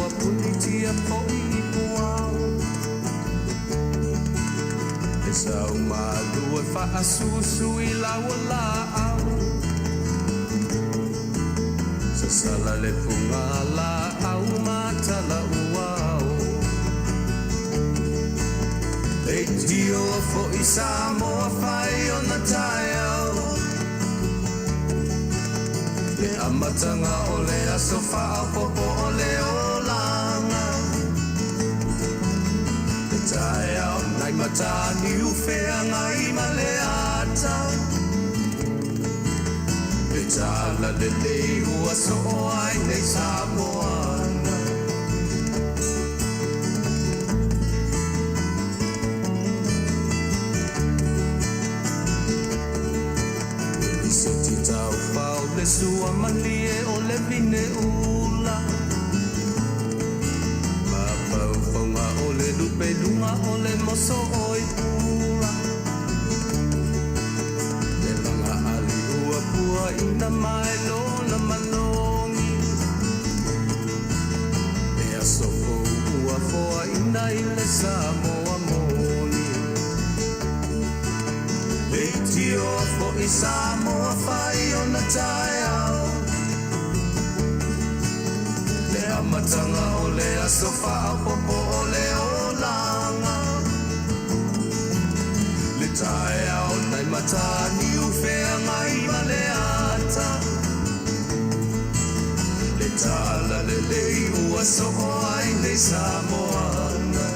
ua punitia fo'i i puao. Le sau malu e faasusu i lau o laau. Sasala le fuga laau ma tala uao. Leitio fo'i Samoa fai ona taeao. Le amataga o le aso faaopoopo o le olaga. Le taeao nai Mataniu Feagai ma le ata. Le tala lelei ua soo ai nei Samoana. Eliseti taufao le sua malie o le vine ula. Mafaufauga o le lupeluga o le moso o i pula. Le laga ali ua puaina mai lona manogi. Le aso fou ua foaina i le Samoa moni. Leitio fo'i Samoa fai ona taeao. Le amataga o le aso faaopoopo o le olaga. Le taeao nai Mataniu Feagai ma le ata. Le tala lelei ua soo ai nei Samoana.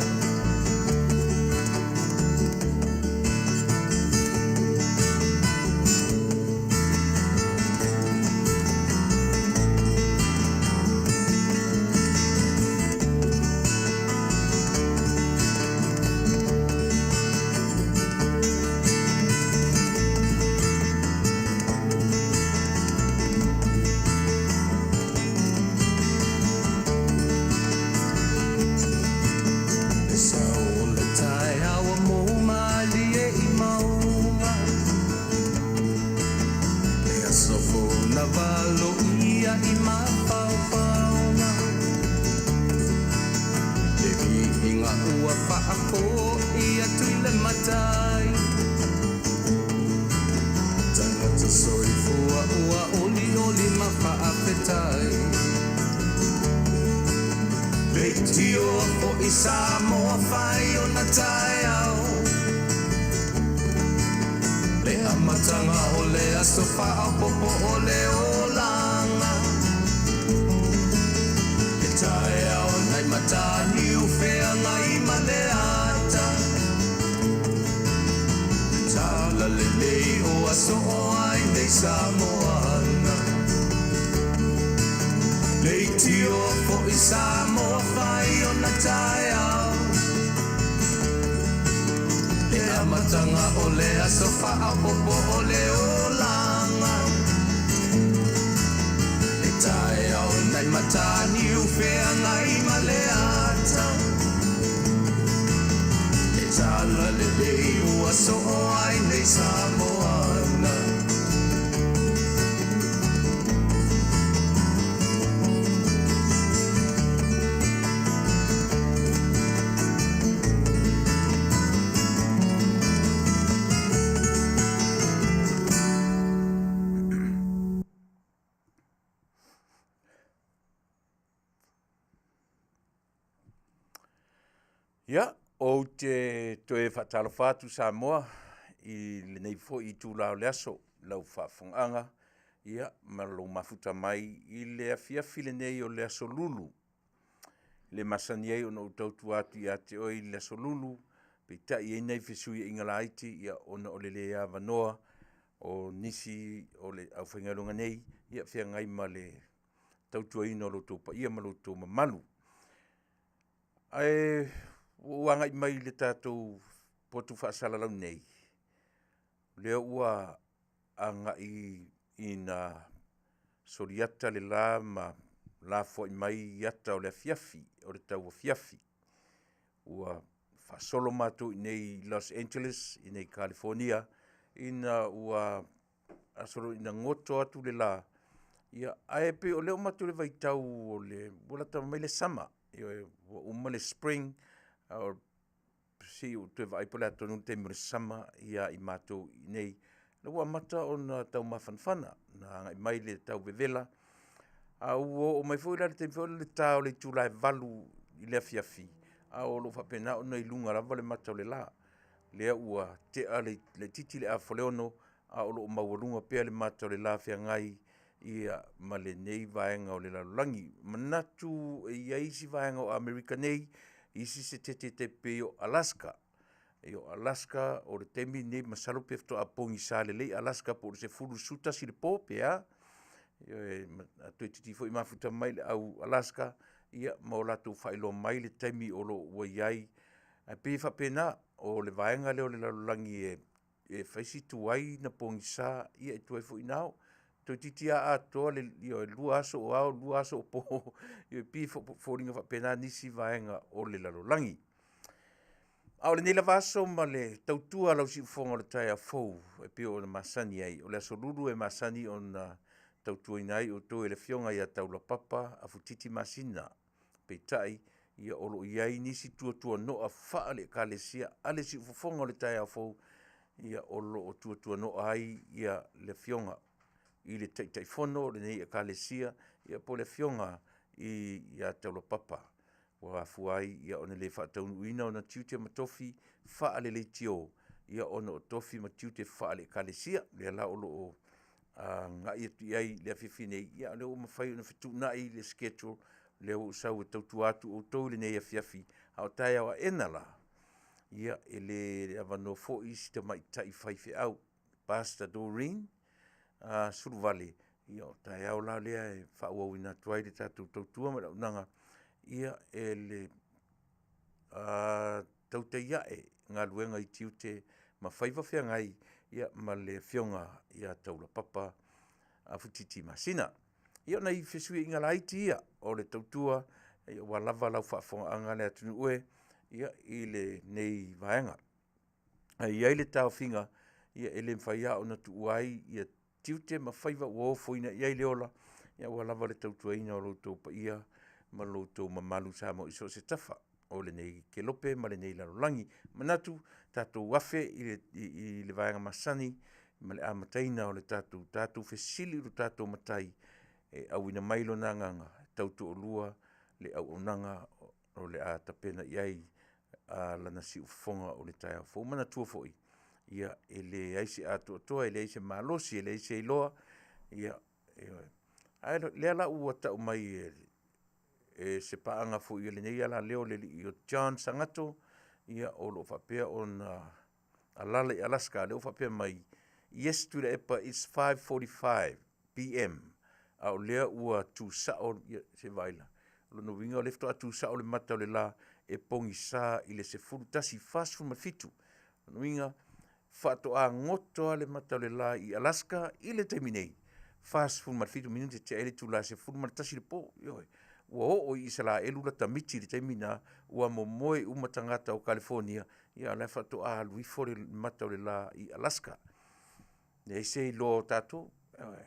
Le sao o le taeao ua mou malie i mauga. Le aso fou na valoia i mafaufauga. Le viiga ua faafo'i atu i le Matai. Tagata soifua ua olioli ma faafetai. Leitio fo'i Samoa fai ona taeao. Le amataga o le aso faaopoopo o le olaga. Le taeao nai Mataniu Feagai ma le ata. Le tala lelei ua soo ai nei Samoana. Leitio fo'i Samoa fai ona taeao. Le amataga o le aso faaopoopo o le olaga. Le taeao nai Mataniu Feagai ma le ata. Le tala lelei ua soo ai nei Samoana. Ia, ou te toe faatalofa atu Samoa i lenei foi itula o le aso i lau faafofogaaga ia ma lou mafuta mai i le afiafi lenei o le Aso Lulu. E le masani ai ona ou tautua atu ia te oe i le Aso Lulu, peitai e i ai nai fesuiaiga laiti ia ona o le le avanoa o nisi o le aufaigaluega nei ia feagai ma le tautuaina o lo outou paia ma lo outou mamalu. Ae ua ou agai mai i le tatou potu faasalalau nei, lea ua agai ina soliata le la ma lafoai mai ata o le afiafi, o le tauafiafi. Ua faasolo matou i inei i Los Angeles i inei i Kalifonia ina ua faasolo ina goto atu le la, ia ae pei o lea ua matou i le vaitau ua lata mai le sama. Ioe, ua uma le spring, a o se i ou toe vaai po o le a tonu le taimi o le sama ia i matou i inei. O lea ua amata ona tau mafanafana, na agai mai le tau vevela, a ua oo mai foi la i le taimi foi lea i le ta o le itula e 8 i le afiafi, a o lo o faapena ona i luga lava le mata o le la. Lea ua tea laitiiti le afa o le 6, a o lo o maualuga pea le mata o le la feagai ma lenei vaega o le lalolagi. Manatu e i ai isi vaega o Amerika nei, isi setete tai pei o Alaska. O Alaska o le taimi lenei masalo pe faatoa pogisa lelei Alaska po o le 10:11 i le po pe a. Ioe, toeitiiti foi mafuta mai le au Alaska ma o latou faailoa mai le taimi o lo o ua i ai. Ae pei e faapena, o le vaega lea o le lalolagi e fai si tuai ona pogisa, ia e tuai foi ona ao. Toeitiiti lava atoa le 2 aso o ao 2 aso o po, e pei e foliga faapena nisi vaega o le lalolagi. A o lenei lava aso ma le tautua a lau siufofoga o le taeao fou e pei ona masani ai, o le Aso Lulu e masani ona tautuaina ai outou e le Afioga ia Taulapapa Afu Titi Masina. Peitai, o lo o i ai nisi tuatuanoa faale-Ekalesia a le siufofoga o le taeao fou o lo o tuatuanoa ai le Afioga i le Taitaifono o lenei Ekalesia po o le Afioga ia Taulapapa ua afua ai ona le faataunuuina ona tiute ma tofi faale-leitio ona o tofi ma tiute faale-Ekalesia. O lea la o lo o agai atu i ai i le afiafi nei, a o lea ua mafai ona fetuunai le schedule, lea ua ou sau e tautua atu outou i lenei afiafi, a o taeao aena la, e le avanoa foi si tamaitai faifeau, Pastor Doreen Suluvale, o taeao la lea e faaauauina atu ai le tatou tautua ma le auaunaga e le tautai ae galuega i tiute ma faiva feagai ma le Afioga ia Taulapapa Afu Titi Masina. Ia o nai fesuiaiga laiti ia o le tautua aua lava lau faafofogaaga le atunuu e i lenei vaega. Ae i ai le taofiga, e le mafai lava ona tuua ai tiute ma faiva ua ofoina i ai le ola aua lava le tautuaina o lo outou paia ma lo outou mamalu Samoa i so o se tafa o lenei kelope ma lenei lalolagi. E manatu, tatou afe i le vaega masani ma le amataina o le tatou fesili i lo tatou Matai e auina mai Lona Agaga e tautoalua le auaunaga o le a tapena i ai lana siufofoga o le taeao fou. Manatua foi, e leai se atoatoa, e leai se malosi, e leai se iloa, ioe. A o lea la ua tau mai e se paaga foi a lenei alaleo le alii o John Sagato, o lo o faapea ona alaala i Alaska, lea ua faapea mai, yes Tuilaepa its 5:45 pm, a o lea ua tusao, ia se i vaai la. O lona uiga o lea faatoa tusao le mata o le la e pogisa i le 11:47. O lona uiga, faatoa goto lava le mata o le la i Alaska i le taimi nei, 47 minute tea ai le itula e 11 i le po. Ioe. Ua oo i Isaraelu lata miti i le taimi lena, ua momoe uma tagata o Kalifonia, a o la e faatoa alu ifo le mata o le la i Alaska. Leai se iloa o tatou. Ioe.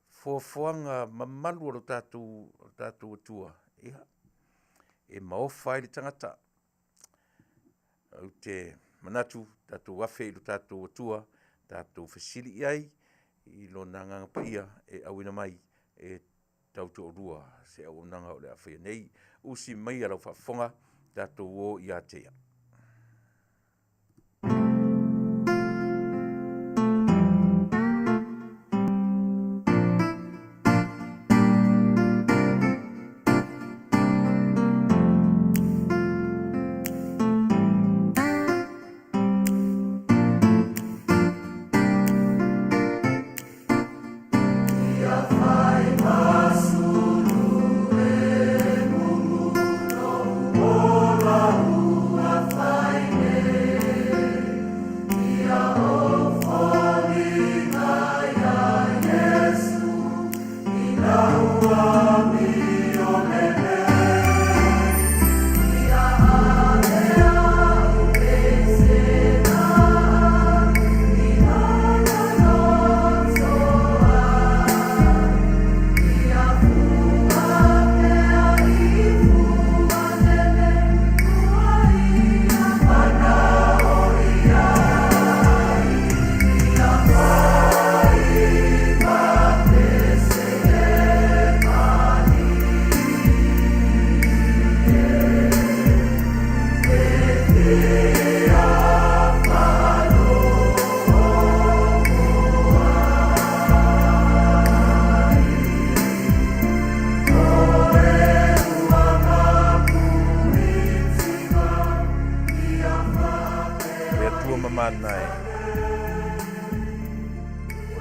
Foafoaga mamalu a lo tatou Atua, ia, e maofa ai le tagata. Ou te manatu, tatou afe i lo tatou Atua, tatou fesili i ai i Lona Agaga Paia e auina mai e tautoalua se auaunaga o le a faia nei. Usi maia lau faafofoga, tatou o ia te ia.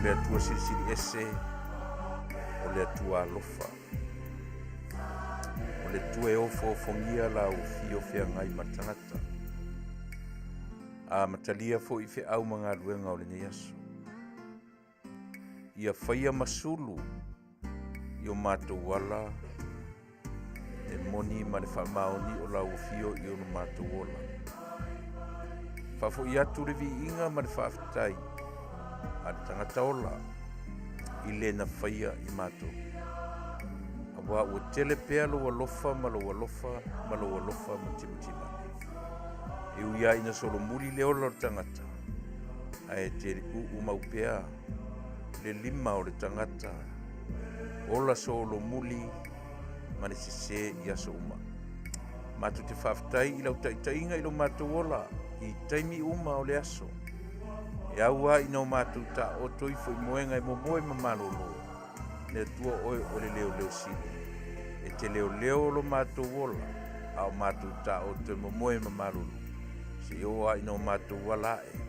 O le Atua silisili ese, o le Atua alofa. O le Atua e ofoofogia la ufio feagai ma le tagata. Amatalia foi feau ma galuega o lenei aso. Ia faia ma sulu i o matou ala e moni ma le faamaoni o lau afio i ono matou ola. Faafoi atu le viiga ma le faafetai a le tagata ola i le na faia i matou. Auā ua tele pea lou alofa ma lou alofa ma lou alofa matimatimane. E ui lava ina solomuli le ola o le tagata, ae te uumau pea le lima o le tagata ola solomuli ma le sesē i aso uma. Matou te faafetai i lau taitaiga i lo matou ola i taimi uma o le aso. E au lava ina o matou taoto ifo i moega e momoe ma malolo, le Atua oe o le leoleo sili. E te leoleo lo matou ola, a o matou taoto e momoe ma malolo, seia oo lava ina o matou ala ae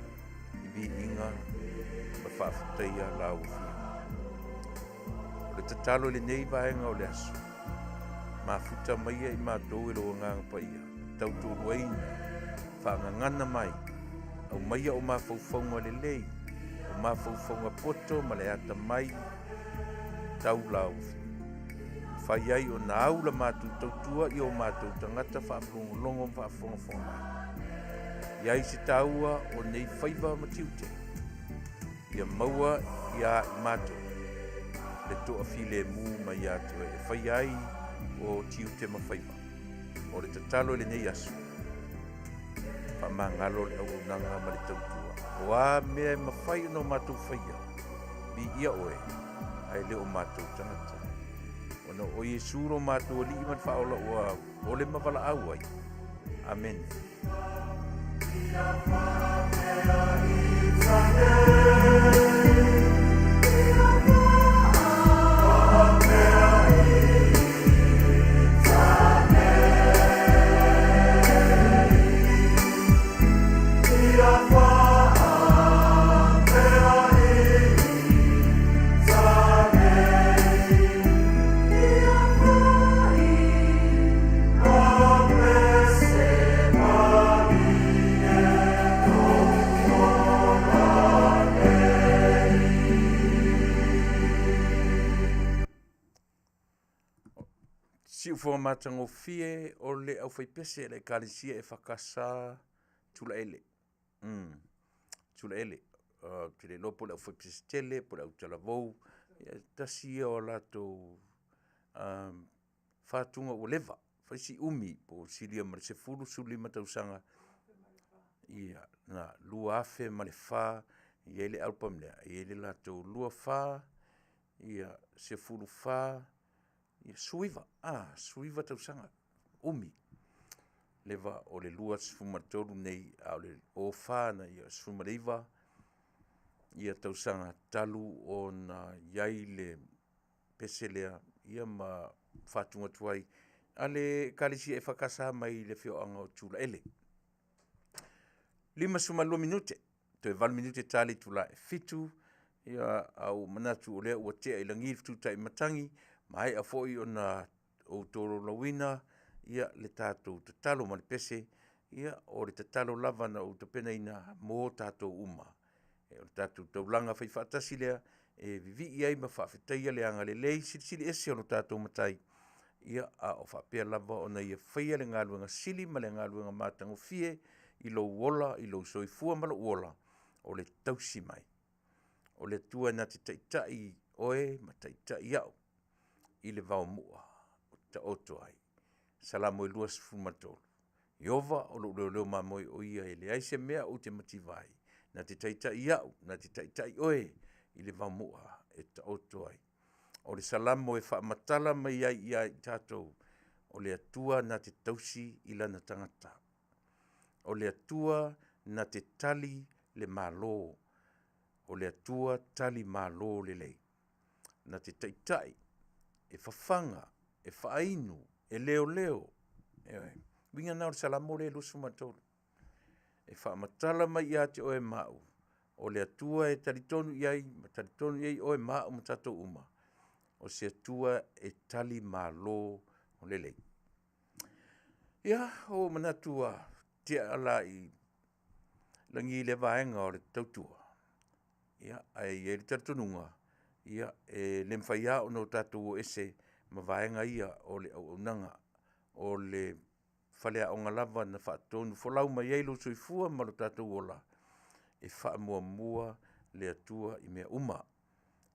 i viiga ma faafetaia lau Afioga. O le tatalo i lenei vaega o le aso, mafuta maia i matou e lou Agaga Paia, tautualuaina, faagagana mai, aumaia o mafaufauga lelei, o mafaufauga poto ma le atamai tau lau Afioga. Mafai ai ona au la matou tautua i o matou tagata faalogologo ma faafogafoga mai. I ai se taua o nei faiva ma tiute, ia maua iā i matou le toafilemu mai ia te oe e faia ai o tiute ma faiva. O le tatalo i lenei aso, faamagalo le auaunaga ma le tautua. O a mea e mafai ona o matou faia, viia oe, ae le o matou tagata. Ona o Iesu lo matou Alii ma le Faaola ua ole ma valaau ai. Amene. Siufofoga matagofie o le aufaipese a le Ekalesia EFKS Tulaele. Tulaele, ou te le iloa po o le aufaipese tele po o le autalavou, ia tasi ia o latou faatuga ua leva, fai si umi po o silia ma le 10, 15 tausaga. Ia, na 2004 e i ai le album lea, e i ai le latou 24, ia 14, ia 19, 19 tausaga, umi. Leva o le 23 nei, a o le 04 na ia 19 ia tausaga talu ona i ai le pese lea ia ma faatuga atu ai a le Ekalesia EFKS mai le afioaga o Tulaele. 52 minute, toe 8 minute ta le itula e 7, ia a ua manatu o lea ua tea i lagi le fetutai matagi, maea foi ona ou tolaulauina ia le tatou tatalo ma le pese, ia o le tatalo lava na ou tapenaina mo tatou uma. O le tatou taulaga faifaatasi lea e vivii ai ma faafetaia le agalelei silisili ese o lo tatou Matai, ia a o faapea lava ona ia faia le galuega sili ma le galuega matagofie i lou ola, i lou soifua ma lou ola, o le tausi mai. O le Atua na te taitai oe ma taitai au i le vaomua o taoto ai. Salamo e 23. Ieova o lou leoleo mamoe o ia e leai se mea ou te mativa ai, na te taitai au, na te taitai oe i le vaomua e taoto ai. O le Salamo e faamatala mai ai ia i tatou, o le Atua na te tausi i lana tagata. O le Atua na te tali le Malo. O le Atua tali Malo lelei. Na te taitai, e fafaga, e faainu, e leoleo. Ioe. Uiga na o le Salamo lea 23. E faamatala mai ia te oe ma au, O le Atua e talitonu i ai ma talitonu i ai oe ma au ma tatou uma, o se Atua e tali malo lelei. Ia, ua ou manatu ua tea la i lagi lea vaega o le tautua, ia ae i ai le talitonuga, ia e le mafai lava ona o tatou o ese ma vaega ia o le auaunaga. O le faleaoga lava na faatonufolau mai ai lou soifua ma lo tatou ola, e faamuamua le Atua i mea uma. E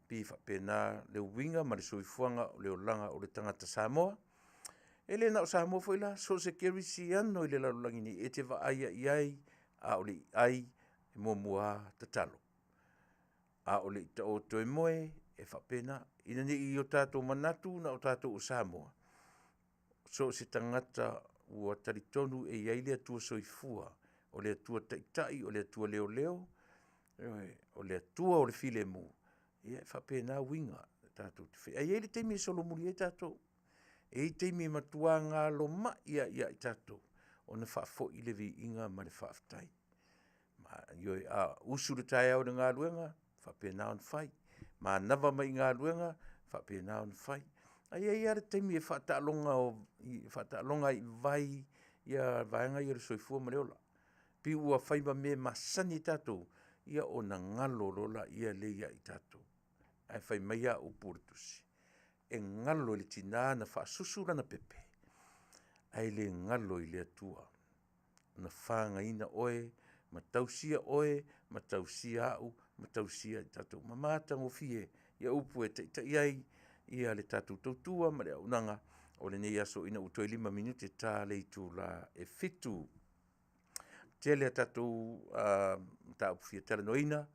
pei e faapena le uiga ma le soifuaga o le olaga o le tagata Samoa. E le na o Samoa foi la, so o se kerisiano i le lalolagi nei, e te vaai lava i ai a o le i ai, e muamua lava tatalo. A o le i taoto e moe, e faapena, ina ne i o tatou manatu na o tatou o Samoa, so o se tagata ua talitonu e i ai le Atua soifua, o le Atua taitai, o le Atua leoleo, ioe, o le Atua o le filemu, ia e faapena uiga e tatou te faia. Ae i ai le taimi e solomuli ai tatou, e i ai taimi e matua galomai ai ia i tatou ona faafoi le viiga ma le faafetai. Ioe, a usu le taeao i le galuega, e faapena ona fai, manava mai i galuega, faapena ona fai. Ae i ai lava le taimi e faataaloga ai i vai vaega ia o le soifua ma le ola. Pei ua fai ma mea masani ai tatou, ia ona galo loa lea ia i tatou. Ae fai mai lava upu o le Tusi, e galo i le tina na faasusu lana pepe, ae le galo i le Atua ona fagaina oe ma tausia oe ma tausia au ma tausia i tatou uma. Matagofie upu e taitai ai le tatou tautua ma le auaunaga o lenei aso ina ua toe 5 minute ta le itula e 7:00. Tele a tatou mataupu e fia talanoaina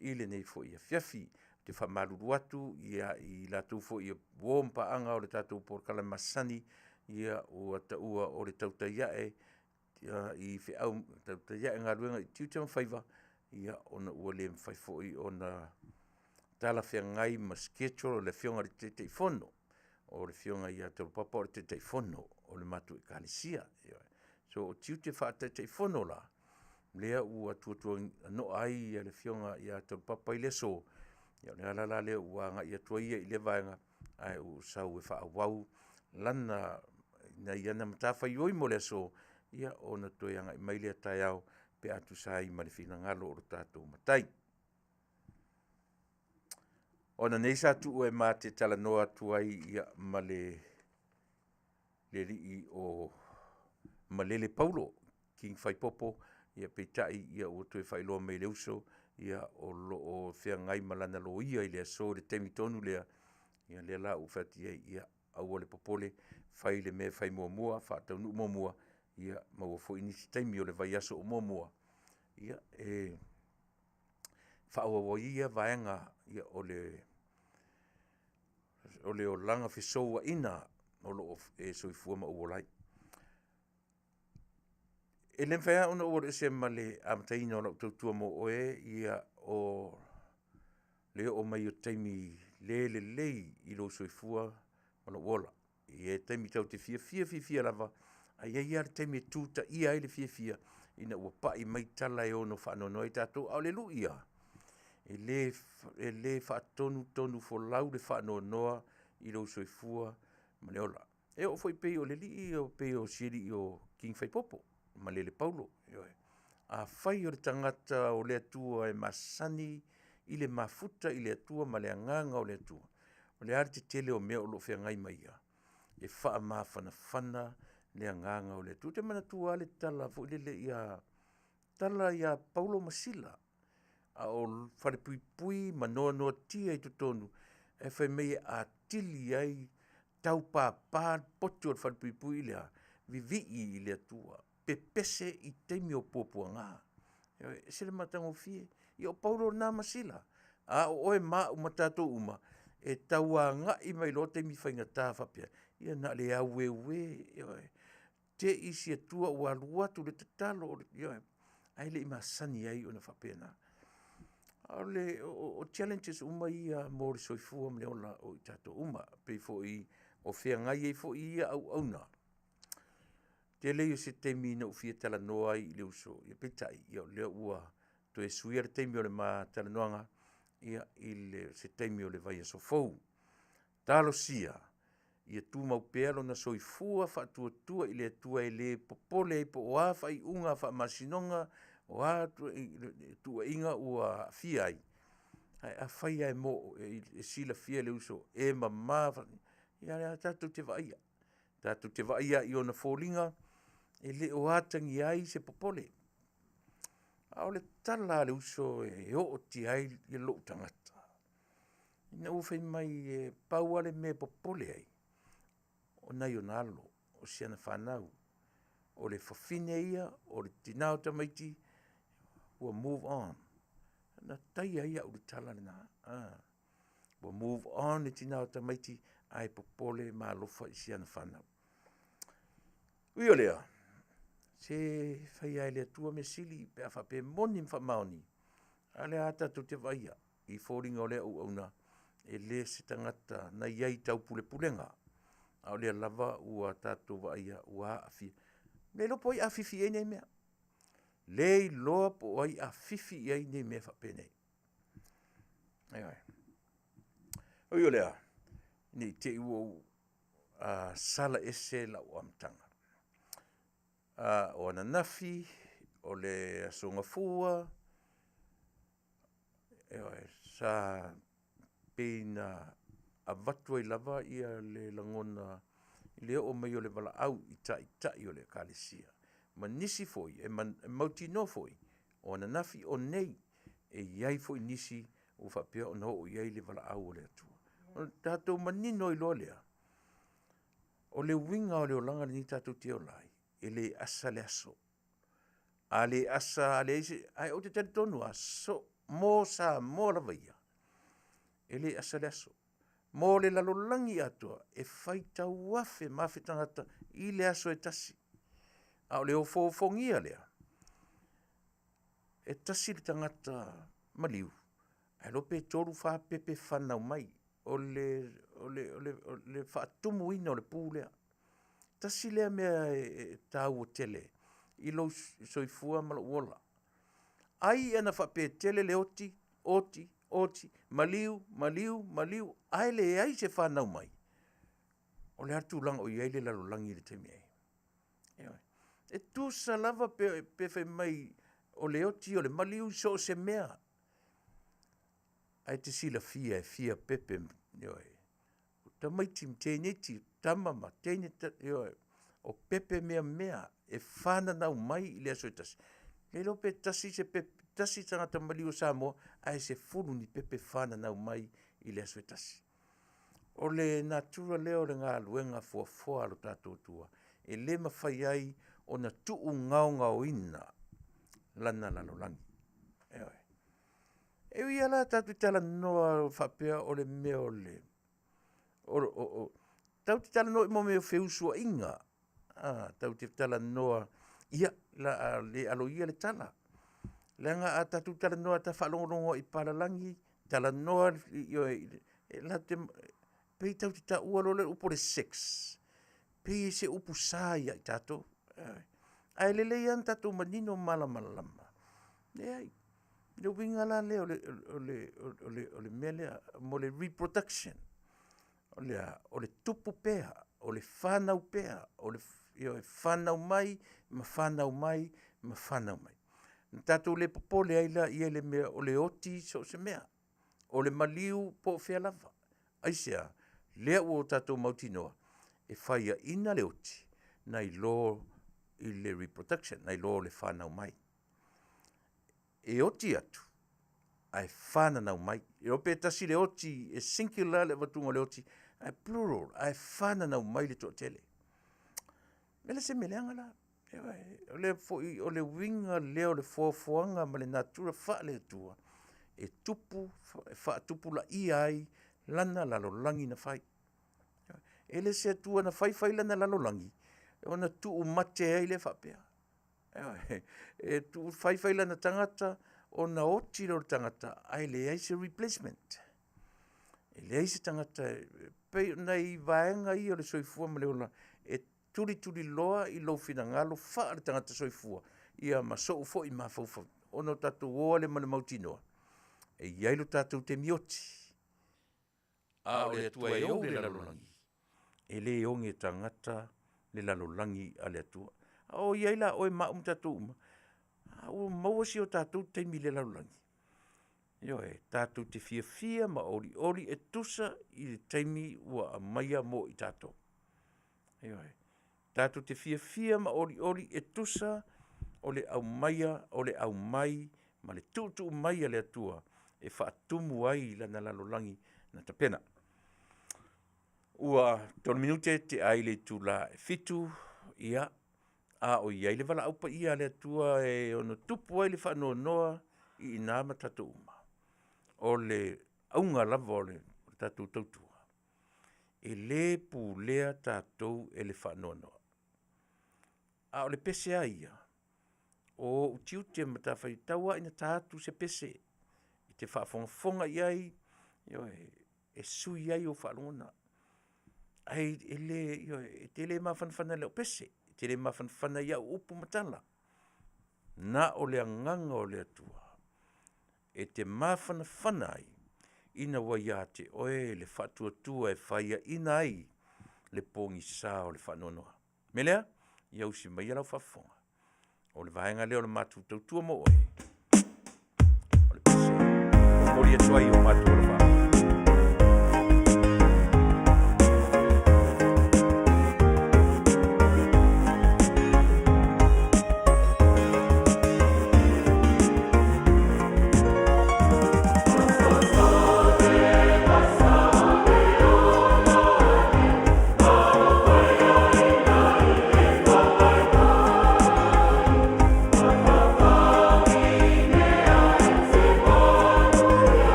i lenei foi afiafi. Ou te faamalulu atu ia i latou foi o uo ma paaga o le tatou polokalame masani, ia ua taua o le tautai ae i feau, tautai ae galuega i tiute ma faiva, ia ona ua le mafai foi ona talafeagai ma schedule a le Afioga i le Taitaifono, o le Afioga ia Thiolupopo o le Taitaifono o le matou Ekalesia. So o tiute faa-Taitaifono la, lea ua tuatuano'a ai le Afioga ia Thiolupopo i le aso, ia o le ala la lea ua agai atu ai ia i lea vaega, ae ua ou sau e faaauau nai ana matafaioi mo le aso, ia ona toe agai mai lea taeao pe a tusa ai ma le finagalo o le tatou Matai. O ananei sa tuua ma te talanoa atu ai ma le alii o Malele Paulo King Faaipopo, peitai ua toe faailoa mai e le uso, o lo o feagai ma lana loia i le aso i le taimi tonu lea. Ia lea la ua ou fai atu i ai, ia aua le popole, fai le mea e fai muamua, faataunuu muamua, ia maua foi nisi taimi o le vaiaso o muamua e faaauau ai ia vaega o le olaga fesouaina o lo o e soifua ma ou ola ai. E le mafai lava ona ou alu ese ma le amataina o lau tautua mo oe o le oo mai o taimi le lelei i lou soifua ma lou ola. E i ai taimi tatou te fiafia fiafia lava, ae i ai lava le taimi e tutaia ai le fiafia ina ua pai mai tala e ono faanoanoa ai tatou. A o le lui ia, e le faatonutonufolau le faanoanoa i lou soifua ma le ola. E oo foi pei o le alii ia pei o si alii o King Faaipopo, Malele Paulo, ioe. Afai o le tagata o le Atua e masani i le mafuta i le Atua ma le agaga o le Atua, o le a le tetele o mea o lo o feagai ma ia, e faamafanafana le agaga o le Atua. Ou te manatua lava le tala foi lele tala ia Paulo ma Sila a o falepuipui ma noanoatia i totonu, ae fai mai e atili ai taupapa le potu o le falepuipui i le a? Vivii i le Atua, pepese i taimi o puapuaga. Ioe, e ese le matagofie. Ia o Paulo na ma Sila, a o oe ma au ma tatou uma, e tau agai mai loa taimi faigata faapea, ia na o le aueue, ioe. Te i si Atua ua alu atu le tatalo, ioe, ae le i masani ai ona faapena. O challenges uma ia mo le soifua ma le ola o i tatou uma, pei foi o feagai ai foi ia auauna. Tele ia o se taimi na ou fia talanoa ai i le uso, peitai o lea ua Toe suia le taimi o le ma talanoaga ia i le se taimi o le vaiaso fou. Talosia ia tumau pea lona soifua faatuatua i le Atua e le popole ai po o a faaiuga a faamasinoga, o a tuuaiga ua aafia ai, ae afai lava e silafia e le uso e mama, ia o lea lava tatou te vaaia, tatou te vaaia i ona foliga e le o atagia ai se popole. A o le tala a le uso e ootia ai lou tagata, ina ua fai mai e pau lava le mea e popole ai, o nai ona alo, o si ana fanau, o le fafine ia, o le tina o tamaiti, ua move on. Na taia ai au i le tala lena, ua move on le tina o tamaiti ae popole ma alofa i si ana fanau. Ui o lea, se fai lava e le Atua mea sili pe a faapea e moni ma faamaoni, a o lea lava tatou te vaaia i foliga o lea auauna, e le se tagata na i ai i taupulepulega, a o lea lava ua tatou vaaia ua aafia. E le iloa po o ai afifi i ai nei mea, le iloa po o ai afifi i ai nei mea faapenei. Ioe. Ui o lea, ne i te i ua ou sala ese lau amataga. O ananafi, o le Aso Gafua, ioe, sa pei ona avatu ai lava le lagona i le oo mai o le valaau i taitai o le Ekalesia, ma nisi foi e mautinoa foi, o ananafi, o nei, e i ai foi nisi ua faapea ona oo i ai le valaau a le Atua. Ona tatou manino ai loa lea, o le uiga o le olaga lenei tatou te ola ai, e le asa le aso. A le asa a leai se… ae ou te talitonu lava, mo Samoa lava ia, e le asa le aso. Mo le lalolagi atoa, e faitau afe ma afe tagata i le aso e tasi, a o le ofoofogia lea, e tasi le tagata maliu, ae iloa pe 3, 4 pepe fananau mai. O le faatumuina o le pu lea. Tasi lea mea e taua tele i lou soifua ma lou ola. Ai ana faapea e tele le oti, oti, oti, maliu, maliu, maliu, ae leai se fanau mai, o le a le tulaga o i ai le lalolagi i le taimi lenei? Ioe. E tusa lava pe fai mai o le oti o le maliu, so o se mea, ae te silafia e fia pepe, ioe, o tamaiti ma teineiti, tama ma teine, ioe, o pepe meamea e fananau mai i le aso e tasi. Le iloa pe tasi se pepe, tasi le tagata maliu o Samoa ae 10 ni pepe fananau mai i le aso e tasi. O le natura lea o le galuega foafoa a lo tatou Atua, e le mafai ai ona tuugaogaoina lana lalolagi. Ioe. E ui lava la tatou te talanoa faapea o le mea o le tatou te talanoa i mea o feusuaiga, tatou te talanoa, ia, o le a le aloaia le tala, leaga a tatou talanoa ta faalogologo lava i papalagi, talanoa, ioe, e pei tatou te taua loa le upu o le sex, pei o se upu sa ia i tatou. Ae lelei lava ona tatou manino ma malamalama. Leai, o le uiga la lea o le mea lea mo le reproduction. O le a? O le tupu pea, o le fanau pea, o le fanau mai ma fanau mai ma fanau mai. Ona tatou le popole ai lea i le mea o le oti so o se mea, o le maliu po o fea lava. Aisea? Lea ua tatou mautinoa, e faiaina le oti nai lo i le reproduction, nai lo le fanau mai. E oti atu, ae fananau mai. E iloa pe tasi le oti, e singular le avatuga o le oti, ae plural, ae fananau mai le toatele. E le se mea leaga la. O le foi o le uiga lea o le foafoaga ma le natura faale-Atua e tupu, e faatupulaia ai lana lalolagi na fai. E le se Atua na fai fai lana lalolagi ona tuumate ai lea faapea. E fai fai lana tagata ona oti lea o le tagata ae leai se replacement. E leai se tagata e pei o nai vaega ia o le soifua ma le ola e tulituliloa i lou finagalo faale-tagata soifua, ia ma sou foi mafaufau. ona o tatou o lea ma le mautinoa, e i ai lo tatou taimi oti. A o le Atua e ou le lalolagi, e le oge tagata le lalolagi a le Atua. A o i ai la oe ma au ma tatou uma, a ua maua si o tatou taimi i le lalolagi. Ioe, tatou te fiafia ma olioli e tusa i le taimi ua aumaia mo i tatou. Ioe, tatou te fiafia ma olioli e tusa o le aumaia o le aumai ma le tuutuu mai a le Atua e faatumu ai Lana lalolagi na tapena. Ua 3 minute tea ai le itula e 7:00 ia, a o i ai le valaau paia a le Atua e ono tupu ai le faanoanoa i ina ma tatou uma, o le auga lava o le tatou tautua, e le pulea tatou e le faanoanoa. A o le pese lava ia, o ou tiute ma matafaioi, tau lava ina ta atu se pese e te faafogafoga i ai, ioe, e sui ai ou faalogona. Ae e le, ioe, e te le mafanafana i lau pese, e te le mafanafana i au upu ma tala, na o le agaga o le Atua e te mafanafana ai ina ua ia te oe le faatuatua e faiaina ai le pogisa o le faanoanoa. O le mea lea, ia usi maia lau faafofoga, o le vaega lea o le matou tautua mo oe, o le pese e momoli atu ai o matou alofa.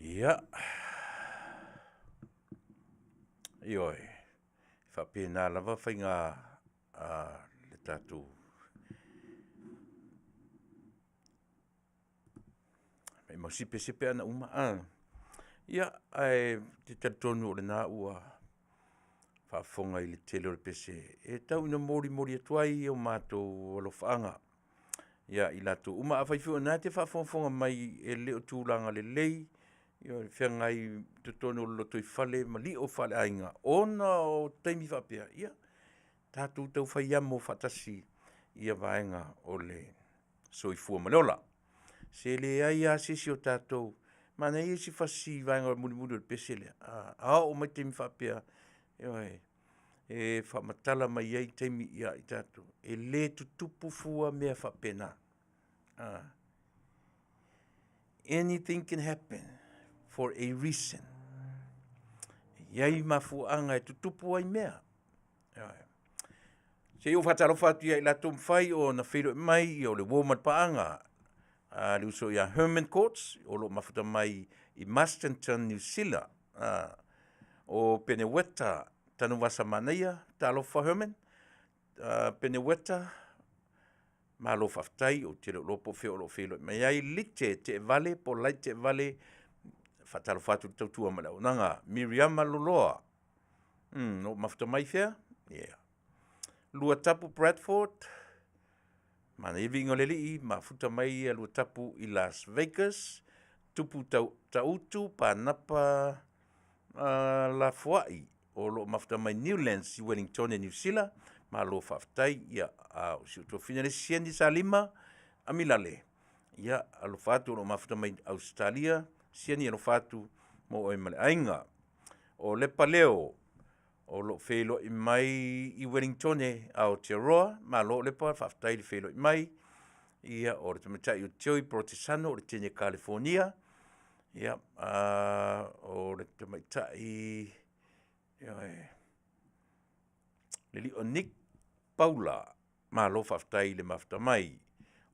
Ia, ioe, e faapena lava faiga a le tatou maumau sipesipe ana uma. Ia, ae ou te talitonu o lena ua faafofoga i le tele o le pese e tau ina molimoli atu ai o matou alofaaga ia i latou uma. Afai foi o lena e te faafogafoga mai e le o tulaga lelei le feagai i totonu o le lotoifale ma lio faaleaiga ona o taimi faapea, ia tatou taufai amo faatasi ia vaega o le soifua ma le ola. Se leai lava se isi o tatou, manaia si fasi vaega mulimuli o le pese lea, a oo mai taimi faapea, ioe, e faamatala mai ai taimi ia i tatou, e le tutupu fua mea faapena. Anything can happen for a reason. E i ai mafuaaga e tutupu ai mea. Ioe. Se i ou faatalofa atu ia i latou ua mafai ona feiloai mai, ia o le uo ma le paaga a le uso ia Herman Courts o lo o mafuta mai i Masterton Niu Sila. O Peneueta Tanuvasa Manaia, talofa Herman. Peneueta, malo faafetai, ou te le o iloa po o fea o lo o feiloai mai ai. Lite Teevale po o Lite Teevale, faatalofa atu i le tautua ma le auaunaga. Miriama Loloa, o lo o mafuta mai fea? Ia. Luatapu Bradford, manaia le viiga o le Alii, mafuta mai Luatapu i Las Vegas. Tupu Tautu Panapa Lafoai o lo o mafuta mai Newlands i Ueligitone Niu Sila, malo faafetai. Ia, a o si ou toafine le isi Sieni Salima Amilale, ia alofa atu o lo o mafuta mai Ausetalia. Sieni alofa atu mo oe ma le aiga. O Lepa Leo o lo o feiloai mai i Ueligitone Aotearoa, malo Lepa faafetai le feiloai mai. Ia o le tamaitai o Joey Porotesano o le teine Kalifonia. Ia, o le tamaitai ioe, le alii o Nick Paula, malo faafetai le mafuta mai.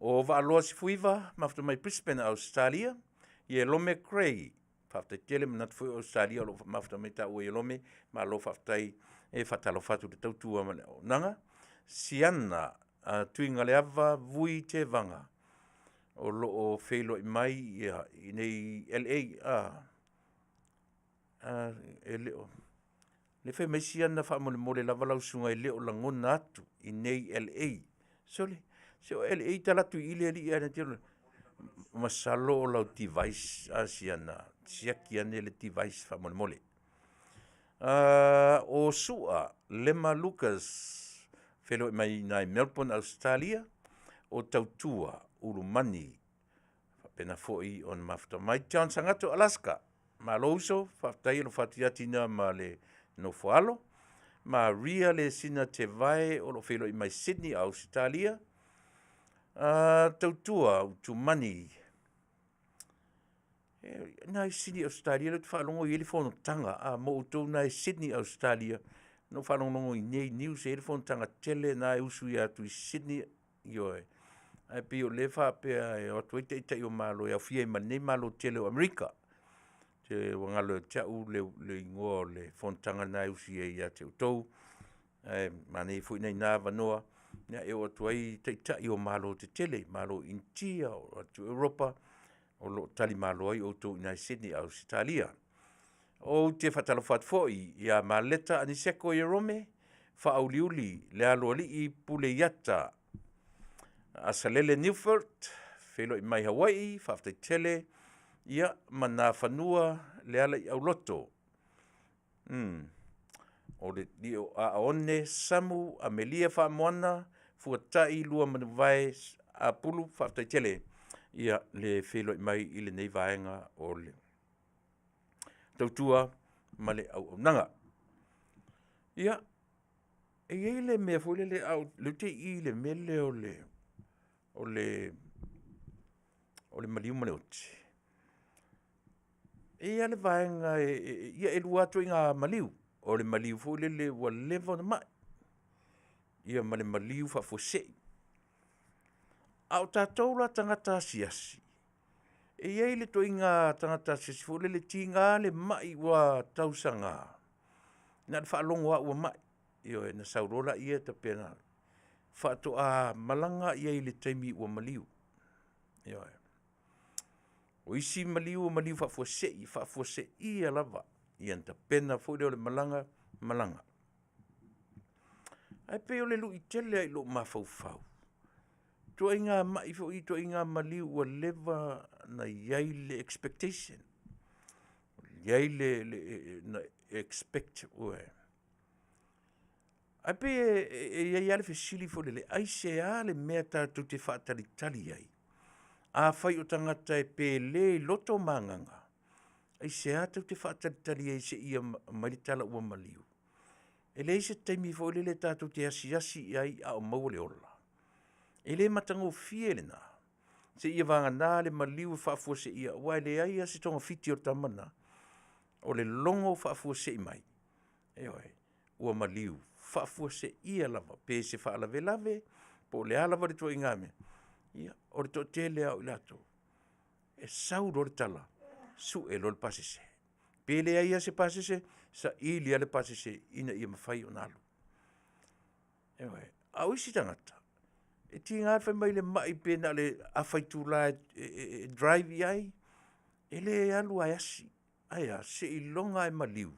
O Vaaloa Sefuiva, mafuta mai Brisbane Ausetalia. Ierome Grey, faafetai tele, manatu foi o Ausetalia o lo o mafuta mai taua Ierome, malo faafetai. E faatalofa atu i le tautua ma le auaunaga. Siana Tuigaleava Vui Tevaga o lo o feiloai mai i inei LA. E le o lea e fai mai Siana faamolemole lava lau susuga e le o lagona atu i inei LA. Sole, se o LA e te alu atu i i le alii ae na te masalo o lau device a Siana, siaki ane le device faamolemole. O Sua Lema Lucas, feiloai mai i ina i Melbourne Ausetalia. O Tautua Ulumanini, faapena foi ona mafuta mai John Sagato Alaska. Malo uso, faafetai alofa atu ia Tina ma le nofo a alo. Maria Lesina Tevae o lo o feiloai mai Sydney Ausetalia. Tautua Utumani, na i Sydney Ausetalia lea ou te faalogo e i ai le fonotaga mo outou na e Sydney Ausetalia, na ou faalogologo i nei news e i ai le fonotaga tele lena e usu atu i Sydney, ioe. Ae pei o lea e faapea e o atu ai taitai o Malo e aofia ai ma lenei Malo tele o Amerika. Se ua galo ia te au le igoa o le fonotaga lena e usi ai ia te outou, ae manaia foi nai na avanoa e oo atu ai taitai o Malo tetele, Malo o Initia, oo atu i Europa, o lo o talimalo ai outou i ina i Sydney Ausetalia. Ou te faatalofa atu foi ia Maleta Aniseko Ierome, Faauliuli Lealoalii Puleiata, Asalele Niufert, feiloai mai Hawaii, faafetai tele. Ia, ma Nafanua Lealaiauloto. O le alii o Aone Samu Amelia Faamoana Fuatai Luamanuvae Apulu, faafetai tele le feiloai mai i lenei vaega o le tautua ma le auaunaga. Ia, e i ai le mea foi lele a o lea ou te i i le mea lea o le maliu ma le oti, e i ai lava le vaega ia e lua lava ituaiga maliu. O le maliu foi lele ua leva ona mai, ia ma le maliu faafuasei. A o tatou la tagata asiasi, e i ai le ituaiga tagata asiasi foi lele e tiga le mai ua tausaga, na o le faalogo lava ua mai, ioe, ona sau loa lea tapena, faatoa malaga i ai i le taimi ua maliu. Ioe. O isi maliu o maliu faafuasei, e faafuaseia lava ona tapena foi lea o le malaga, malaga. Ae pei o le lu'i tele lava i lou mafaufau, ituaiga mai foi ia ituaiga maliu ua leva ona i ai le expectation, i ai le expect oe. Ae pei e i ai lava le fesili foi lele, aisea le mea tatou te faatalitali ai? Afai o tagata e pele i loto ma agaga, aisea tatou te faatalitali ai seia aumai le tala ua maliu? E leai se taimi foi lele tatou te asiasi i ai a o maua le ola. E le matagofie lena, seia vagana le maliu e faafuaseia, aua e leai lava se togafiti o le tama lena, o le logo faafuasei mai, ioe, ua maliu, faafuaseia lava, pe se faalavelave po o le a lava le ituaiga mea, ia, o le toatele lava o i latou, e sau loa le tala, sue loa le pasese. Pe leai lava se pasese, saili lava le pasese ina ia mafai ona alu. Ioe. A o isi tagata, e tiga le fai mai o le mai pe na o le afa itula e drive i ai, e le alu lava e asi. Ae a? Seiloga lava e maliu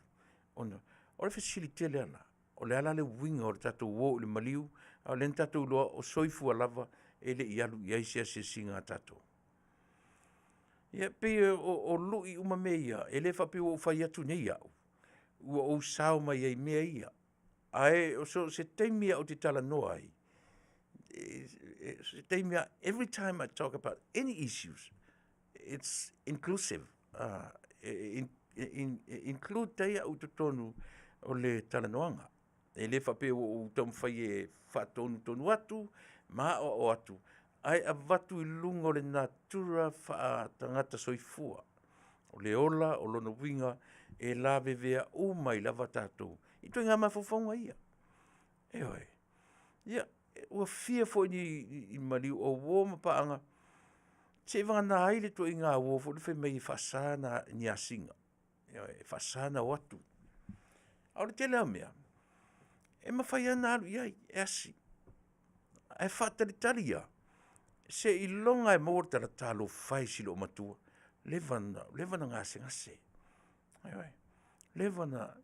ona… O le fesili tele lava la, o le a la le uiga o le tatou o i le maliu a o lea na tatou iloa o soifua lava e le i alu i ai se asiasiga a tatou? Ia e pei o lui uma mea ia, e le faapea ua ou fai atu nei au, ua ou sao mai ai i mea ia, ae so o se taimi lava ou te talanoa ai, so o se taimi lava, every time I talk about any issues, it's inclusive, e include ai au i totonu o le talanoaga. E le faapea ua ou taumafai e faatonutonu atu ma aoao atu, ae avatu i luga o le natura faa-tagata soifua. O le ola, o lona uiga e lavevea uma ai lava tatou i ituaiga mafaufauga ia. Ioe. Ia, ua fia foi ni maliu o uo ma paaga, seivagana ai le ituaiga uo foi lea fai mai e faasa ni asiga, ioe, e faasa ona o atu. A o le tele lava o mea, e mafai lava ona alu i ai e asi, ae faatalitali lava seiloga lava e maua le tala, talofa e i si loomatua, leva ona gasegase, ioe, leva ona…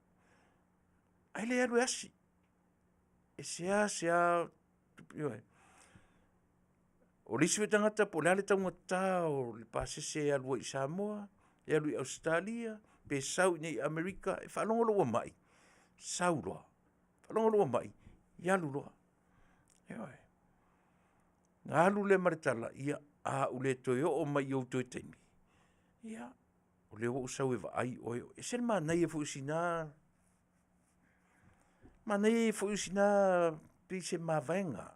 Ae le alu e asi, e seasea, ioe. O le isi foi tagata po o le a le taugata o le pasese e alu ai i Samoa, e alu i Ausetalia, pe sau iinei i Amerika, e faalogo loa ua mai, sau loa. Faalogo loa ua mai, ia alu loa. Ioe. Ona alu lea ma le tala, ia, a ou le toe oo mai i ou toe taimi, ia, o lea ua ou sau e vaai oe. E ese le manaia foi o sina pei se mavaega,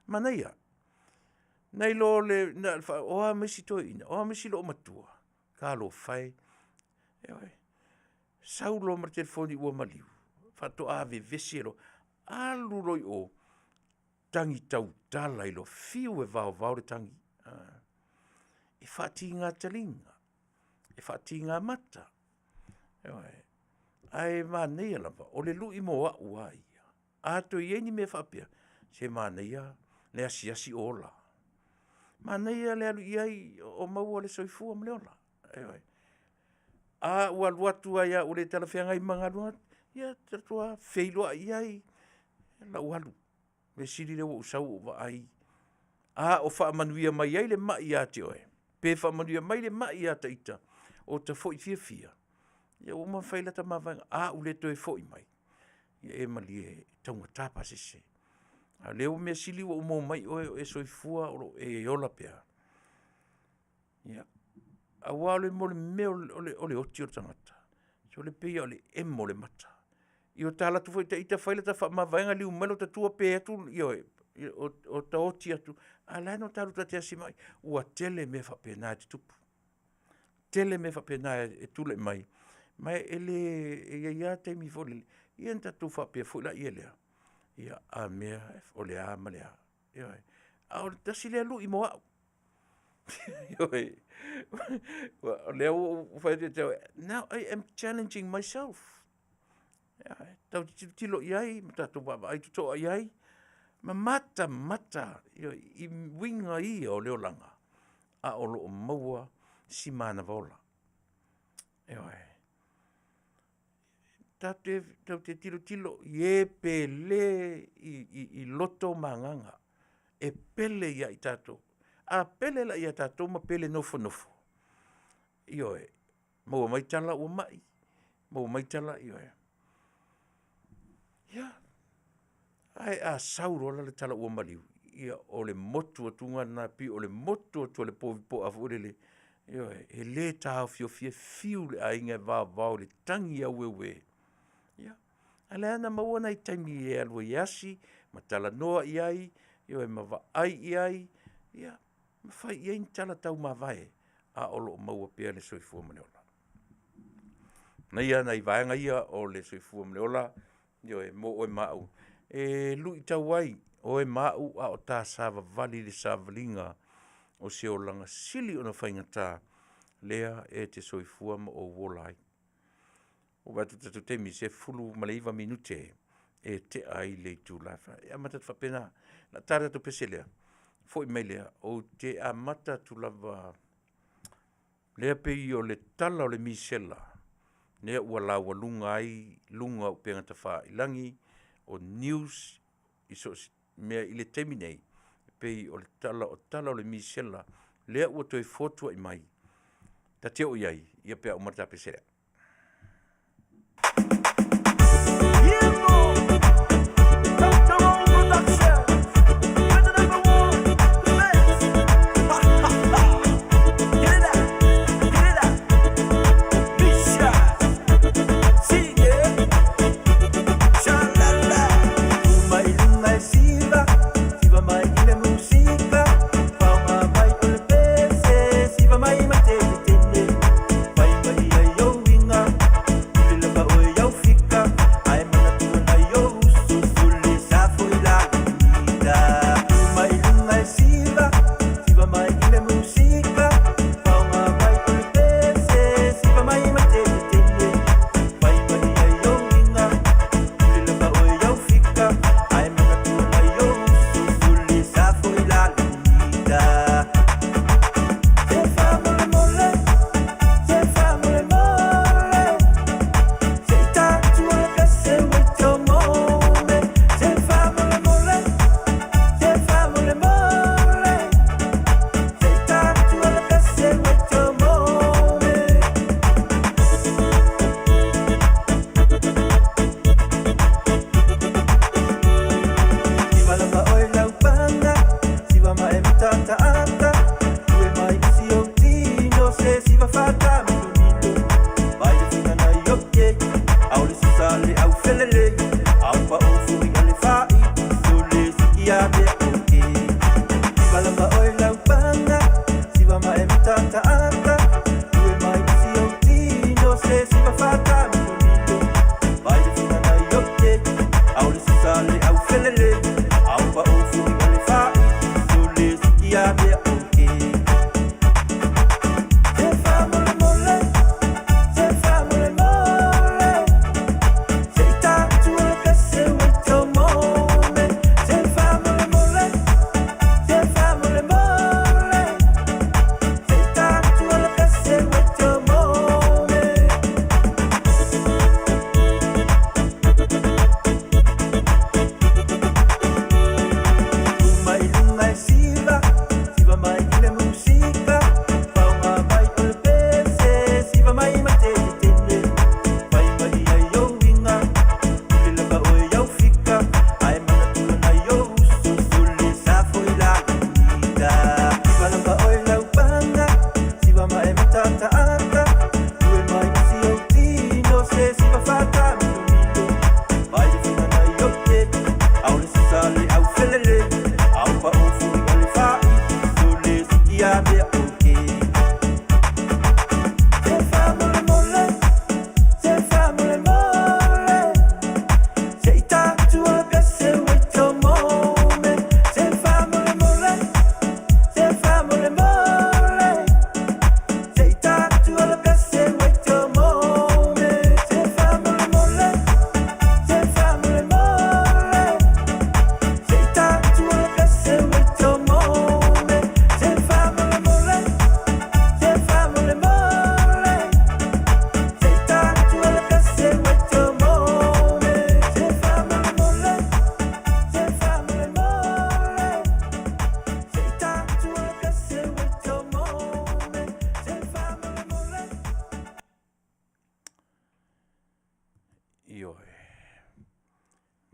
manaia. Nai lo le o a ma isi toeaiina, o a ma isi loomatua, talofa e, ioe. Sau loa ma le telefoni ua maliu, faatoa vevesi ai loa. Alu loa i o, tagi tautala ai loa, fiu e vaovao le tagi, e faatiga taliga, e faatiga mata, ioe. Ae manaia lava, o le lui mo au lava ia, a toe i ai ni mea faapea, se manaia le asiasi o ola. Manaia le alu i ai o maua le soifua ma le ola, ioe. A ua alu atu ai lava ua le talafeagai ma galuega, ia e alu atu lava feiloai i ai, o lau alu, mea sili o lea ua ou sau ua ou vaai. A o faamanuia mai ai le mai ia te oe, pe faamanuia mai le mai ia te ita, ota foi fiafia, ia ua uma ona fai lata mavaega. A ua le toe foi mai, ia e malie e taugata pasese. A o lea ua mea sili ua ou maua mai oe o e soifua o lo o e ola pea, ia, aua o le mea o le oti o le tagata, sole e pei lava o le emo o le mata. Ia ota alu atu foi ita fai lata faamavaega liu mai lota tua pe atu, ioe, ota oti atu, a o la e na ota alu ta te asi mai. Ua tele mea faapena e tutupu, tele mea faapena e tulai mai, ma e le… e i ai lava taimi foi lele, ia ona tatou faapea foi lea, ia a mea o le a ma le a. Ioe. A o le tasi lea lui mo au, ioe. O lea ua ou fai atu ia te au, now I am challenging myself. Tatou te tilotilo i ai ma tatou vaavaai totoa i ai ma matamata i uiga ia o le olaga a o lo o maua si manava ola. Ioe. Tatou te, te tilotilo i e pele i, i, i loto ma agaga, e pele ia i tatou. A pele la ia tatou ma pele nofonofo, ioe, maua mai tala ua mai, maua mai tala, ioe. Ia, ae a sau loa la le tala ua maliu, ia o le motu atu lena e pei o le motu atu o le povi poa foi lele, ioe, e le taofiofia, fiu le aiga e vaovao i le tagi aueue, ia ae o lea lava na maua nai taimi e alu ai e asi ma talanoa i ai, ioe ma vaai i ai, ia ma fai i ai ni tala taumavae, a o lo o maua pea le soifua ma le ola. Manaia nai vaega ia o le soifua ma le ola, ioe, mo oe ma au, e luitau ai oe ma au a o ta savavali i le savaliga o se olaga sili ona faigata lea e te soifua ma ou ola ai. Ua ou vaai atu i le tatou taimi, e 19 minute e tea ai le itula e amata atu faapena. O le a ta le tatou pese lea, foi mai lea, ou te amata atu lava, lea e pei o le tala o le misela lea ua laualuga ai luga o upegatafailagi, o news i so o se mea i le taimi nei, e pei o le tala o le misela lea ua toe fotuai mai, ta te oo i ai pe a uma le ta pese lea.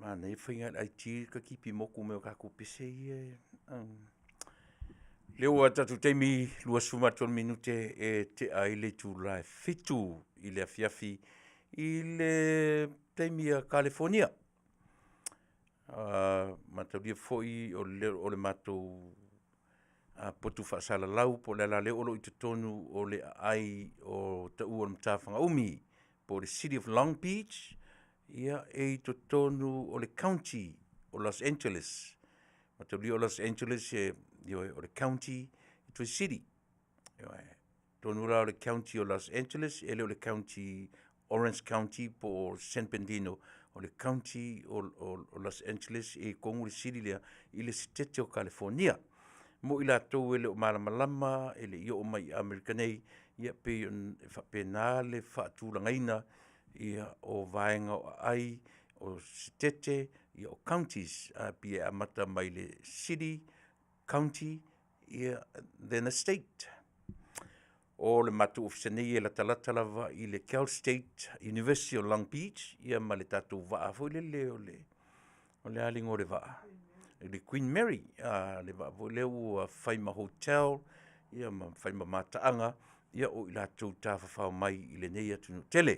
Manaia faiga i le IT le kipi moku mai o tatou pese ia e. Lea ua tatou taimi 23 minute e tea ai le itula e 7 i le afiafi i le taimi a Kalifonia. Mataulia foi o le matou poto faasalalau po o le ala lea o lo o i totonu o le aai o taua o le matafaga-umi po o le City of Long Beach, ia e i totonu o le County o Los Angeles. Mataulia o Los Angeles ioe, o le County e toe City. Ioe. Atonu la o le County o Los Angeles, e le o le County Orange County po o San Bernardino, o le County o Los Angeles e i totonu le city lea i le Setete o Kalifonia. Mo i latou e le o malamalama, e le i oo mai i Amerika nei, ia pei e faapena le faatulagaina ia o vaega o aai, o Setete, ia o Counties. E pei e amata mai i le City, County, ia then a State. O le matou ofisa nei e latalata lava i le Cal State University o Long Beach, ia ma le tatou vaa foi lele o le, o le a le igoa o le vaa? Le Queen Mary, le vaa foi lea ua fai ma hotel, ia ma fai ma mataaga, ia o i latou tafafao mai i lenei atunuu tele.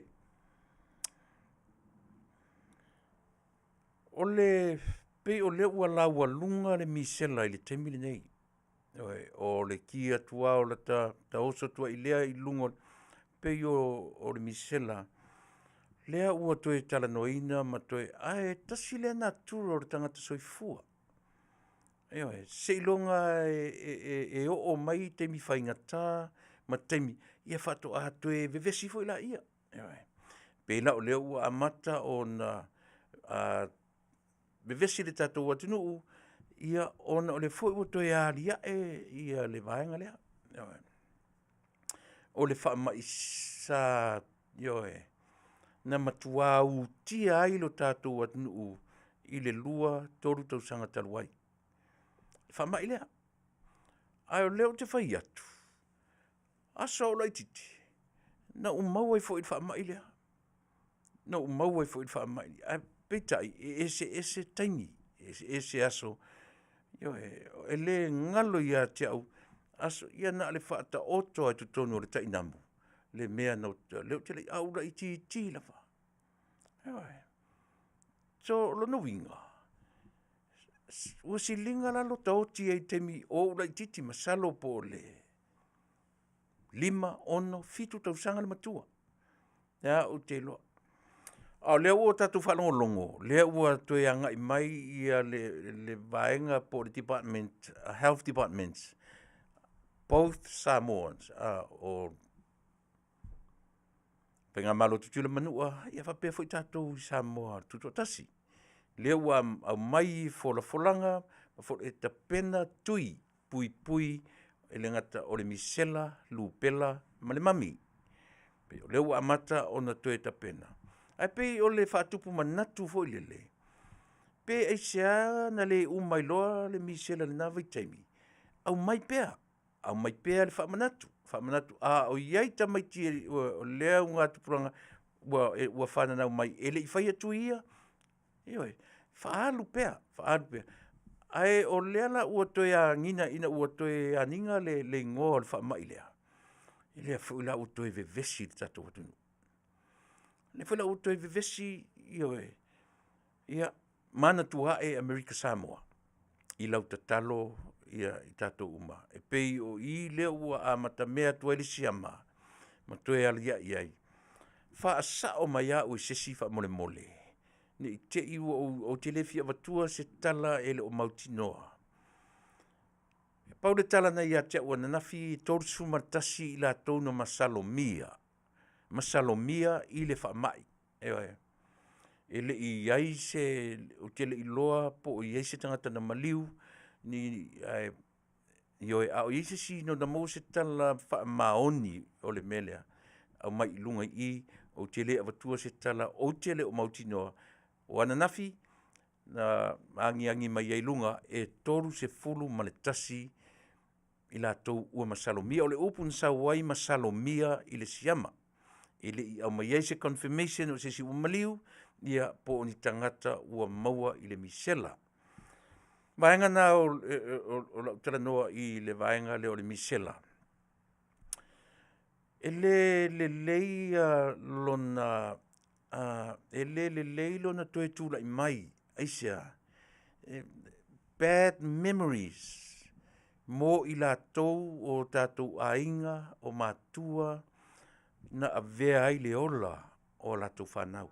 O le pei o lea ua laualuga le misela i le taimi lenei. Ioe, o le ki atu lava o lata taoso atu ai lea i luga, pei o le misela lea ua toe talanoaina ma toe. Ae tasi lea natura o le tagata soifua. Ioe, seiloga lava e oo mai taimi faigata ma taimi, ia faatoa toe vevesi foi lea. Ioe. Pei la o lea ua amata ona vevesi le tatou atunuu ia ona o lea foi ua toe aliae le vaega lea. Ioe. O le faamai sa, ioe, na matua utia ai lo tatou atunuu i le 2, 3 tausaga talu ai, le faamai lea. Ae o lea ou te fai atu, aso a o ou laitiiti, na ou maua ai foi i le faamai lea. Na ou maua ai foi i le faamai, ae peitai, e eseese taimi, eseese aso. Ioe, e le galo ia te au aso ia na o le faataoto lava i totonu o le tainamu le mea na a o ou laitiiti lava. Ioe. So, o lona uiga, ua siliga la lota oti ai i le taimi o ou laitiiti masalo po o le 5, 6, 7 tausaga le matua, lea ou te iloa. A o lea ua tatou faalogologo, lea ua toe agai mai le vaega po o le Department, Health Department, both Samoas, o Faigamalo a Tutuila ma Manua, ia faapea foi tatou i Samoa Tutoatasi. Lea ua aumai folafolaga e tapena tui puipui e le gata o le misela, lupela ma le mami. O lea ua amata ona toe tapena, ae pei o le faatupu manatu foi lele, pe aisea na le uma ai loa le misela i lena vaitaimi? Aumai pea, aumai pea le faamanatu, faamanatu a o i ai tamaiti o lea augatupulaga ua fananau mai e le i faia tui ia, ioe, faaalu pea, faaalu pea. Ae o lea la ua toe agiga ina ua toe agiga le igoa o le faamai lea, lea foi la ua toe vevesi le tatou atunuu. Lea foi la ua toe vevesi, ioe, ia, manatua ae Amerika Samoa i lau tatalo i tatou uma, e pei o i lea ua amatamea atu ai le siama ma toe aliai ai, faasao mai au e se isi faamolemole, ne i te i ua ou… ou te le fia avatua se tala e le o mautinoa. Pau le tala na ia te au ananafi, e 31 i latou na masalomia, masalomia i le faamai, ioe. E le i i ai se… ou te le i iloa po o i ai se tagata na maliu, ae ioe, a o i ai se isi na maua se tala faamaoni o le mea lea, aumai i luga i i, ou te le avatua se tala ou te le o mautinoa. O ananafi na agiagi mai ai i luga, e 31 i latou ua masalomia. O le upu na sau ai, masalomia i le siama. E le i aumaia ai se confirmation o se isi ua maliu. ia po o ni tagata ua maua i le misela. Vaega na o, o, o lau talanoa i le vaega lea o le misela. E le lelei lona e le lelei lona toe tulai mai. Aisea? Bad memories mo i latou o tatou aiga, o matua na avea ai le ola o a latou fanau.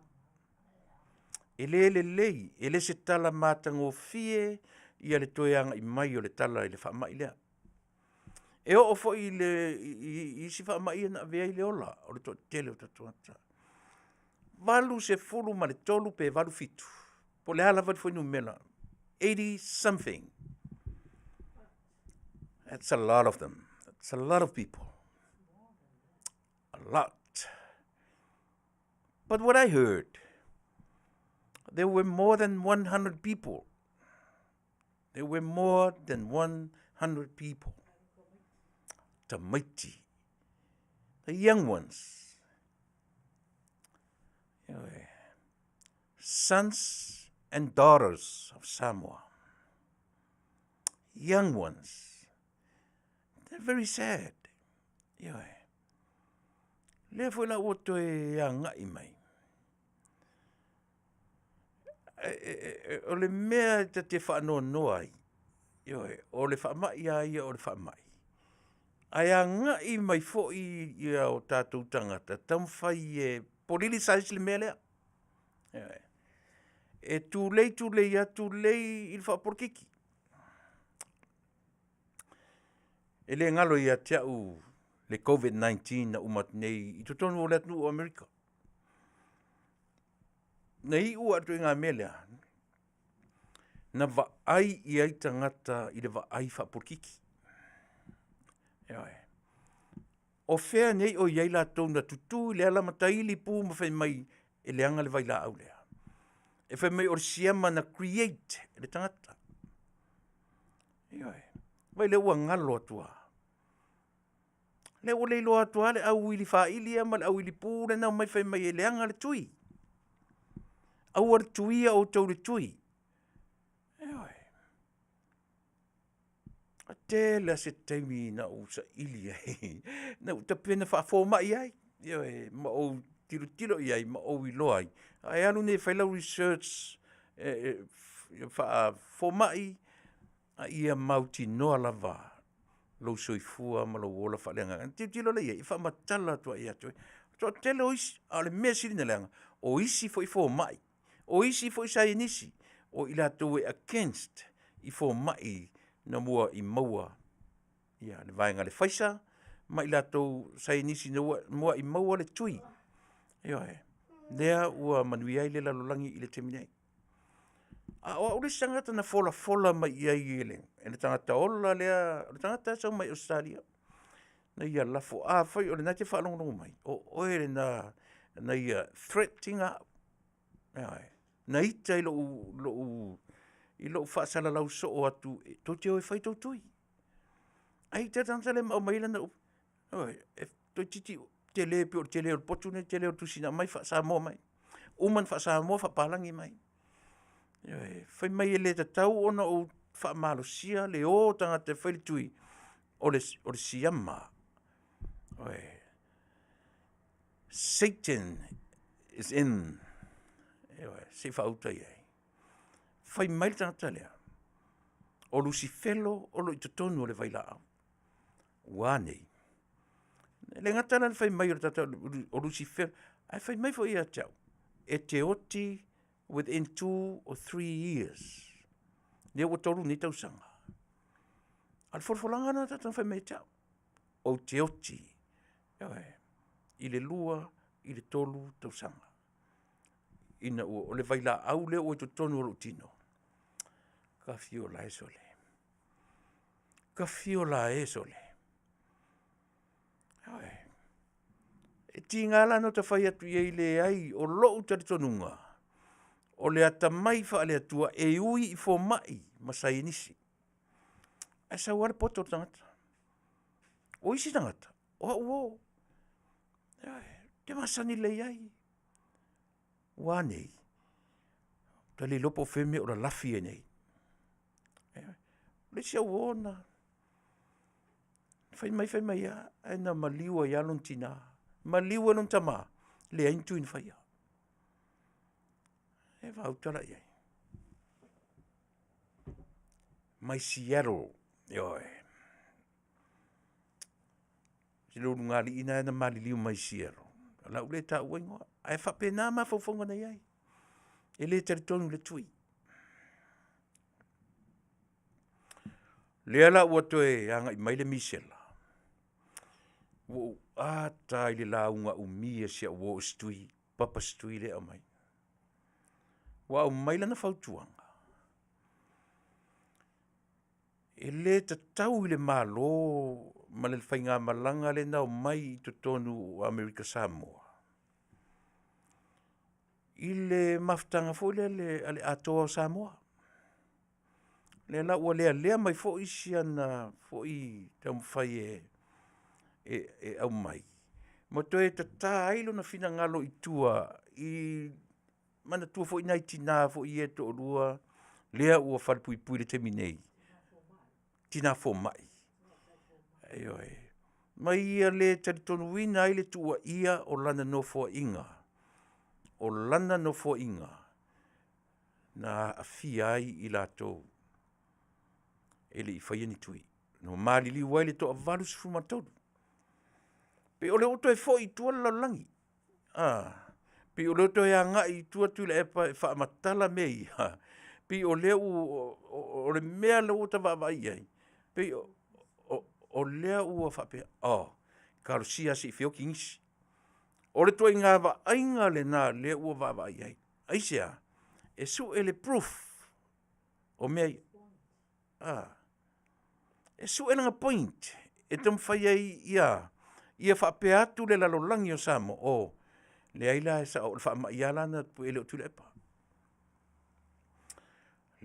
E le lelei, e le se tala matagofie ia le toe agai mai o le tala i le faamai lea. E oo foi i le i isi faamai ia na avea ai le ola o le toatele o tatou tagata. 83 pe 87, po o le a lava le fuainumera, 80 something. That's a lot of them. That's a lot of people. A lot. But what I heard, there were more than 100 people. There were more than 100 people. Tamaiti. The young ones. Sons and daughters of Samoa. Young ones. They're very sad. Ioe. Lea foi la ua toe agai mai. O le mea e ta te faanoanoa ai, ioe, o le faamai lava ia o le faamai. Ae agai mai foi ia o tatou tagata, taumafai e politicise le mea lea. Ioe. E tulei tulei lava tulei i le faapolokiki. E le galo ia te au le COVID-19 na uma atu nei i totonu o le atunuu o Amerika. Na iu lava i le ituaiga mea lea, na vaai i ai tagata i le vaai faapolokiki. Ioe. O fea nei o i ai latou na tutu i le ala ma taili pu ma fai mai e leaga le vailaau lea. E fai mai o le siama na create e le tagata. Ioe. Vaai lea ua galo atu lava. Lea ua le iloa atu lava le au faili ia ma le au ilipu lea na omai fai mai e leaga le tui. Aua le tuia outou i le tui. Ioe. E tele lava se taimi na ou saili ai, na ou tapena faafomai ai, ioe, ma ou tilotilo i ai ma ou iloa ai. A e alu nei e fai lau research faafomai, a ia mautinoa lava lou soifua ma lou ola faaleagaga. Ona tilotilo lea i ai, e faamatala atu ai ia te oe. O le toatele o isi, a o le mea sili ona leaga, o isi foi fomai, o isi foi saienisi, o i latou e against i fomai na muai maua le vaega a le Pfizer ma i latou saienisi na muai maua le tui. Ioe. Lea ua manuia ai le lalolagi i le taimi nei. A o au le isi tagata na folafola mai i ai e le tagata ola lea, o le tagata e sau mai Ausetalia, na ia lafo, afai o lena e te faalogologo mai, o oe lena na ia threat ina au. Ioe. Na ita i lou faasalalau soo atu tou te o e fai tou tui. Ae ita le tagata lea ma aumai ai lana upu, ioe, e toeitiiti tele pei o le tele o le potu lenei le tele o le tusi na aumai faa-Samoa mai. Uma ona faa-Samoa faapalagi mai. Ioe. Fai mai e le tatau ona ou faamalosia le o o tagata e fai le tui, o le siama. Ioe. Satan is in. Ioe, se i faauta i ai. Fai mai le tagata lea, o Lusifelo o lo o i totonu o le vailaau. Ua a nei? E le gata la le fai mai o le tagata o Lusifelo, ae fai mai foi ia te au, e te oti within 2 or 3 years. Lea ua 3 nei tausaga. A o le folafolaga lena tagata na fai mai ia te au, ou te oti, ioe, i le 2 i le 3 tausaga. Ina ua, o le vailaau lea ua i totonu o lou tino, ka fiola e sole. Ka fiola e sole. Ioe. E tiga la ona ta fai atu i ai, leai, o lou talitonuga, o le atamai faale-Atua e ui i fomai ma saienisi. Ae sau lava le poto o le tagata. O isi tagata, o au o, ioe, ou te masani lelei ai. Ua a nei? Ta le iloa po o fea mea o lalafi ai nei. O le isi au uo na fai mai fai mai lava, ae na maliu ai lava lona tina, maliu ai lona tama, leai ni tui na faia. E faauta la i ai. Mai Seattle, ioe. Si lou ulugalii lena na maliliu mai Seattle, o le a ou le taua igoa, ae faapena mafaufauga na i ai. E le talitonu i le tui. O lea la ua toe agai mai le misela, ua ou ata i le lauga umi a si au uo o Setui, Papa Setui lea e aumai. Ua aumai lana fautuaga, e le tatau i le Malo ma le faigamalaga lea na omai i totonu o Amerika Samoa i le mafutaga foi lea a le Atoa o Samoa. O lea la ua lealea mai foi si ana foi taumafai e aumai ma toe tata ai lona finagalo i tua i manatua foi nai tina foi ia e toalua lea ua falepuipui i le taimi nei, tina fomai. Ioe. Ma ia le talitonuina ai le tuuaia o lana nofoaiga, o lana nofoaiga na aafia ai i latou e le i faia ni tui. Na maliliu ai le toa-83. E pei o lea ua toe foi i tua le lalolagi, a, pei o lea ua toe agai i tua Tuilaepa e faamatala mea ia, pei o lea ua, o le mea lea ua ta vaavaai i ai, pei o lea ua faapea, oh, talosia lava se i feoti nisi. O le ituaiga vaaiga lena o lea ua vaavaai i ai. Aisea? E sue le proof o mea ia. E sue lana point e taumafai ai ia faapea atu le lalolagi o Samoa, oh leai la e sao o le faamai lava la na tupu e le o Tuilaepa. O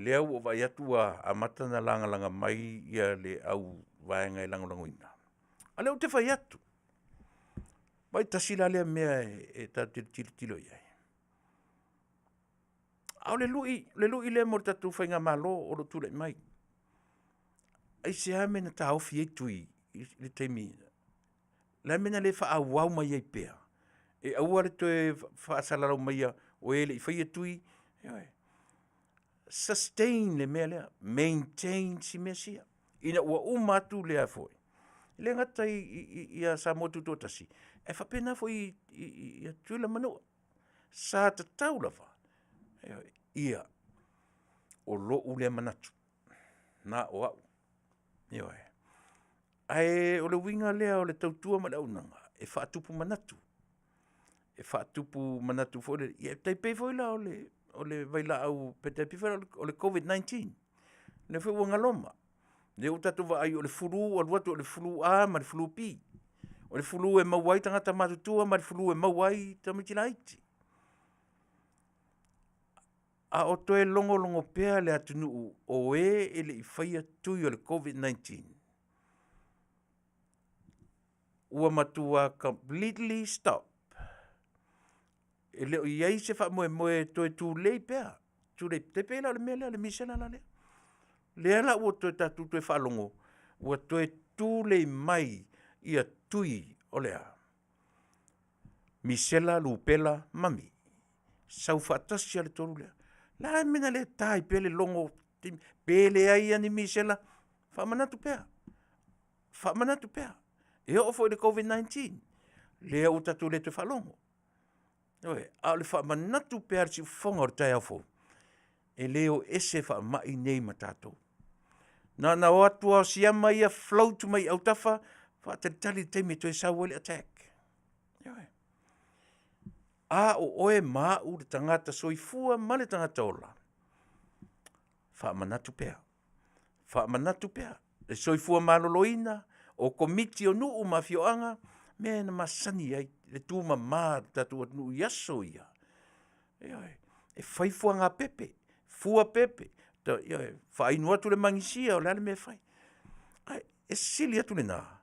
lea ua ou vaai atu ua amata ona lagalaga mai le au vaega e lagolagoina, a o lea ou te fai atu, vaai tasi la lea mea e tatou te tilotilo i ai. A o le lui lea mo le tatou faigamalo o lo o tulai mai. Aisea le mea na taofi ai tui i le taimi? O le a le mea na le faaauau mai ai pea? E aua le toe faasalalau maia o e e le i faia tui. Ioe. Sustain le mea lea, maintain si mea sia ina ua uma atu lea foi, e le gata i Samoa Tutoatasi, ae faapena foi i Tutuila ma Manua. Sa tatau lava, ia, o lou lea manatu, na o au, ioe. Ae o le uiga lea o le tautua ma le auaunaga, e faatupu manatu. E faatupu manatu foi lele, ia e tai pei foi la o le vailaau o le COVID-19, lea foi ua galoma. Lea ua tatou vaai o le flu ua alu atu o le flu A ma le flu B. O le flu e maua ai tagata matutua ma le flu e maua ai tamaiti laiti. A o toe logologo pea le atunuu o e e le i faia tui o le COVID-19, ua matua completely stop. E le o i ai se faamoemoe e toe tulei pea, tulei, e pei la o le mea lea o le misela lea. Lea la ua toe tatou toe faalogo ua toe tulei mai ia tui o le a? Misela, lupela, mami. Sau faatasi lava le tolu lea. O le a le mea na le ta ai pea le logo pe leai lava ni misela, faamanatu pea, faamanatu pea. E oo foi i le COVID-19, lea ua tatou le toe faalogo. Ioe, a o le faamanatu pea o le siufofoga o le taeao fou, e le o ese faamai nei ma tatou. Na ona o atu lava o siama ia float mai autafa, faatalitali i le taimi e toe sau ai le attack. Ioe. A o oe ma au le tagata soifua ma le tagata ola, faamanatu pea, faamanatu pea le soifua maloloina, o komiti o nuu ma afioaga, mea na masani ai le tumama o le tatou atunuu i aso ia. Ioe. E fai fuagapepe, fua pepe, ioe, faainu atu le manisia o le a le mea e fai. Ae e sili atu lena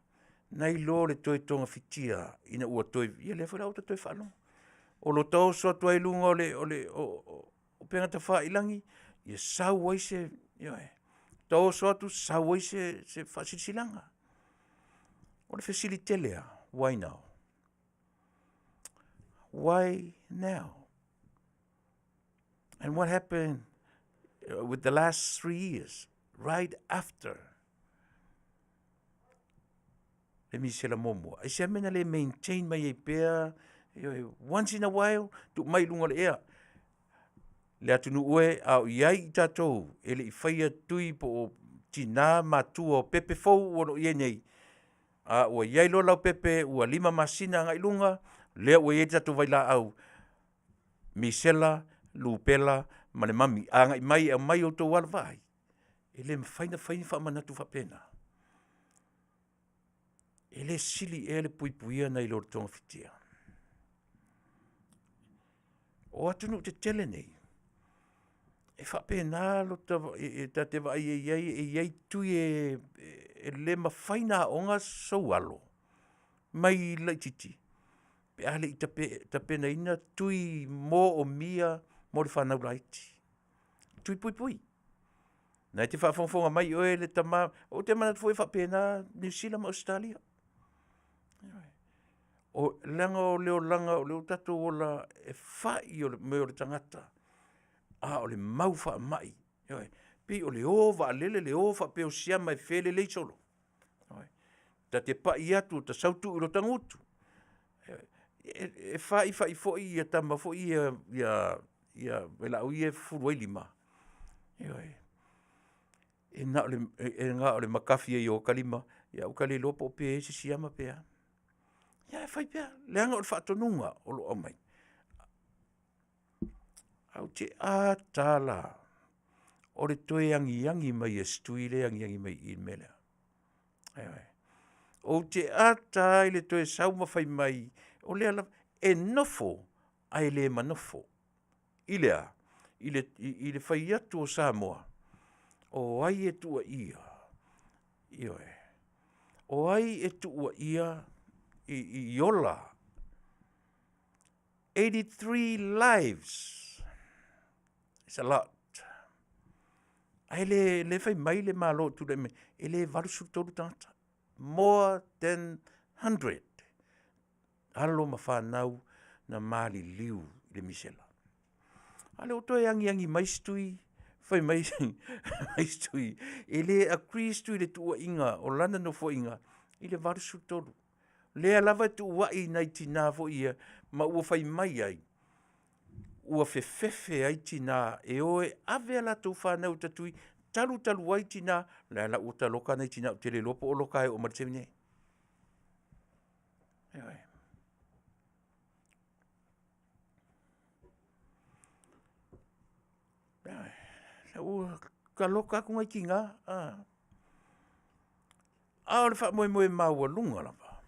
nai lo le toe togafitia ina ua toe, ia lea foi la ua ta toe faalogo. O lo ta oso atu ai i luga o le Upega Tafailangi, ia sau ai se, ioe, taoso atu sau ai se, se faasilasilaga. O le fesili tele lava, why now? Why now? And what happened with the last 3 years, right after le misela muamua? Aisea mea na le maintain mai ai pea, ioe, once in a while, tuu mai i luga o le ea. Le atunuu e, a o i ai i tatou e le i faia tui po o tina matua o pepe fou ua lo o i ai nei, a ua i ai loa lau pepe ua 5 masina agai i luga, lea ua i ai le tatou vailaau misela, lupela ma le mami, agai mai e aumai outou alo vaai, e le mafai ona fai ni faamanatu faapena. E le sili ea le puipuia nai lo le togafitia? O atunuu tetele nei, e faapena lota, e ta te vaai ai i ai, e i ai tui e le mafai ona aoga sou alo mai le laitiiti pe a le i tapenaina tui moomia mo le fanau laiti, tui puipui. Na e te faafogafoga mai oe le tama, ou te manatu foi e faapena Niu Sila ma Ausetalia. Leaga o le olaga o lea ua tatou ola e fai o le moe o le tagata, a o le mau faamai, ioe. E pei o le o vaalele, le o faapea o siama e felelei solo. Ta te pai atu, ta sau tuu i lota gutu. E faifai foi tama foi ia vailaau ia e fufulu ai lima, ioe. E na o le makafi ai o ota lima, ae ua ta le iloa po o pe e se siama pe a. Ae fai pea, leaga o le faatonuga o lo o aumai. Ae ou te ata la o le toe agiagi mai a si tui lea e agiagi mai i i i le mea lea. Ioe. Ou te ata ai i le toe sau ma fai mai o lea lava e nofo ae le manofo. I le a? I le fai atu o Samoa, o ai e tuuaia? Ioe, o ai e tuuaia i ola? 83 lives, it's a lot. Ae le fai mai le Malo o tulai mai, e le 83 tagata, more than 100 alo ma fanau na maliliu i le misela. A lea ua toe agiagi mai isi tui, fai mai isi tui, e le agree isi tui i le tuuaiga o lana nofoaiga i le 83. Lea lava e tuuai nai tina foi ia, ma ua fai mai ai, ua fefefe ai tina e o e ave a latou fanau e tatui, talutalu ai tina, o lea la ua taloka nai tina ou te le iloa po o loka e oo mai i le taimi lenei. Ioe. Ua taloka atu nai tina, a o le faamoemoe maualuga lava,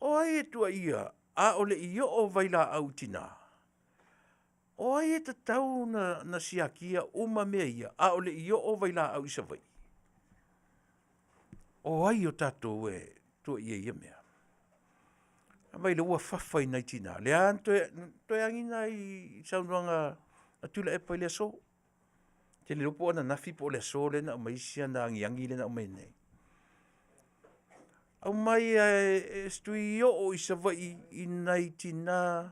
o ai e tuuaia a o le i oo vailaau i tina? O ai e tatau ona siakia uma mea ia a o le i oo vailaau i Savaii? O ai o tatou e tuuaia i ia mea? Vaai o lea ua fafa i nai tina, lea na toe agi nai saunoaga a Tuilaepa i le aso. Ou te le iloa po o ananafi po o le aso lea na aumai ai siana agiagi lea na aumai nei. Aumai e si tui oo i Savaii i nai tina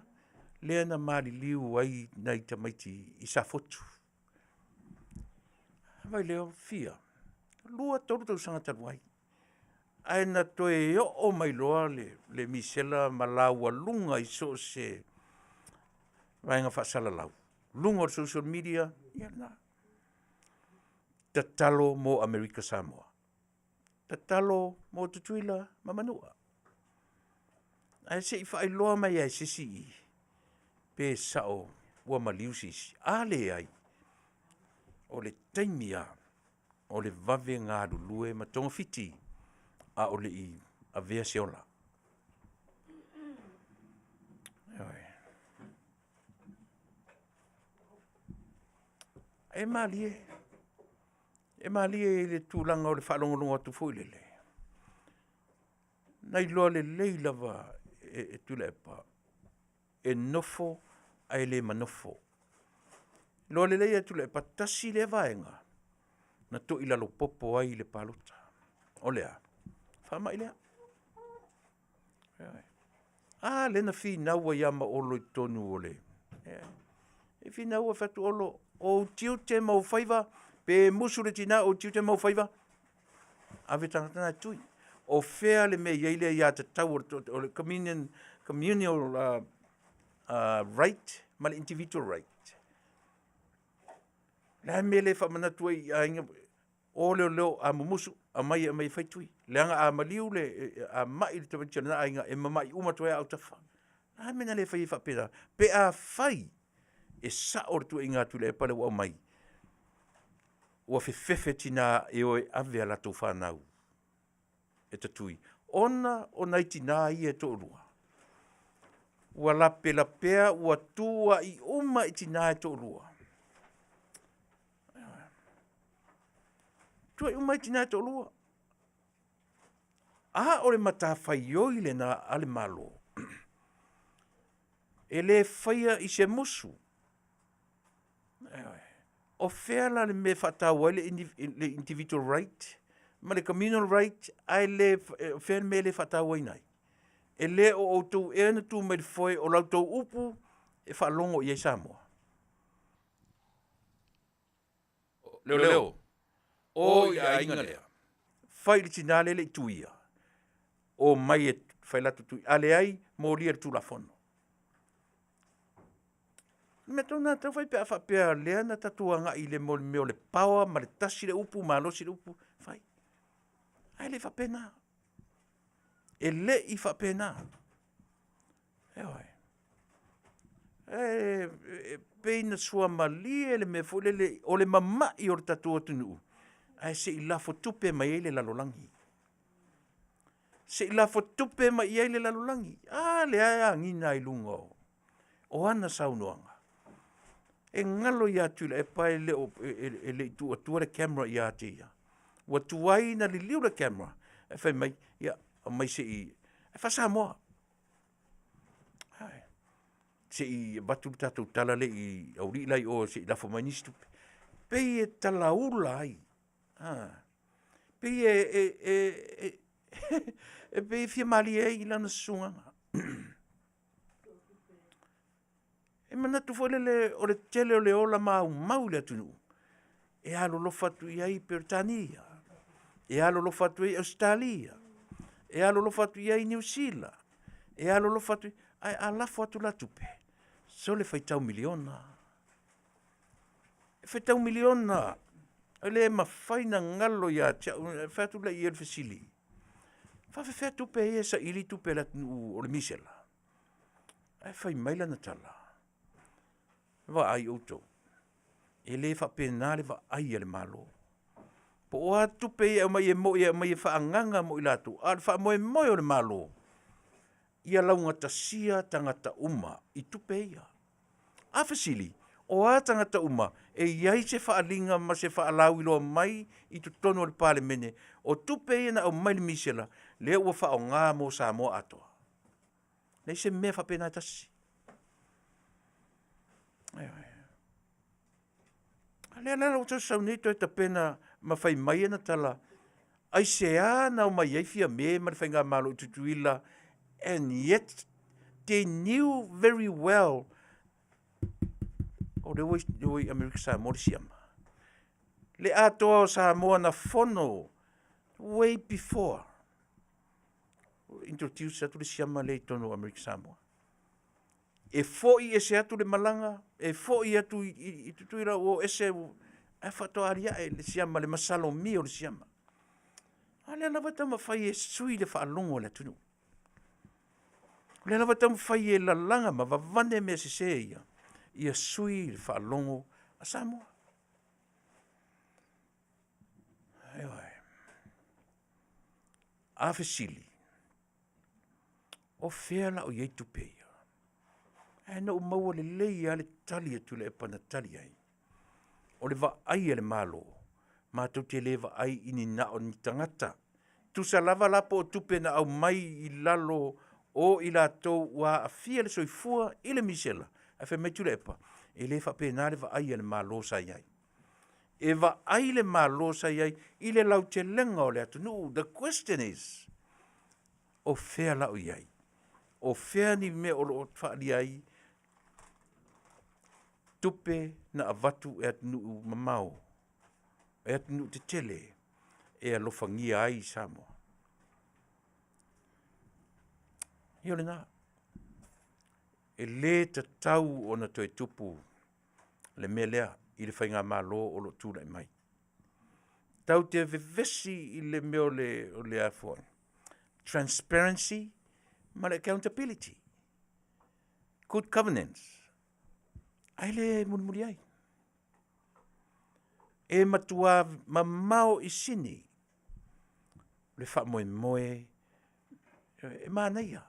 lea na maliliu ai nai tamaiti i Safotu. Vaai lea, fia? 2, 3 tausaga talu ai, ae na toe oo mai loa le misela ma laualuga i so o se vaega faasalalau, luga o le social media, ia lena. Tatalo mo Amerika Samoa, tatalo mo Tutuila ma Manua. Ae se i faailoa mai lava e se isi i pe sao ua maliu se isi. A leai, o le taimi lava o le vave galulue ma togafiti a o le i avea se ola. E malie, e malie i le tulaga o le faalogologo atu foi lele, na iloa lelei lava e Tuilaepa, e nofo ae le manofo. Iloa lelei e Tuilaepa, tasi lea vaega na toilalo popo ai i le palota. O le a? Faamai lea. A lea na finau ai lava ma Olo i totonu o le... E finau ai, fai atu Olo, o ou tiute ma ou faiva, pe musu le tina o ou tiute ma ou faiva, ave le tagata lena e tui. O fea le mea e i ai le aiatatau o le communion, communal right ma le individual right? O le a le mea e le faamanatu ai i aiga, o leoleo a mumusu, aumai e aumai e fai tui. Leaga a maliu le, a mai le tamaitiiti o lena aiga, e mamai uma atu ai lava autafa. O le a le mea na le fai ai faapena? Pe afai e sao le tuuaiga a Tuilaepa lea ua aumai, ua fefefe tina e o e ave a latou fanau e tatui, ona o nai tina ia e toalua, ua lapelapea, ua tuuai uma i tina e toalua. Tuuai uma i tina e toalua. A o le matafaioi lena a le Malo, e le faia i se musu. Ioe. O fea la le mea e faataua ai le individual right ma le communal right ae le, o fea le mea e le faatauaina ai? E le o outou ea na tu mai i le foe o la outou upu e faalogo i ai Samoa? Leoleo, o i le aiga lea, fai i le tina lea e le i tuia, omai e fai latou tui, a leai, molia i le Tulafono. O le mea tonu lena e tatau ona fai pe a faapea o lea na tatou agai i le mea o le power ma le tasi le upu, malosi le upu, fai. Ae le faapena. E le i faapena. Ioe. E pei na suamalie le mea foi lele o le mamai o le tatou atunuu, ae se i lafo tupe mai ai le lalolagi. Se i lafo tupe mai i ai le lalolagi. A lea e agiga i luga o ana saunoaga. E galo ia Tuilaepa e le i tuu atua le camera ia te ia. Ua tuai ona liliu le camera ae fai mai, ia aumai se i, e faa-Samoa. Se i avatu le tatou tala lea i aualii la i o se i lafo mai nisi tupe. Pei e talaula ai, pei e pei e fia malie ai lana susugaga. E manatu foi lele o le tele o le ola maumau i le atunuu, e alolofa atu i ai Peretania, e alolofa atu i ai Ausetalia, e alolofa atu i ai Niu Sila, e alolofa atu, ae a lafo atu la tupe, sole faitau miliona. E faitau miliona, e le mafai ona galo ia te au, e fai atu lea i ai o le fesili, e faapefea tupe ia e saili tupe a le atunuu o le misela? Ae fai mai lana tala, vaai outou, e le faapena le vaai a le Malo. Po o a tupe ia e aumai e moni e aumai e faaagaaga mo i latou, a o le faamoemoe o le Malo, ia laugatasia tagata uma i tupe ia. A fesili, o a tagata uma e i ai se faaaliga ma se faalauiloa mai i totonu o le Palemene, o tupe ia na aumai i le misela, lea ua faaaoga mo Samoa atoa? Leai se mea faapena e tasi. Ioe. A lea la ua sau nei toe tapena ma fai mai ana tala, aisea na omai ai Fiame ma le faigamalo i Tutuila and yet they knew very well o lea ua i Amerika Samoa le siama. Le atoa o Samoa na fono way before introduce atu le siama lea i totonu o Amerika Samoa. E foi ese atu le malaga, e foi atu i Tutuila ua o ese, ae faatoa aliae le siama, le masalomia o le siama. A lea lava e taumafai e sui le faalogo a le atunuu. O lea lava e taumafai e lalaga ma vavane mea sese ia, ia sui le faalogo a Samoa. Ioe. A fesili, o fea la o i ai tupe ia? Ae na ou maua lelei lava le tali a Tuilaepa na tali ai. O le vaai a le Malo, matou te le vaai i ni na o ni tagata. Tusa lava la po o tupe na aumai i lalo o i latou ua aafia le soifua i le misela, ae fai mai Tuilaepa, E le faapena le vaai a le Malo sa i ai. E vaai le Malo sa i ai i le lautelega o le atunuu. The question is, o fea la o i ai? O fea ni mea o lo o faaalia ai tupe na avatu e atunuu mamao, e atunuu tetele e alofagia ai Samoa? Ia o lena. E le tatau ona toe tupu le mea lea i le faigamalo o lo o tulai mai. Tatou te vevesi i le mea o le a foi, transparency ma le accountability, good governance, ae le mulimuli ai. E matua mamao i sini le faamoemoe e manaia.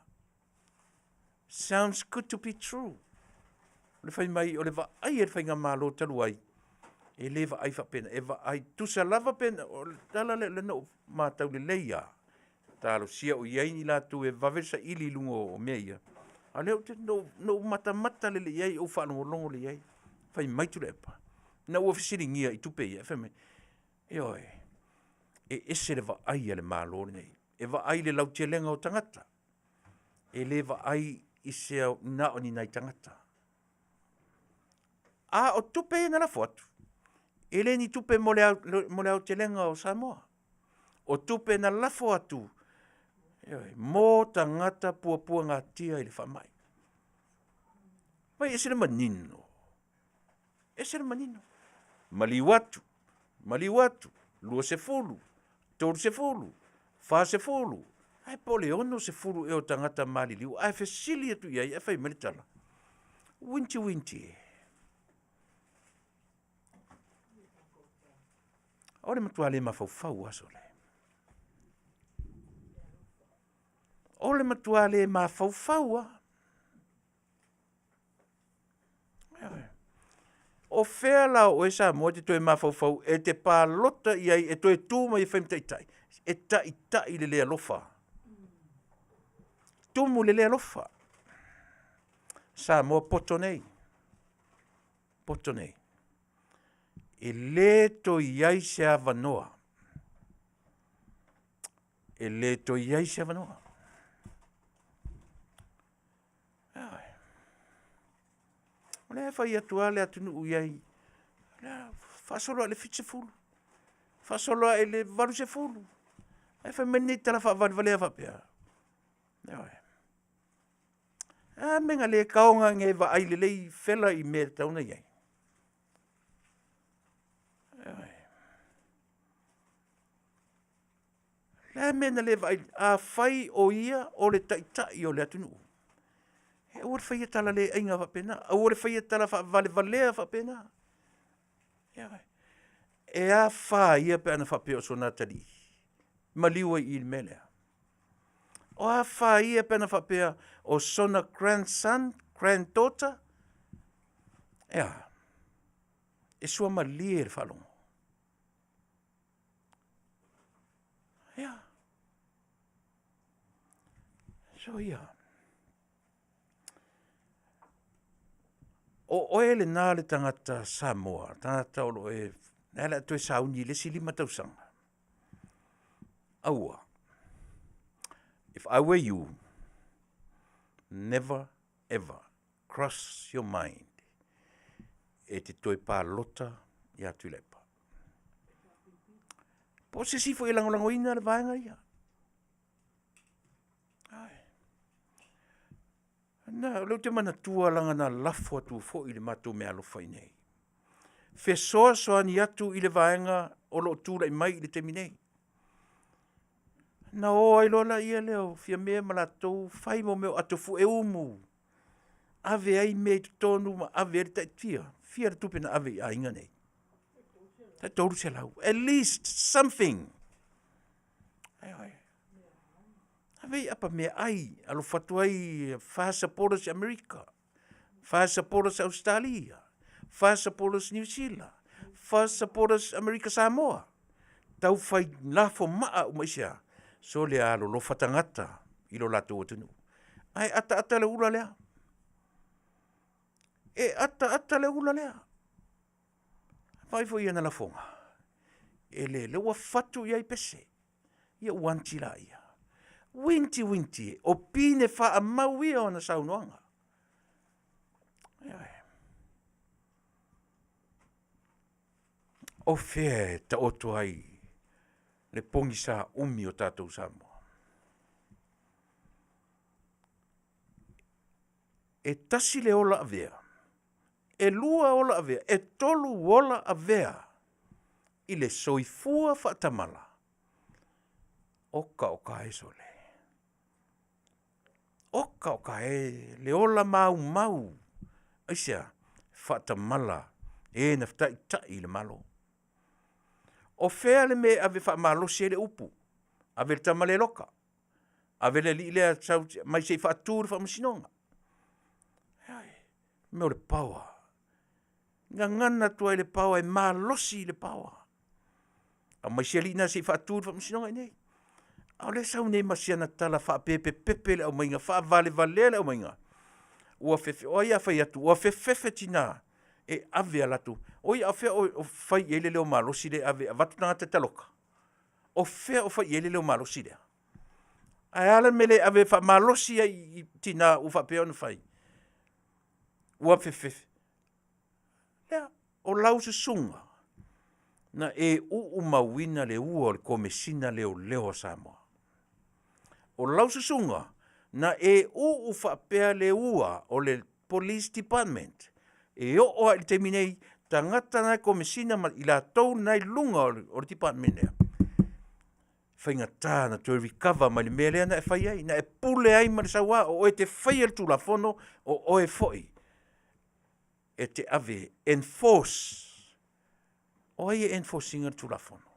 Sounds good to be true. O le fai mai o le vaai a le faigamalo talu ai, e le vaai faapena, e vaai tusa lava pe o le tala lea na ou matau lelei lava, talosia o i ai ni latou e vave le saili i luga o mea ia, a o lea ou te, na ou matamata lelei i ai, ou faalogologo lelei i ai, fai mai Tuilaepa, ina ua fesiligia i tupe ia, fai mai, ioe, e ese le vaai a le Malo lenei, e vaai i le lautelega o tagata, e le vaai i se na o ni nai tagata. A o tupe ia na lafo atu, e le ni tupe mo le, mo le aotelega o Samoa. O tupe na lafo atu ioe, mo tagata puapuagatia i le faamai. Vai ese le manino, ese le manino. Maliu atu, maliu atu, 20, 30, 40, ae po o le 60 ea o tagata maliliu, ae fesili atu i ai, ae fai mai le tala, uinti uinti e. O le matua le mafaufau lava sole. O le matua le mafaufau lava. O fea la o oe Samoa e te toe mafaufau e te palota i ai e toe tu mai e fai ma taitai? E taitai i le le alofa. Tumu i le le alofa. Samoa poto nei, poto nei. E le toe i ai se avanoa. E le toe i ai se avanoa. O lea e fai atu lava le atunuu i ai, faasolo lava i le 70, faasolo lava i le 80, ae fai mai lenei tala faavalevalea faapea. Ioe. A mea na le taoga e vaai lelei fela i mea e tatau ona i ai. Ioe. Le a le mea na le vaai, afai o ia o le taitai o le atunuu, e aua le faia tala le aiga faapena, aua le faia tala faavalevalea faapena. Ioe. E a fa ia pe ana faapea o sona atalii, maliu ai i i le mea lea. O a fa ia pe ana faapea o sona grandson, granddaughter, e a? E suamalie le faalogo. Ia. So ia. O oe lena le tagata Samoa, tagata o lo o e, lea o le a toe sauni i le isi 5 tausaga. Aua. If I were you, never ever cross your mind e te toe palota ia Tuilaepa. Po o se isi foi e lagolagoina le vaega ia. Ai. Na, o lea ou te manatua leaga na lafo atu foi i le matou meaalofa i inei. Fesoasoani atu i le vaega o lo o tulai mai i le taimi nei. Na o ai loa laia lea o Fiame ma latou fai mo mea o ato fue umu, ave ai mea i totonu ma ave ai le tai fia, fia le tupe na ave i aiga nei. Tai 300. At least something. Ai, ave i apa mea ai, alofa atu ai Fire Supporters America, Fire Supporters Australia, Fire Supporters New Zealand, Fire Supporters America Samoa. Tau fai lafo maa uma i sea, so le alolofa tagata i lo latou atunuu. Ae ataata le ula lea. E ataata le ula lea. Vaai foi i ana lafoga, e lele ua fatu i ai pese. Ia ua anti laia. Winti winti e, o pine faamau ia o ana saunoaga. Ioe. O fea e taoto ai le pogisa umi o tatou Samoa? E tasi le ola avea, e lua ola avea, e tolu ola avea i le soifua faatamala oka oka e sole. Oka oka e le ola maumau. Aisea? Faatamala e na taitai i le Malo. O fea le mea e ave faamalosi ai le upu? Ave i le tama le loka, ave le alii lea sau mai se i faatu le faamasinoga. Ioe, mea o le power. Gagana atu ai le power e malosi le power. Aumai si alii lena se i faatu le faamasinoga i inei. A o lea e sau nei ma si ana tala faapepepepe le aumaiga, faavalevalea le aumaiga. Ua fefe, o ai a fai atu, ua fefefe tina e ave a latou, oi a o fea o fai i ai le leo malosi lea e ave e avatu tagata e taloka? O fea o fai i ai le leo malosi lea? Ae a le mea le ave faamalosi ai i tina ua faapea ona fai? Ua fefefe. Lea, o lau susuga na e uumauina le ua o le Komesina Leoleo a Samoa. O lau susuga na e uu faapea le ua o le Police Department e oo lava i le taimi nei, tagata na e komesina ma i latou na i luga o le department lea, faigata ona toe recover mai le mea lea na e fai ai, na e pule ai ma le saua, o oe e te faia le Tulafono, o oe foi e te ave enforce. O ai e enforce ina le Tulafono?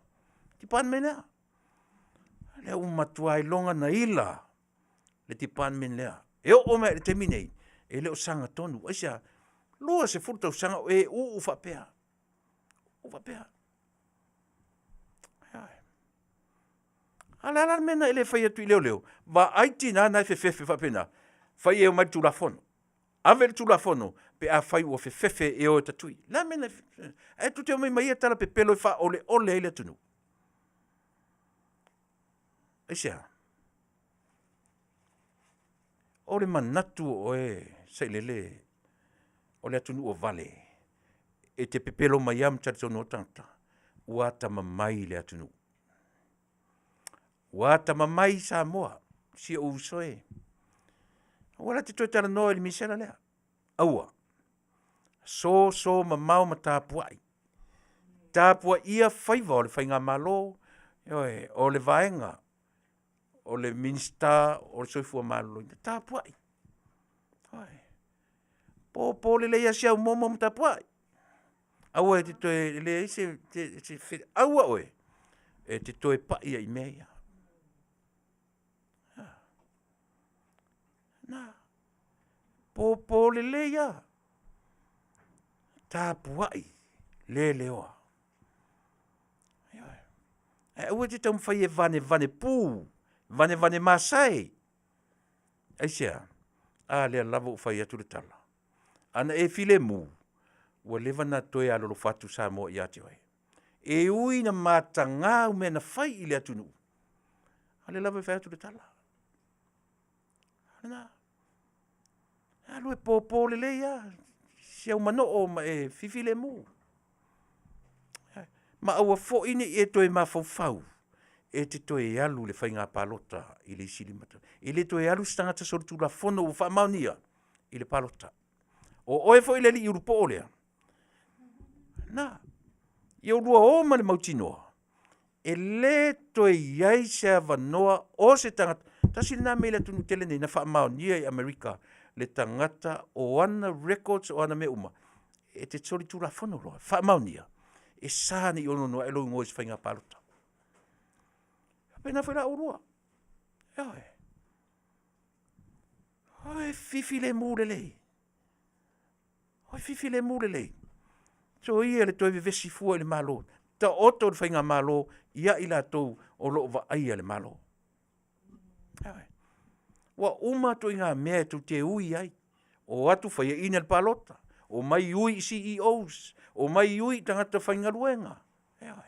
Department lea. Lea ua matua iloga na ila le department lea. E oo mai i le taimi nei, e le o sagatonu. Aisea? 20 tausaga o e uu faapea. Uu faapea. A o le a la le mea na e le fai atu i leoleo? Vaai tina na e fefefe faapena, fai e omai le Tulafono. Ave le Tulafono pe afai ua fefefe e o e tatui. O le a le mea na... Ae tou te omai ma ia tala pepelo e faaoleole ai le atunuu. Aisea? O le manatu o oe Sailele, o le atunuu o vale, e te pepelo mai lava ma talitonu lava tagata, ua atamamai le atunuu. Ua atamamai Samoa, si ou uso e. Aua la te toe talanoa i le misela lea. Aua. So, so mamao ma tapuai. Tapuaia faiva o le faigamalo, ioe, o le vaega, o le Minisita o le Soifua Maloloina, tapuai. Ioe. Po po lelei lava si au momo ma tapuai. Aua e te toe, e leai se, se, aua oe e te toe pai ai i mea ia. Na, po lelei lava, tapuai leleoa. Ioe. Ae aua e te taumafai e vanevane pu, vanevane masae. Aisea? A lea lava ua fai atu le tala. Ana e filemu, ua leva ona toe alolofa atu Samoa ia te oe. E ui na mataga au mea na fai i le atunuu, a lea lava e fai atu le tala. Lena, alu e popo lelei lava, si au manoo ma e fifilemu. Ma aua foi ne i e toe mafaufau e te toe alu i le faiga palota i le isi 5 tausaga. E le toe alu se tagata solitulafono ua faamaonia i le palota. O oe foi le alii ulupoo lea, na, ia ulua o ma le mautinoa, e le toe i ai se avanoa o se tagata. Tasi lena mea i le atunuu tele nei na faamaonia i Amerika le tagata o ana records o ana mea uma, e te solitulafono loa, faamaonia, e sa ne i ono ae lou igoa i se faiga palota. Faapena foi la oulua. Ioe. Oi, fifilemu lelei. Oi, fifilemu lelei. Soia le toe vevesi fua i le Malo. Taoto le faigamalo ia i latou o lo o vaaia le Malo. Ioe. Ua uma atu i ngā mea e tou te ui ai. O atu faiaina le palota. Omai ui i CEOs, omai ui i tagata faigaluega. Ioe.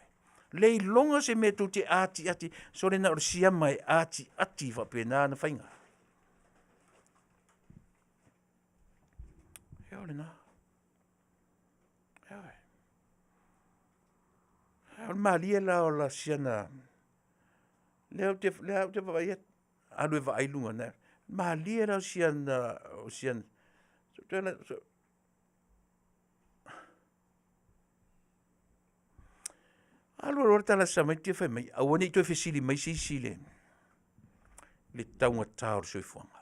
Le iloga se mea tou te atiati, sole na o le siama e atiati faapena ana faiga. Ia o lena. Ioe. O le malie la o la siana, lea ou te, lea ou te vaavaai atu, alu e vaai i luga, malie la o siana, o siana, Alu loa le tala a si tamaiti ia fai mai, aua ne i toe fesili mai se isi i le taugata o le soifuaga.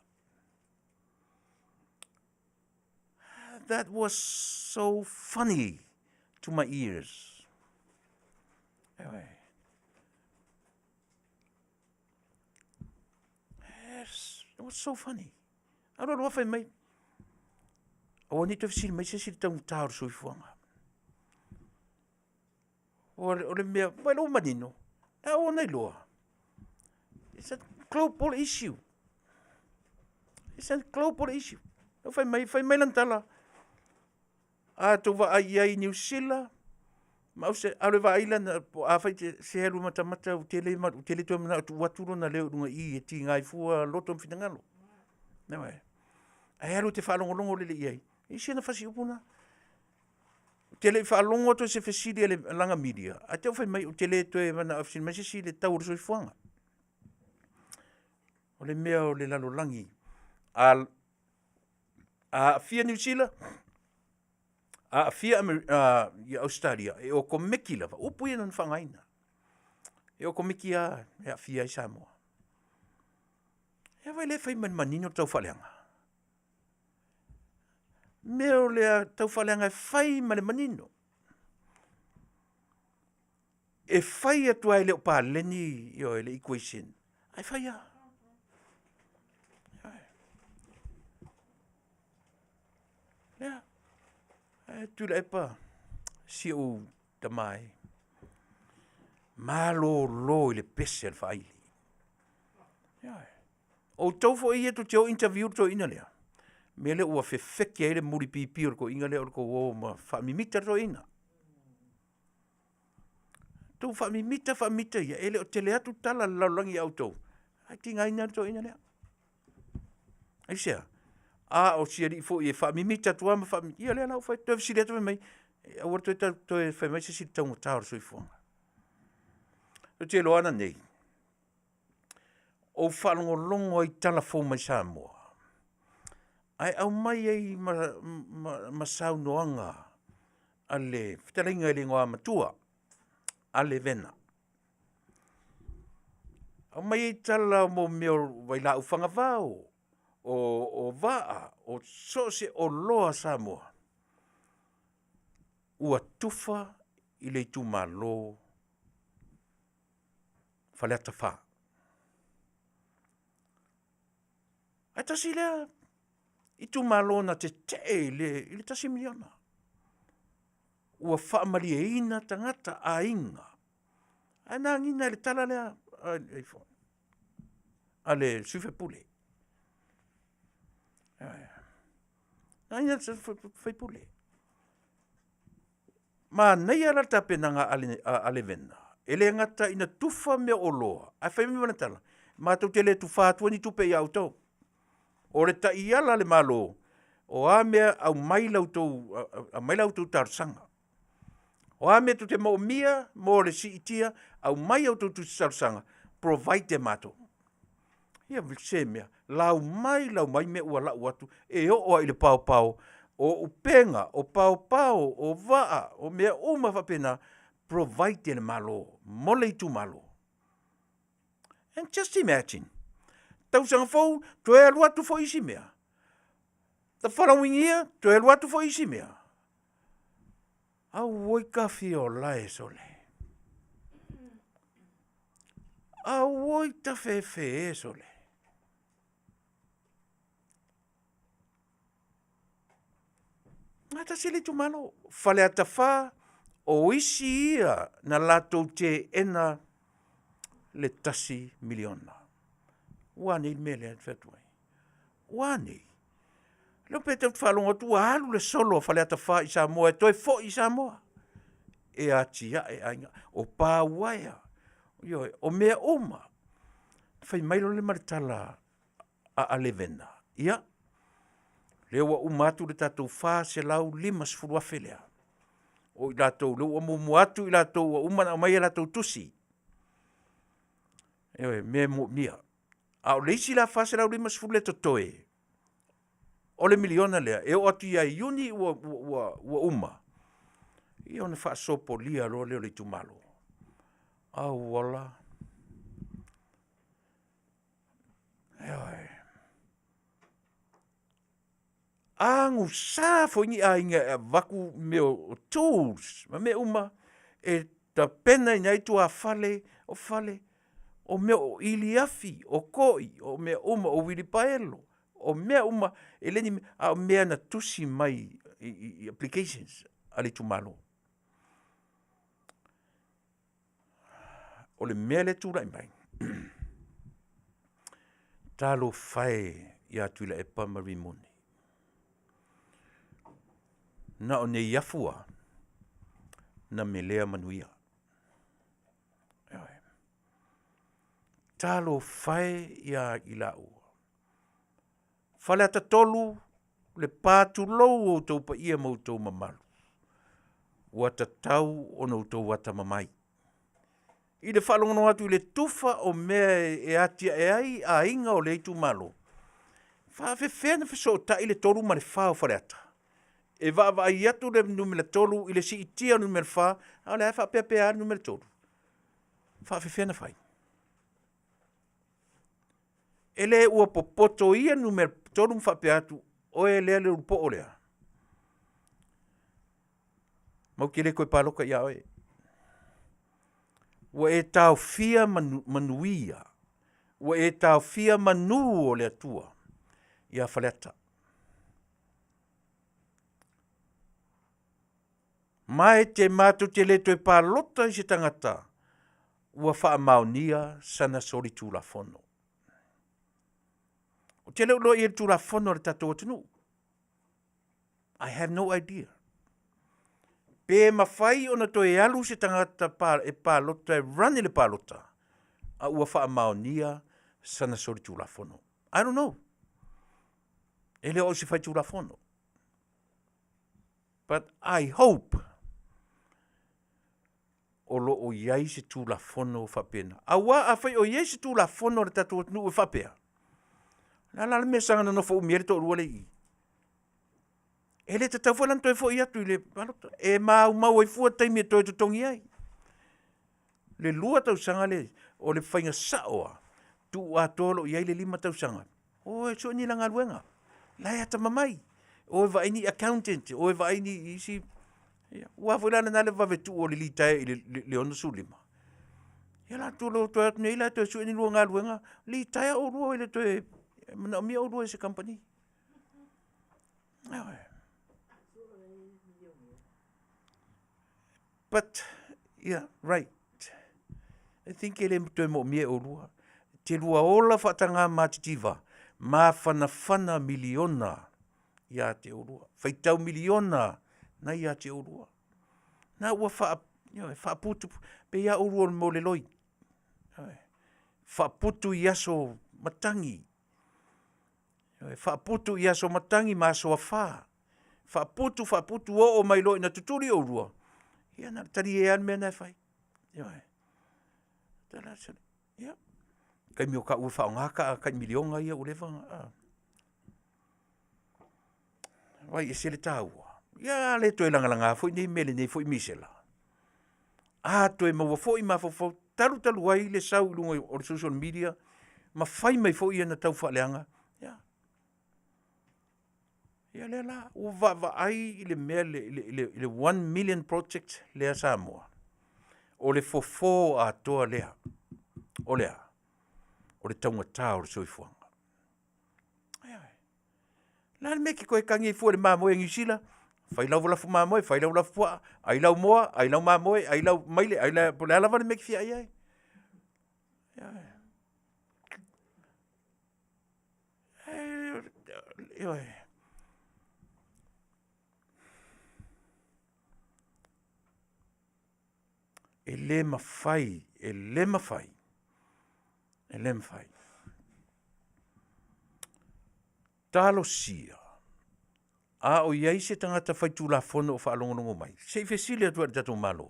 That was so funny to my ears. Yes, it was so funny. Alu alu fai mai, aua ne i toe fesili mai se isi i le taugata o le soifuaga. O le mea, mai lou manino, e ao ona iloa, it's a global issue. It's a global issue. Fai mai, fai mai lana tala, a tou vaai i ai i Niu Sila, ma Ausetalia, alu e vaai lana, afai e te alu e matamata ou te le, ou te le toe manao e tuu atu lona leo i luga i i e tiga ai fua loto ma finagalo. Ioe. Ae alu e te faalogologo lelei i ai, i si ana fasi upu lena. Ou te le i faalogo atu i se fesili a le laga media, ae te i ua fai mai ou te le toe manao e fesili mai se isi i le tau o le soifuaga. O le mea o le lalolagi, a aafia Niu Sila, aafia Ausetalia, e okomeki lava, upu ia na faaaogaina, e okomeki lava e aafia ai Samoa. Ia vaai la e fai ma le manino le taufaaleaga? Mea o le taufaaleaga e fai ma le manino. E fai atu lava e le o paleni ioe, le equation, ae fai lava. Ia, ae Tuilaepa, si ou tama e, malolo i le pese a le faaili. Ioe. Outou foi ia tou te o interview le toeaina lea, mea lea ua fefeke ai le mulipipi o le toeaina lea o le tou o ma faamimita le toeaina. Tou faamimita faamimita ia, e le o tele atu tala a le lalolagi ia outou, ae tigaina ai le toeaina lea. Aisea? A o si alii foi e faamimita atu lava ma faamimita, ia lea la ua fai atu, toe fesili atu fai mai, aua le toe fai mai se isi i le taugata o le soifuaga. Ou te iloa nanei, ou faalogologo ai i tala fou mai Samoa, ae aumai ai ma saunoaga a le fetalaiga i le Igoamatua a Levena. Aumai ai tala mo mea o vailaau fagavao, o vaa, o so o se oloa a Samoa ua tufa i le itumalo Faleata 4. Ae tasi lea itumalo na tetee i le $1 miliona. Ua faamalieina tagata aiga. Ae na agiga i le tala lea a le sui usufono. Na agiga i le sui usufono. Manaia la le tapenaga a Levena, e le gata ina tufa mea oloa, ae fai mai ma lana tala, matou te le tufa atua ni tupe ia outou. O le taiala a le Malo, o a mea aumai la outou talosaga. O a mea tou te moomia mo le siitia, aumai a outou tusi talosaga, provide e matou. Ia se mea, lau mai lau mai mea ua lau atu e oo lava i le paopao o upega, o paopao, o vaa, o mea uma faapena, provide e le Malo mo le itumalo. And just imagine, tausaga fou toe alu atu foi isi mea. The following year, toe alu atu foi isi mea. Auoi tafiola e sole. Auoi tafefe e sole. Tasi le itumalo, Faleata 4, o isi ia na latou teena le $1 miliona. Ua a nei le mea lea e fai atu ai? Ua a nei? Leo pe tatou te faalogo atu ua alu le solo a Faleata 4 i Samoa e toe foi i Samoa e atiae aiga, o pa uaea, ioe, o mea uma. Fai mai loa lea ma le tala a Alevena, ia, lea ua uma atu le tatou $450,000 lea, o i latou lea ua muamua atu i latou ua uma ona aumai a latou tusi, ioe, mea e moomia. A o le isi la $450,000 lea e totoe, o le miliona lea, e oo atu ia Iuni ua uma, ia ona faasopolia loa lea o le itumalo. Auala, ioe. Agusa foi ni aiga e avatu mea o tools ma mea uma e tapenaina ai tuafale, o fale, o mea o iliafi, o toi, o mea uma, o uilipaelo, o mea uma, e le ni mea, a o mea na tusi mai i applications a le itumalo. O le mea lea e tulai mai, talofa e ia Tuilaepa ma Rimoni, na o Neiafu lava na melea manuia. Ioe. Talofa e ia i laua. Faleata 3, Lepa tulou outou paia ma outou mamalu, ua tatau ona outou atamamai i le faalogologo atu i le tufa o mea e atiae ai aiga o lea itumalo. E faapefea ona fesootai le 3 ma le 4 o Faleata? E vaavaai atu le numera 3 i le siitia o le numera 4, a o lea lava e faapeapea lava le numera 3. E faapefea ona fai? E le ua popoto ia le numera 3 ma faapea atu, oe lea le ulupoo lea, matou te le toe palota ia oe. Ua e taofia manuia, ua e taofia manu o le Atua ia Faleata. Ma e te matou te le toe palota i se tagata ua faamaonia sana solitulafono. Ou te le o iloa i ai le Tulafono a le tatou atunuu. I have no idea. Pe mafai ona toe alu se tagata e palota e run i le palota, a ua faamaonia sana solitulafono. I don't know. E le o au se faitulafono. But I hope o lo o i ai se Tulafono faapena. Aua afai o i ai se Tulafono a le tatou atunuu e faapea, o le a la le mea e saga nonofo umi ai le toalua lea i i? E le tatau foi la ona toe foi atu i le palota. E maumau ai fua taimi e toe totogi ai. Le 2 tausaga le, o le faiga sao lava, tuu atoa loa i ai le 5 tausaga, o e sue ni la galuega, la e atamamai, o e vaai ni accountant, o e vaai ni isi, ia, aua foi la lena le vave tuu o le litaea i le 65. Ia la tu lo toe atu nei la toe sue ni lua galuega, litaea oulua e le toe manaomia oulua e se kamupani. But, yeah, right. I think e le toe moomia e oulua. Te lua ola faataga matitiva, mafanafana miliona ia te oulua. Faitau miliona na ia te oulua. Na ua faa, you know, faaputu, pei lava oulua mo le loi. Faaputu i aso matagi, faaputu i aso matagi ma aso afa, faaputu faaputu oo mai loa ina tutuli oulua, ia na o le talie lava le mea lena e fai. Ioe. Ia, taimi o taua e faaaoga taa tai miliona ia ua leva ona a. Vaai ese le taua. Ia a le toe lagalaga foi nei mea i lenei foi misela. A toe maua foi mafaufau talu talu ai le sau i luga o le social media ma fai mai foi ana taufaaleaga, ia, ia lea la ua vaavaai i le mea i le 1 million project lea a Samoa, o le fofo atoa lea. O le a? O le taugata o le soifuaga. Ioe. O le a le mea e te toe tagi ai fua i le mamoe a Niu Sila? Fai lau lafu mamoe, fai lau lafupuaa, ai lau moa, ai lau mamoe, ai lau maile, ai lau... po o le a lava le mea e te fia ai ai. Ioe. Ioe. le mafai, e le mafai, e le mafai. Talosia, a o i ai se tagata faitulafono o faalogologo mai, se i fesili atu ai i le tatou Malo,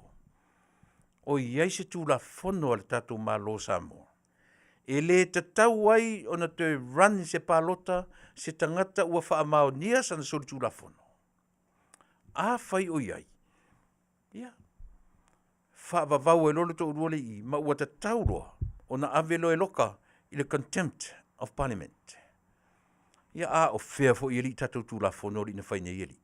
o i ai se Tulafono a le tatou Malo o Samoa e le tatau ai ona toe run se palota se tagata ua faamaonia sana solitulafono? Afai o i ai, ia, faavavau ai loa le toalua lea i i, ma ua tatau loa ona ave loa e loka i le contempt of parliament. Ia a o fea foi alii tatou Tulafono alii na fai nei alii?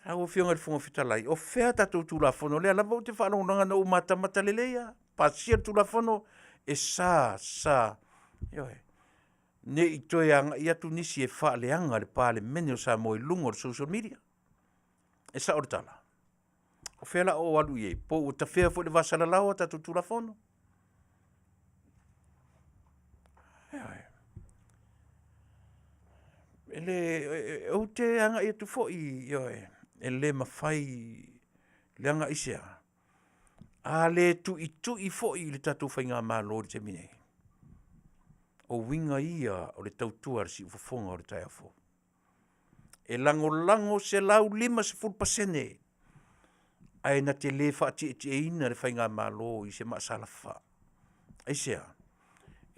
Lau Afioga i le Fofoga Fetalai, o fea tatou Tulafono? Lea lava ou te faalogologo na ou matamata lelei lava. Pasia le Tulafono e sa, sa, ioe, ne i toe agai atu nisi e faaleaga le Palemene o Samoa i luga o le social media. E sao le tala. O fea la o alu i ai? Po ua tafea foi le vasalalao a tatou Tulafono? Ioe. E le, ou te agai atu foi, ioe, e le mafai leaga aisea? A le tuitui foi i le tatou faigamalo i le taimi nei, o uiga ia o le tautua a le siufofoga o le taeao fou. E lagolago 150% ae na te le faatietieina le faigamalo i se maasalafa. Aisea?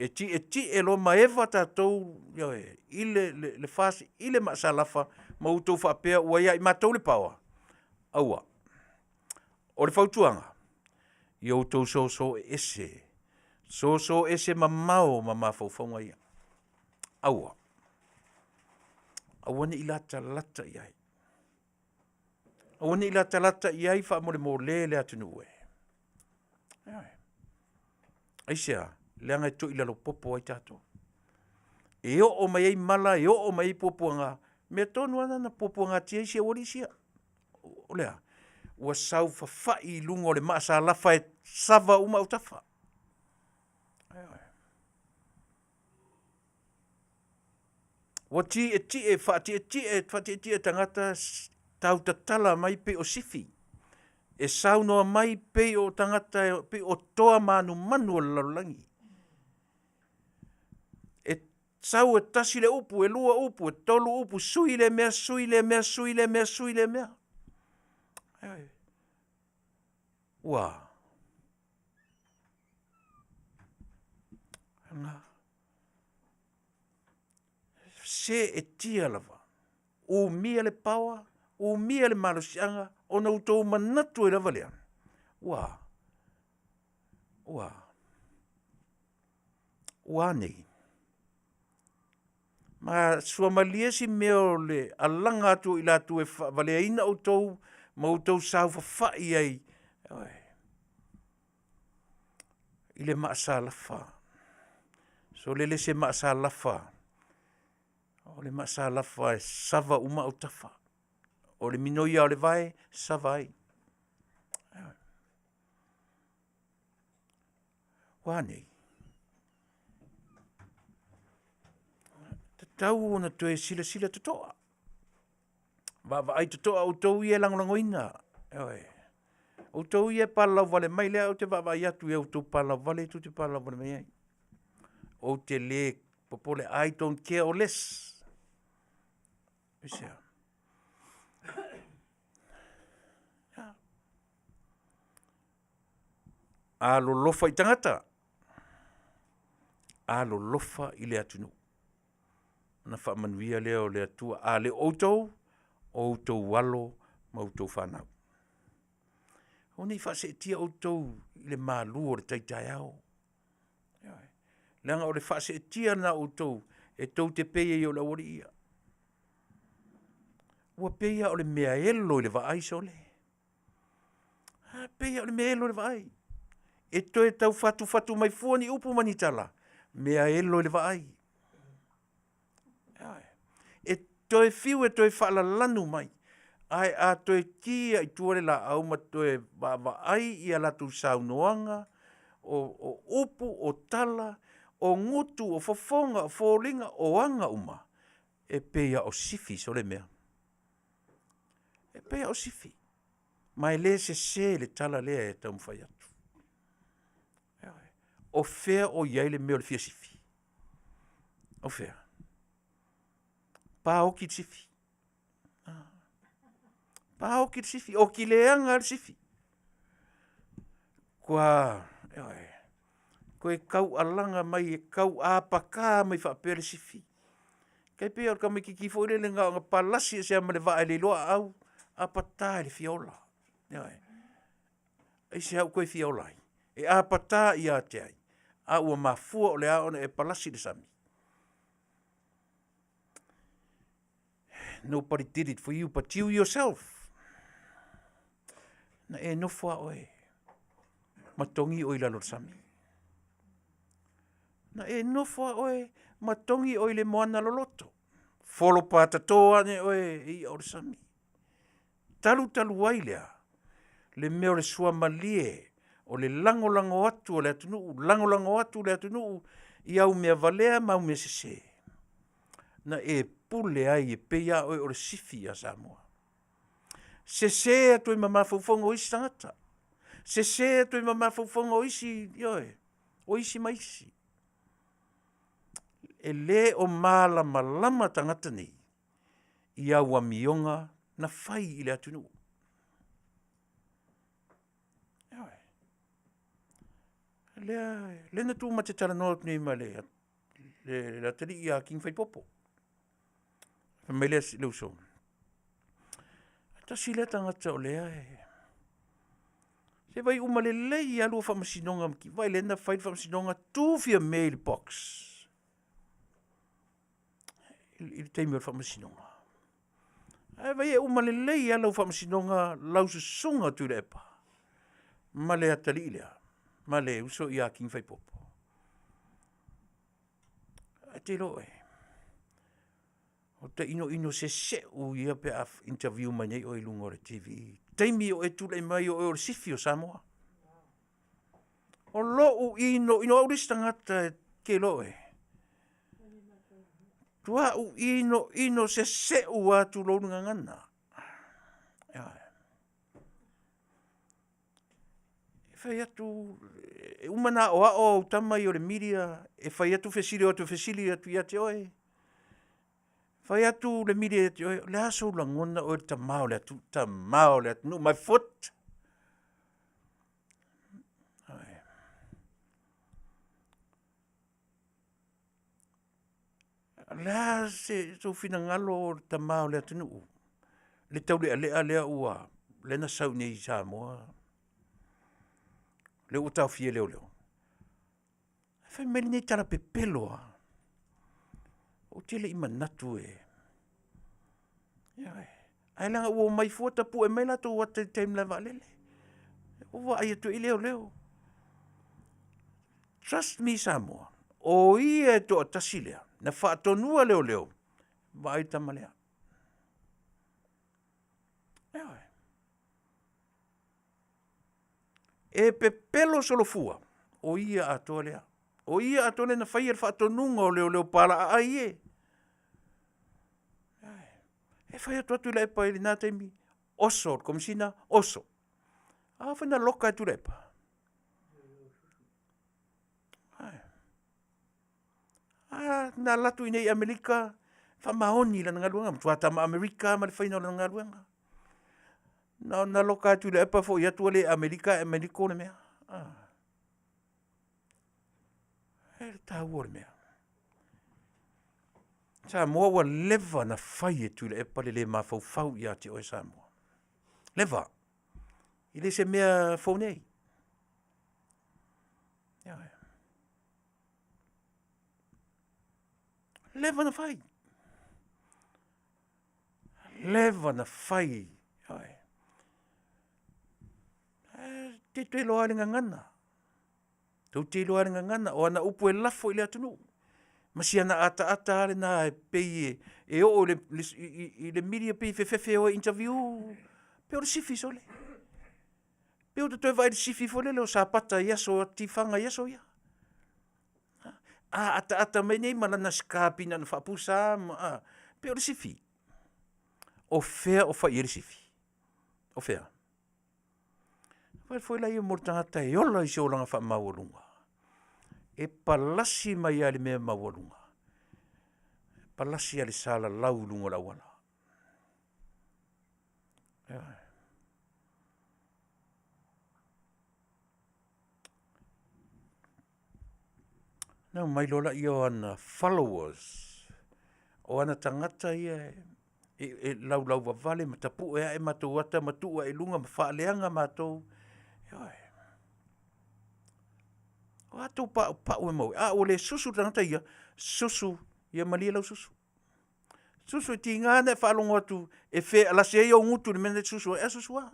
E tietie loa ma eva tatou ioe, i le, le, le FAST i le maasalafa ma outou faapea ua ia i matou le power. Aua. O le fautuaga, ia outou soso ese, soso ese mamao ma mafaufauga ia. Aua. Aua ne i latalata i ai. Aua ne i latalata i ai faamolemole le atunuu e. Ioe. Aisea? Leaga e toilalo popo ai tatou. E oo mai ai mala, e oo mai ai puapuaga, mea tonu lava na puapuagatia ai si aualii sia. O le a? Ua saufafai i luga o le maasalafa e sava uma autafa. Ua tietie, faatietie, faatietie tagata tautatala mai pei o sifi. E saunoa mai pei o tagata, pei o toa manumanu o le lalolagi. E sau e tasi le upu, e lua upu, e tolu upu, sui lea mea, sui lea mea, sui lea mea, sui lea mea. Ua seetia lava, umia le power, umia le malosiaga ona outou manatu ai lava lea, ua, ua, ua a nei? Ma suamalie si mea o le alaga atu o i latou e faavaleaina outou ma outou saofafai ai i le maasalafa. Sole le se maasalafa, o le maasalafa e sava uma autafa. O le minoia o le vae, sava ai. Ua nei? Tatau ona toe silasila totoa. Vaavaai totoa outou ia e lagolagoina. Ioe. Outou ia e palalau vale mai lea ou te vaavaai atu i outou palalau vale tou te palalau vale mai ai. Ou te le popole, I don't care or less. Aisea? Alolofa i tagata, alolofa i le atunuu. Ona faamanuia lea o le Atua, a le o outou, o outou alo ma outou fanau. Aua ne i faaseetia outou i le malu o le tai taeao. Leaga o le faaseetia lena o outou e tou te pei ai o le aualii ia. Ua pei lava o le mea elo i le vaai sole. A pei lava o le mea elo i le vaai. E toe tau fatufatu mai fua ni upu ma ni tala, mea elo i le vaai. E toe fiu e toe faalalanu mai, ae a toe ki i tua le laau ma toe vaavaai i a latou saunoaga, o, o upu, o tala, o gutu, o fofoga, o foliga, o aga uma, e pei lava o sifi sole mea. E pei lava o sifi. Ma e le sese le tala lea e taumafai atu. O fea o i ai le mea o le fia sifi? O fea? Paoki le sifi. Paoki le sifi, oki leaga le sifi. Kua, ioe, koe taualaga mai e tau apaka mai faapea le sifi. Tai pei o le tamaititi foi lele na ona palasi ese lava ma le vaa e le iloa aau, apata i le fia ola. Ioe. Aisea ua toe fia ola ai? E apata ia te ai? A ua mafua o le a ona e palasi i le sami? Nobody did it for you but you yourself. Na e nofo a oe ma togi oe i lalo o le sami. Na e nofo a oe ma togi oe i le moana loloto. Folo patato ane oe e ia o le sami. Talu talu ai lea, le mea o le suamalie, o le lagolago atu o le atunuu, lagolago atu le atunuu i au mea valea ma au mea sese, na e pule ai e pei lava oe o le sifi ia Samoa. Sese atu ai ma mafaufauga o isi tagata, sese atu ai ma mafaufauga o isi, ioe, o isi ma isi. E le o malamalama tagata nei i au amioga na fai i le atunuu. Ioe. Lea, lea na tuu ma te talanoa atu nei ma le, le, le atalii ia King Faipopo. Fai mai le, le uso, tasi lea tagata o lea e, se vai uma lelei lava lua faamasinoga, vai lea na fai le faamasinoga, tu Fiame i le box. I le taimi o le faamasinoga. Ae vai e uma lelei lava lau faamasinoga, lau susuga Tuilaepa ma le atalii lea, ma le uso ia King Faipopo. Ae te iloa oe, o te inoino seseu ia pe a interview mai nei oe i luga o le TV. Taimi o e tulai mai o oe o le sifi o Samoa. O lou ino, ino au le isi tagata e te iloa oe. Tua'u ino ino sese'u a tulou le gagana. E fai atu, e uma ona aoao au tama ia o le media, e fai atu fesili, o atu e fesili atu ia te oe. Fai atu le media ia te oe, o le a sou lagona oe le tama o le atunuu, tama o le atunuu, my foot. O le a sou finagalo o le tama o le atunuu, le taulealea lea ua, lea na sau nei i Samoa, lea ua taofia e leoleo. Fai mai lenei tala pepelo lava, ou te le i manatu e, ioe, ae leaga ua omai fua tapue mai latou ata i tai i le malaevaalele. Ua vaai atu i ai leoleo. Trust me Samoa, o ia e toatasi lea na faatonua leoleo, vaai le tama lea. Ioe. E pepelo solofua, o ia atoa lea. O ia atoa lea na faia le faatonuga o leoleo palaaai e. E fai atu atu Tuilaepa i lena taimi, oso le Komesina, oso. A foi na loka e Tuilaepa? A na alu atu i inei i Amerika, faamaoni i lana galuega, matua tama Amerika ma le faiga o lana galuega. Na ona loka atu Tuilaepa foi atu ua le Amerika ae Ameriko le mea. E le taua o le mea. Samoa ua leva na fai e Tuilaepa le le mafaufau ia te oe Samoa. Leva. E le se mea fou nei. Leva na fai. Leva na fai. E te toe iloa le gagana. Tou te iloa le gagana, o ana upu e lafo i le atunuu. Ma si ana ataata lava lena e pei e oo i le media pei e fefefe e o e interview. Pei o le sifi sole. Pei ua ta toe vaai i le sifi foi lele o Sapata i aso tifaga i aso ia. A ataata mai nei ma lana sikapi na ona faapusa ma a, pei o le sifi. O fea o fai i ai le sifi? O fea? Pai foi la ia mo le tagata e ola i se olaga faamaualuga. E palasi mai lava i le mea maualuga. E palasi lava i le salalau i luga o le auala. Ioe. Ona omai loa lea o ana followers, o ana tagata ia e laulauvavale ma tapue ae matou ata ma tuu ae i luga ma faaleaga matou. Ioe. O a tou paupau e maua ai, a ua le susu le tagata ia, susu, ia malie lau susu. Susu e tiga ona e faalogo atu e fealasi ai ou gutu i le mea lena e te susu ai, ae susu lava.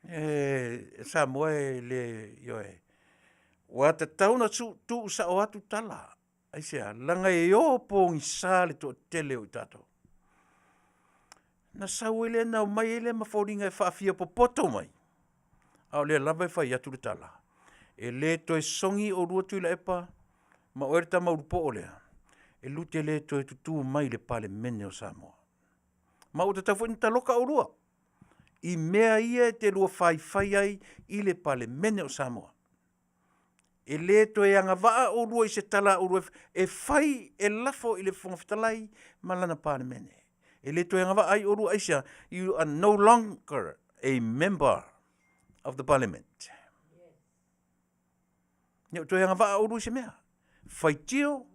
E Samoa e le, ioe, ua tatau ona tuusao atu tala. Aisea? Leaga e o pogisa le toatele o i tatou. Ona sau ai lea na omai ai lea ma foliga e faafiapopoto mai, a o lea lava e fai atu le tala, e le toe sogi oulua Tuilaepa ma oe le tama ulupoo lea, e lua te le toe tutu mai i le Palemene o Samoa. Ma ua tatau foi ona taloka oulua i mea ia e te lua faifai ai i le Palemene o Samoa. E le toe agavaa oulua i se tala a oulua e fai e lafo i le Fofoga Fetalai ma lana Palemene. E le toe agavaa ai oulua, aisea? You are no longer a member of the Parliament. Ne i toe agavaa oulua i se mea. Faitio,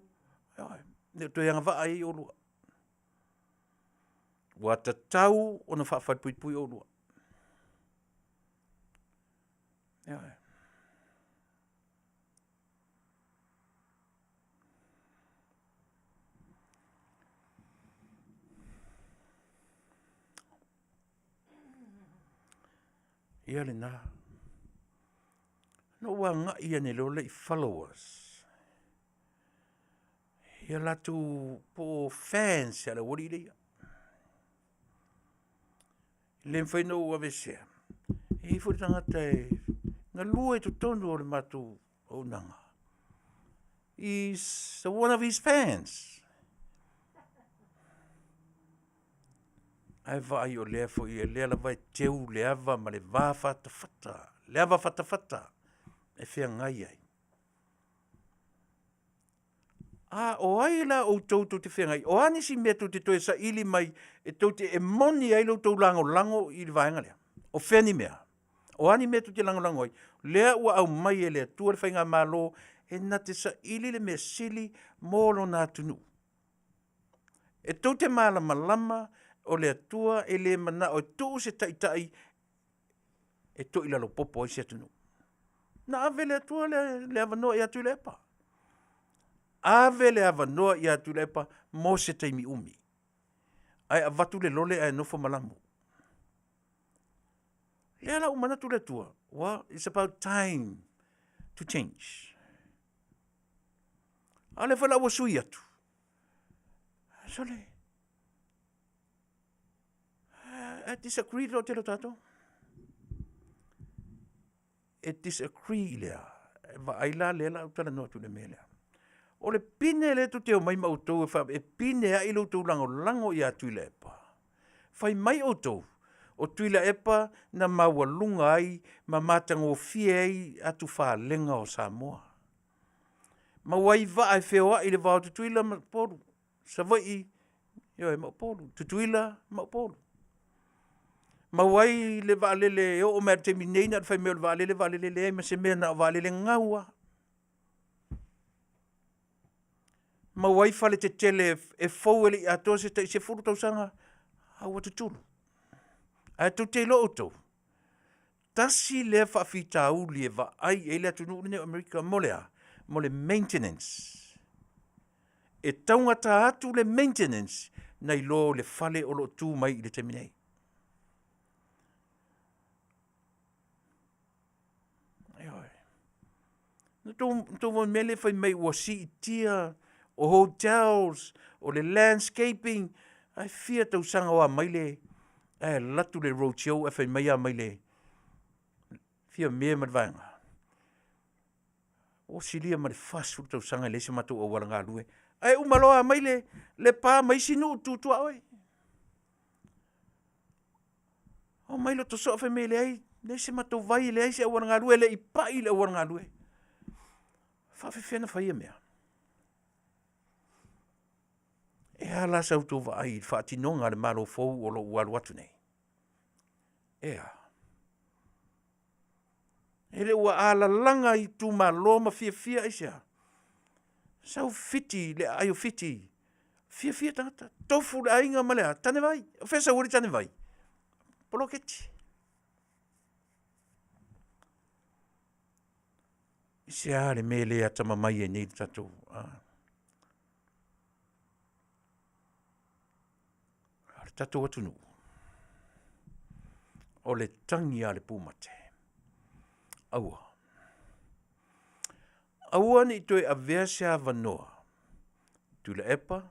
ne i toe agavaa ai oulua. Ua tatau ona faafalepuipui oulua. Ioe. Ia lena. Na ou agai ane loa lea i followers. Ia latou po o fans a le aualii lea. E le mafai ona ou aveesea, e i ai foi le tagata e galue i totonu o le matou auaunaga, is one of his fans. Ae vaai o lea foi, o lea lava e teu le ava ma le va fatafata, le ava fatafata e feagai ai. A o ai la outou tou te feagai? O a nisi mea tou te toe saili mai e tou te e moni ai lo outou lagolago i le vaega lea? O fea ni mea? O a ni mea tou te lagolago ai? Lea ua aumai e le Atua le faigamalo e na te saili le mea sili mo lona atunuu. E tou te malamalama o le Atua e le manao e tuu se taitai e toilalopopo ai se atunuu. Na ave le Atua le, le avanoa ia Tuilaepa. Ave le avanoa ia Tuilaepa mo se taimi umi. Ae avatu le lole ae nofo malamu. Lea la ua manatu le Atua, well, it's about time to change. A o lea foi la ua sui atu. Sole, I disagree le toatele o tatou. E disagree i le a? E vaai la lea la ou talanoa atu i le mea lea. O le pine lea tou te omai ma outou e faa, e pine ai lo outou lagolago ia Tuilaepa. Fai mai outou, o Tuilaepa na maualuga ai ma matagofie ai atufalega o Samoa. Maua ai vaa e feoai i le va o Tutuila ma Upolu. Savaii, ioe, ma Upolu, Tutuila ma Upolu. Maua ai le vaalele e oo mai lava i le taimi nei na o le fai mai o le vaalele, vaalele, leai ma se mea na o vaalele gau lava. Maua ai fale tetele e fou e le i atoa se tai 10 tausaga a ua tutulu. Ae tou te iloa outou, tasi lea faafitauli e vaai i ai le atunuu lenei o Amerika mo le a? Mo le maintenance. E taugata atu le maintenance nai lo le fale o lo o tu mai i le taimi nei. Ioe. Na tou mea lea fai mai ua siitia o hotels, o le landscaping, ae fia tausaga o Amaile ae alu atu le road show ae fai mai Amaile fia mea ma le vaega. Ua silia ma le 40 tausaga e leai se matou auala galue. Ae uma loa Amaile, Lepa ma isi nuu tu tuaoi. Omai Lotosoa fai mai e leai, leai se matou vai, leai se auala galue, e le i pai le auala galue. Faafefea ona fai ia mea? E a la sa outou vaai i le faatinoga a le Malo fou o lo o ua alu atu nei? E a? E le ua alalaga i itumalo ma fiafia aisea? Sau Fiti, le aai o Fiti, fiafia tagata, tofu le aiga ma le a? Tane vai. O fea sau ai le tane vai? Poloketi. I se a le mea le atamamai ai nei le tatou... A le tatou atunuu, o le tagi a le pumate, aua. Aua ne i toe avea se avanoa Tuilaepa,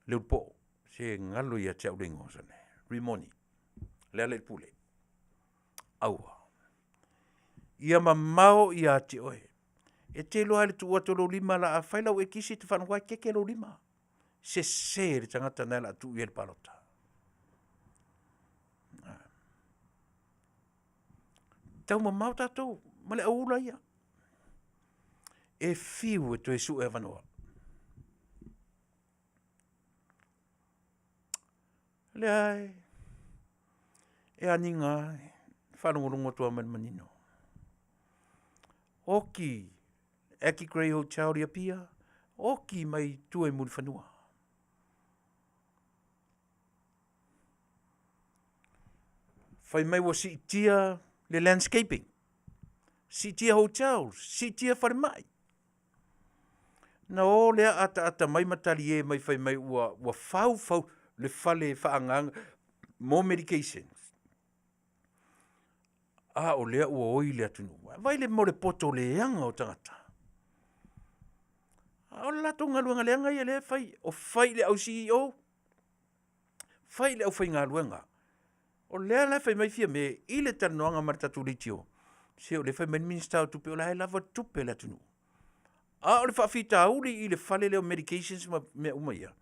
Leulupo'o, se galo ia te au le igoa sole, Rimoni, Lealailepule, aua. Ia mamao ia te oe. E te iloa lava i le tuu atu o lou lima o le a fai lau ekisi e te faalogo lava e keke lou lima. Sese le tagata lena o le a tuu i ai le palota. Taumamao tatou ma le auula ia. E fiu e toe sue avanoa. O lea e aniga lava, e faalogologo atu lava ma le manino. Oki Aki Grey Hotel i Apia, oki mai tua i Mulifanua. Fai mai ua siitia le landscaping, siitia hotels, siitia falemai. Na o lea ataata mai ma talie mai fai mai ua, ua fau fau le fale faaagaaga mo medications. A o lea ua oi le atunuu. Vaai le mo le poto leaga o tagata. A o le latou galuega leaga ia lea e fai, o fai i le au CEO, fai i le aufaigaluega. O lea la e fai mai Fiame i le talanoaga ma le tatou leitio, se o lea e fai mai le Minisita o Tupe o la e lava tupe a le atunuu. A o le faafitauli i le fale lea o medications ma mea uma ia,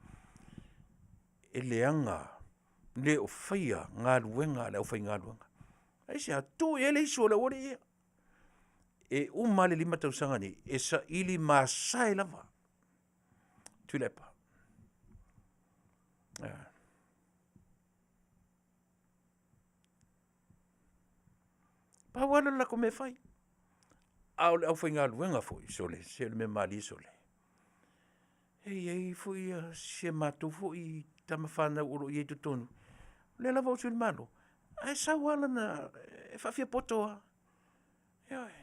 e leaga le o faia galuega a le aufaigaluega. Aisea? Tuu i ai le isu o le aualii ia. E uma lava le 5 tausaga nei, e saili masae lava Tuilaepa. Pau lava lea o le latou mea e fai. A o le aufaigaluega foi, sole, se o le mea malie sole. E i ai foi si a matou foi tama fanau o lo o i ai i totonu, o lea lava ua sui le Malo, ae sau lava lana, e faafiapoto lava. Ioe.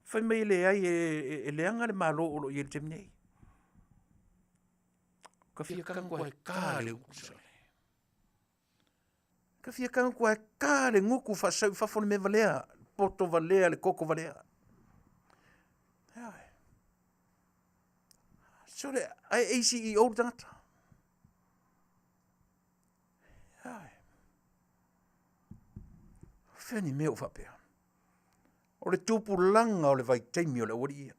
Fai mai e leai e leaga le Malo o lo o i ai i le taimi nei. Ka fia tago e ka le upu sole. Ka fia tago e ka le gutu faasau i fafo le mea valea, poto valea, le toto valea. Ioe. Sole, ae ACEO le tagata. Ioe. Fea ni mea o faapea. O le tupulaga o le vaitaimi o le aualii ia.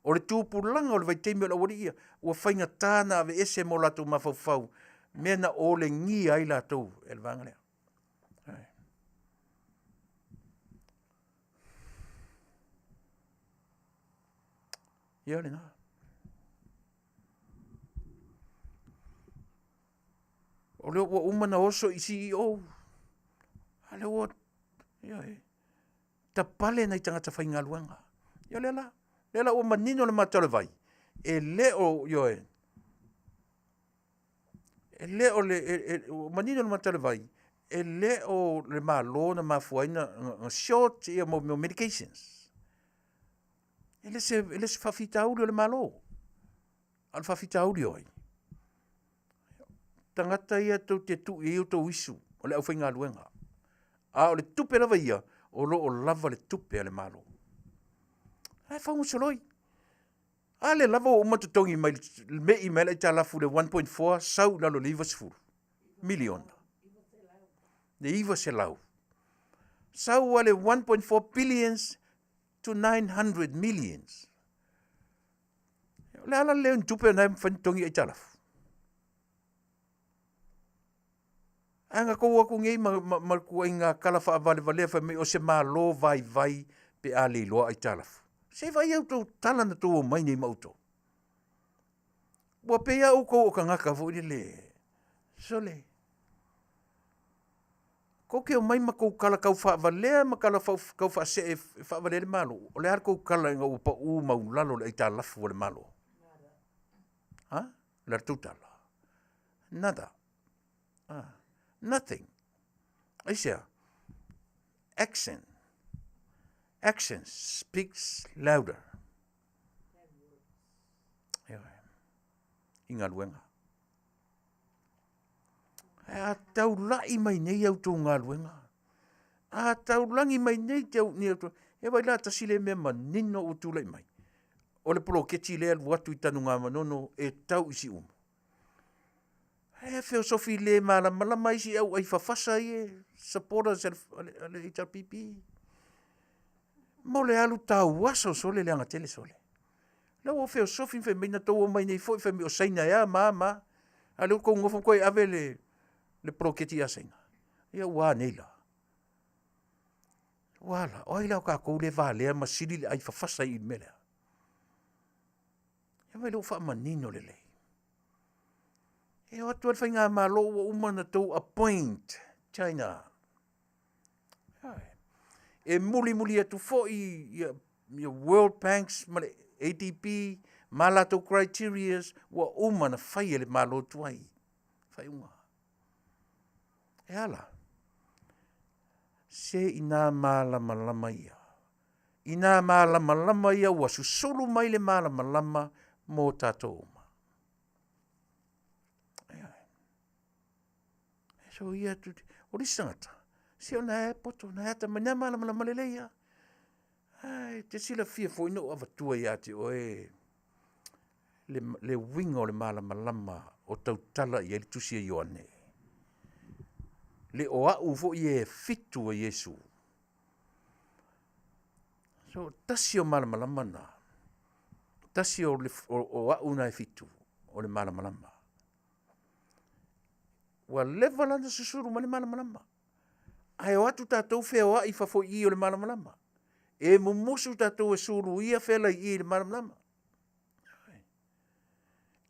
O le tupulaga o le vaitaimi o le aualii ia, ua faigata ona aveese ma o latou mafaufau, mea na olegia ai latou e le vaega lea. Ia lena. O lea ua uma ona oso i CEO, a lea ua, ioe, tapale nai tagata faigaluega. Ia o lea la, lea la ua manino le mata o le vai, e le o, ioe, e le o le, ua manino le mata o le vai, e le o le Malo na mafua ai ona short ia mea o medications. E le se, e le se faafitauli o le Malo, a o le faafitauli o ai? Tagata ia tou te tuu i ai outou isu, o le aufaigaluega. A o le tupe lava ia, o lo o lava le tupe a le Malo. Ae faugasoloi. A lea lava ua uma totogi mai, mei mai le aitalafu i le 1.4, sau i lalo i le 90 miliona. Le 900. Sau lava le 1.4 billions to 900 millions. O le ala lea o ni tupe na e mafai ona totogi aitalafu. Ae na tou o atu nei ma, ma, ma le tuuaiga kala faavalevalea fai mai o se Malo vaivai pe a le iloa aitalafu. Se i vaai a outou tala na tou omai nei ma outou. Ua pei lava outou o tagata foi lele, sole, tou te omai ma tou tala tau faavalea ma tala tau faasee e faavalea le Malo. O le a le tou tala ina ua pau maualalo le aitalafu a le Malo? Ha? O le a le tou tala? Nada. Ah, nothing. Aisea? Action. Action speaks louder. Ioe. I galuega. Ae a taulai mai nei a outou galuega, a taulagi mai nei te au, ni outou, e vaai la tasi lea mea manino ua tulai mai, o le poloketi lea e alu atu i Tanugamanono e tau i Siumu. Ae feosofi le malamalama isi au ai fafasa ia supporters a le HRPP. Mo le alu tauaso sole leaga tele sole. La ua feosofi ma fai mai na tou omai nei foi fai mai o Saina ea ma ma. A o lea ua tou nonofo ma toe ave le poloketi ia Saina. Ia ua a nei la? Ua a la? O ai la o tatou lea e valea ma sili le ai fafasa i le mea lea? Ia vaai lea ua faamanino lelei. E o atu lava le faigamalo ua uma ona tou appoint China. E mulimuli atu foi ia, ia World Banks ma le ADB ma latou criterias ua uma ona fai e le Malo tuai faaiuga. E a la? Se ina malamalama ia. Ina malamalama ia ua susulu mai le malamalama mo tatou uma. So ia tu, o le isi tagata, se o na e poto, na e atamai, na e malamalama lelei lava. Ae te silafia foi na ou avatua ia te oe le, le uiga o le malamalama o tautala i ai le tusi a Ioane. Le o au foi e fitu a Iesu. So, tasi o malamalama na, tasi o, le, o, o au na e fitu, o le malamalama. Ua leva la ona susulu mai le malamalama. Ae o atu tatou feoai i fafo i i o le malamalama. E mumusu tatou e suluia fealai i le malamalama.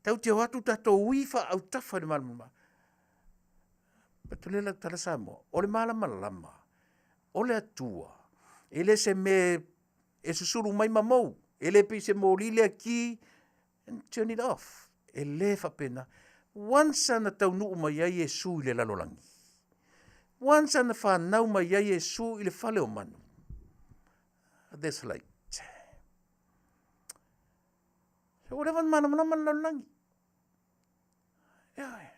Tau te o atu tatou ui faaautafa i le malamalama. Patule lau tala Samoa, o le malamalama, o le Atua, e le se mea e susulu mai ma mou, e le pei se moli lea ki and turn it off. E le faapena. Once ana taunuu mai ai Iesu i le lalolagi, once ana fanau mai ai Iesu i le fale o manu, there's light. So, ua leva ona malamalama le lalolagi. Ioe.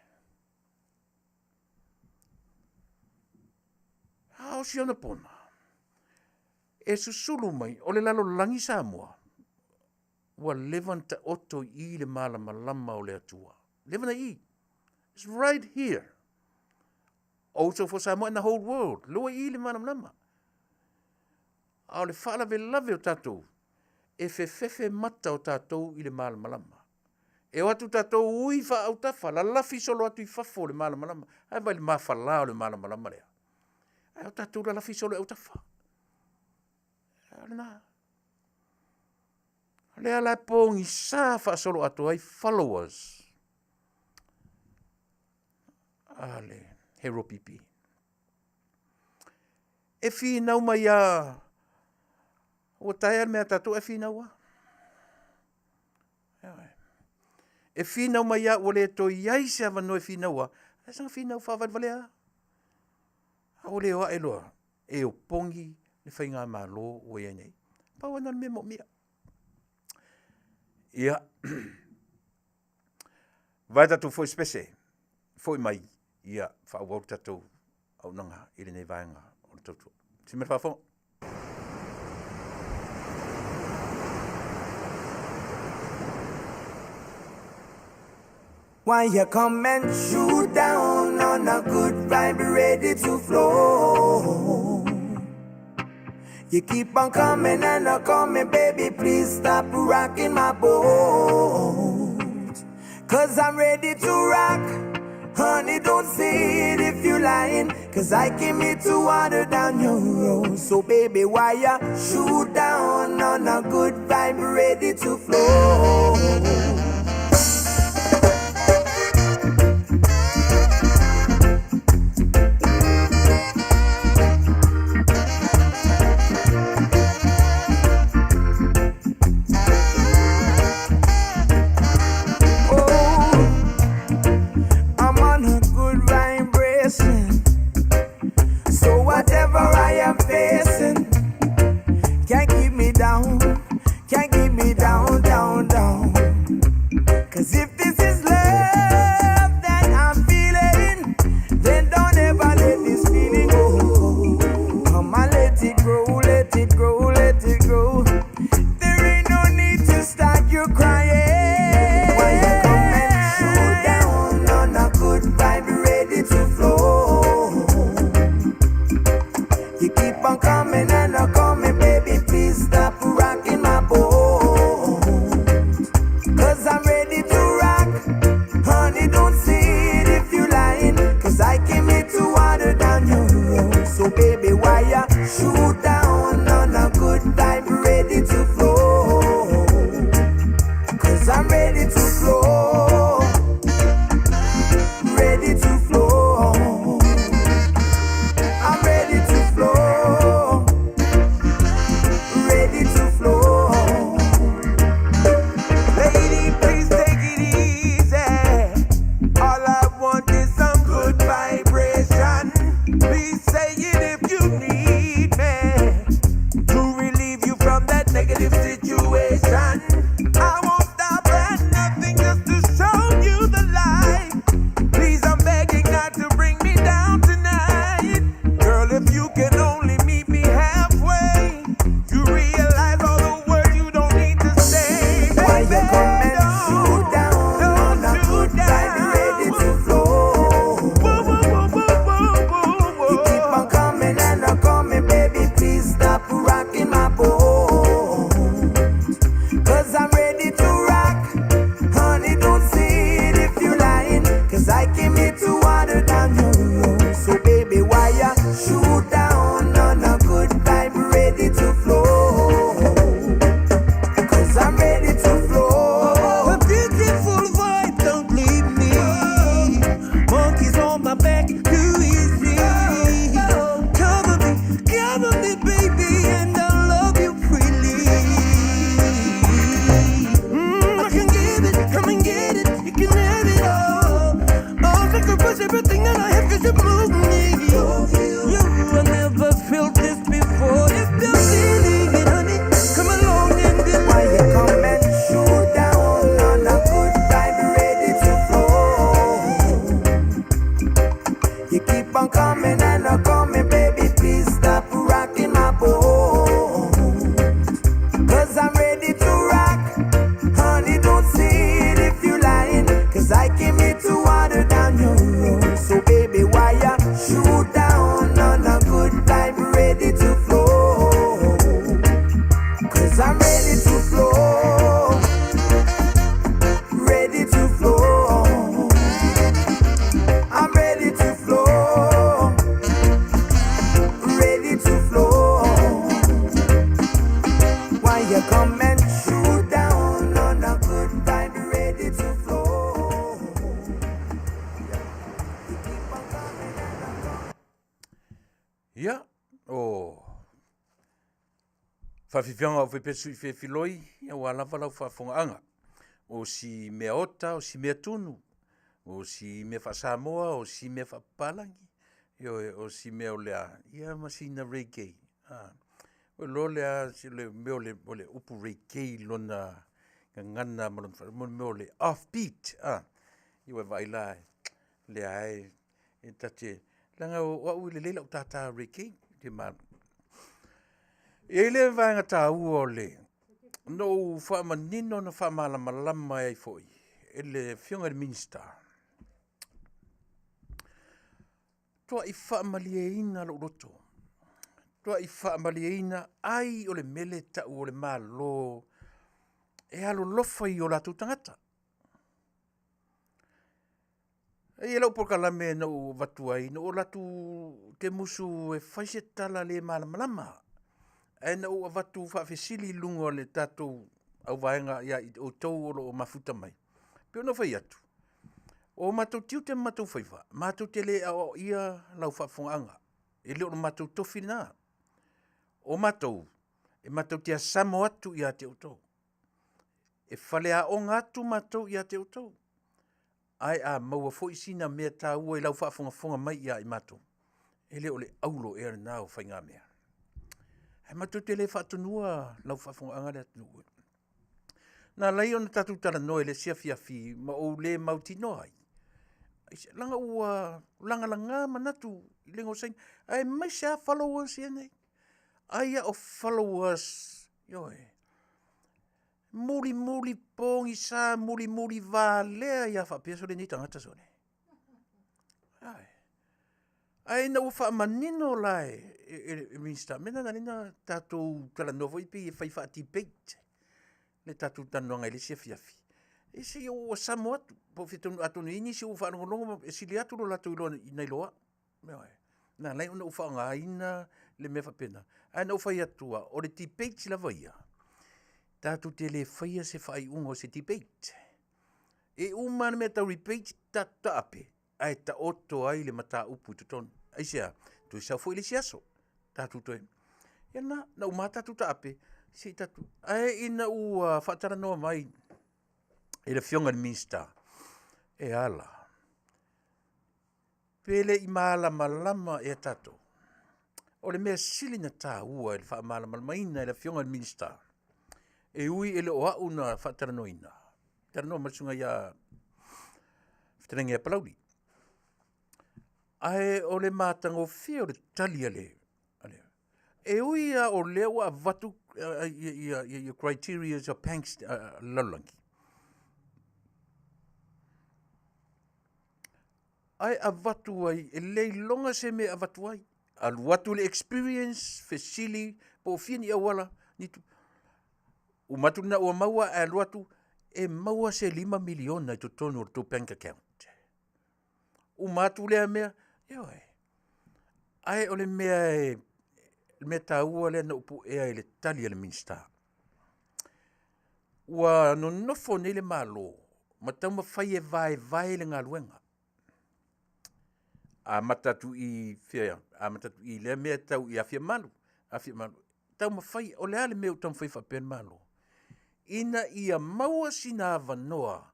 A o si ona pona, e susulu mai, o le lalolagi Samoa, ua leva ona taoto i i le malamalama o le Atua. Leva na i i. It's right here. Also for Samoa and the whole world. Lua i i le malamalama. A o le faalavelave o tatou, e fefefe mata o tatou i le malamalama. E o atu tatou ui faaautafa, lalafi solo atu i fafo o le malamalama. Ae vaai le mafala o le malamalama lea. Ae o tatou lalafi solo i autafa. O lena. O lea la e pogisa faasoloatoa ai followers a le Hero PP. E finau mai a ua taea le mea a tatou e finau a. E finau mai a ua le toe i ai se avanoa e finau a, ae saga finau faavalevalea a. A ua le o ae loa e opogi le faigamalo ua i ai nei. Pau lena o le mea moomia. Ia, vae tatou foi spese, foi mai, ia, faaauau le tatou auaunaga i lenei vaega o le tautua. Si mea faafofoga. Why you come and shoot down on a good vibe ready to flow? You keep on coming and a coming, baby, please stop rocking my boat. Cause I'm ready to rock. Honey, don't say it if you're lying. Cause I came here to water down your road. So, baby, why ya shoot down on a good vibe ready to flow? Oh, I'm on a good vibration. So whatever I am facing can't keep me down, can't keep me down, down, down. Cause if this is love that I'm feeling, then don't ever let this feeling go. Come on, let it grow, let it grow, let it grow. There ain't no need to start your crying. Why you come and shoot down on a good vibe, ready to flow? You keep on coming and a coming, baby. Please stop rocking my boat. Cause I'm ready to rock. Honey, don't say it if you lying. Cause I came here to water down your road. So, baby, why ya shoot down on a good vibe, ready to flow? Cause I'm ready to flow. Ready to flow. I'm ready to flow. Ready to flow. Lady, please take it easy. All I want is some good vibration. Please say it if you need me to relieve you from that negative situation. I won't stop at nothing just to show you the light. Please, I'm begging not to bring me down tonight. Girl, if you can only meet me halfway, you realize all the words you don't need to say. Why you Baby, come and shoot down don't on a shoot good vibe, ready to down. flow? Woo, woo, woo, woo, woo, woo, You keep on woo. coming and a coming, baby. Please stop rocking my boat. Cause I'm ready to rock. Honey, don't say it if you're lying. Cause I came here to water down your road. So, baby, why ya shoot down on a good vibe, ready to flow? Cause I'm ready to flow. A beautiful vibe, don't leave me. Monkeys on my back, too easy. Cover me, cover me, baby, and I'll love you freely. I can give it, come and get it, you can have it all. I'll sacrifice everything that I have 'cause you move me. You, I never felt this before. If you're feeling it, honey, come along and Why you believe. come and shoot down on a good vibe, ready to flow? You keep on coming and a coming, baby. Please stop rocking my boat. Cause I'm ready to rock. Honey, don't say it if you're lying. Cause I came here to water down your road. So, baby, why ya shoot down on a good vibe, ready to flow? Cause I'm ready to flow. Ready to flow. I'm ready to flow. Ready to flow. Why you come and shoot down on a good vibe, ready to flow? You keep on coming and a coming. Ia, o faafiafiaga o faipesu i fefiloi, ia ua lava lau faafogaaga. O si mea ota, o si mea tunu, o si mea faasamoa, o si mea faapapalagi, ioe, o si mea o le a, ia ma sina reggae. A, o loa lea si le mea o le, o le upu reggae lona gagana ma lona mo le mea o le off beat. A, ia ua vaai la, lea e, e ta te, leaga o au i lelei lau tātā reggae, te ma. E i ai le vaega taua o le, na ou faamanino na faamalamalama ai foi e le Afioga i le Minisita, tuai faamalieina lou loto, tuai faamalieina ai o le mele tau o le Malo e alolofa i o latou tagata. E i ai lau polokalame na ou avatu ai, na ou alu atu te musu e fai se tala le malamalama. Ae na ou avatu faafesili i luga o le tatou auvaega ia i outou o lo o mafuta mai. Pei ona fai atu, o matou tiute ma matou faiva, matou te le aoaoia lau faafofogaaga. E le o le matou tofi lena. O matou, e matou te asamo atu ia te outou. E faleaoga atu matou ia te outou. Ae a maua foi sina mea taua i lau faafogafoga mai ia i matou, e le o le auro ea lena o faigamea. Ae matou te le faatonua lau faafofogaaga le atunuu e. Na ala ai ona tatou talanoa i le isi afiafi ma ou le mautinoa ai, leaga ua lagalaga manatu i le Saina, aemaise lava followers ia nei. Ai lava o followers, ioe, mulimuli pogisa, mulimuli valea ai lava faapea, sole, lenei tagata sole. Ioe. Ae ina ua faamanino la e le Minisita, mea lena na ala ai ona tatou talanoa foi pei e fai faa-debate le tatou talanoaga i le isi afiafi, se i ou asamo atu, po o fea tonu, atonu e i ai nisi ua faalogologo ma e sili atu lo latou iloa nai lo au. Ioe. Na ala ai ona ou faaaogaina le mea faapena. Ae na ou fai atu lava, o le debate lava ia, tatou te le faia se faaiuga o se debate. E uma lava le mea tau debate, tatou taape, ae taoto ai le mataupu i totonu. Aisea? Toe sau foi le isi aso, tatou toe, ia lena, na uma lava tatou taape, se i tatou… Ae ina ua faatalanoa mai e le Afioga i le Minisita, e a la, pe le i malamalama ea tatou? O le mea sili ona taua i le faamalamalamaina e le Afioga i le Minisita, e ui e le o au na faatalanoaina, talanoa ma le susuga ia Fetalaiga ia Palauli. Ae o le matagofie o le tali a le… E ui lava o lea ua avatu ia criteria a banks a le lalolagi, ae avatu ai, e le iloga se mea e avatu ai. Alu atu le experience, fesili po o fia ni auala, uma atu lena ua maua ae alu atu e maua se $5 miliona i totonu o le tou bank account. Uma atu lea mea, ioe. Ae o le mea le mea taua lea na ou puea i le tali a le Minisita, ua nonofo nei le Malo ma taumafai e vaevae le galuega. Amata atu i fea? Amata atu i lea mea tau i Afiamalu, Afiamalu. Taumafai, o le a le mea ua taumafai faapea le Malo? Ina ia maua sina avanoa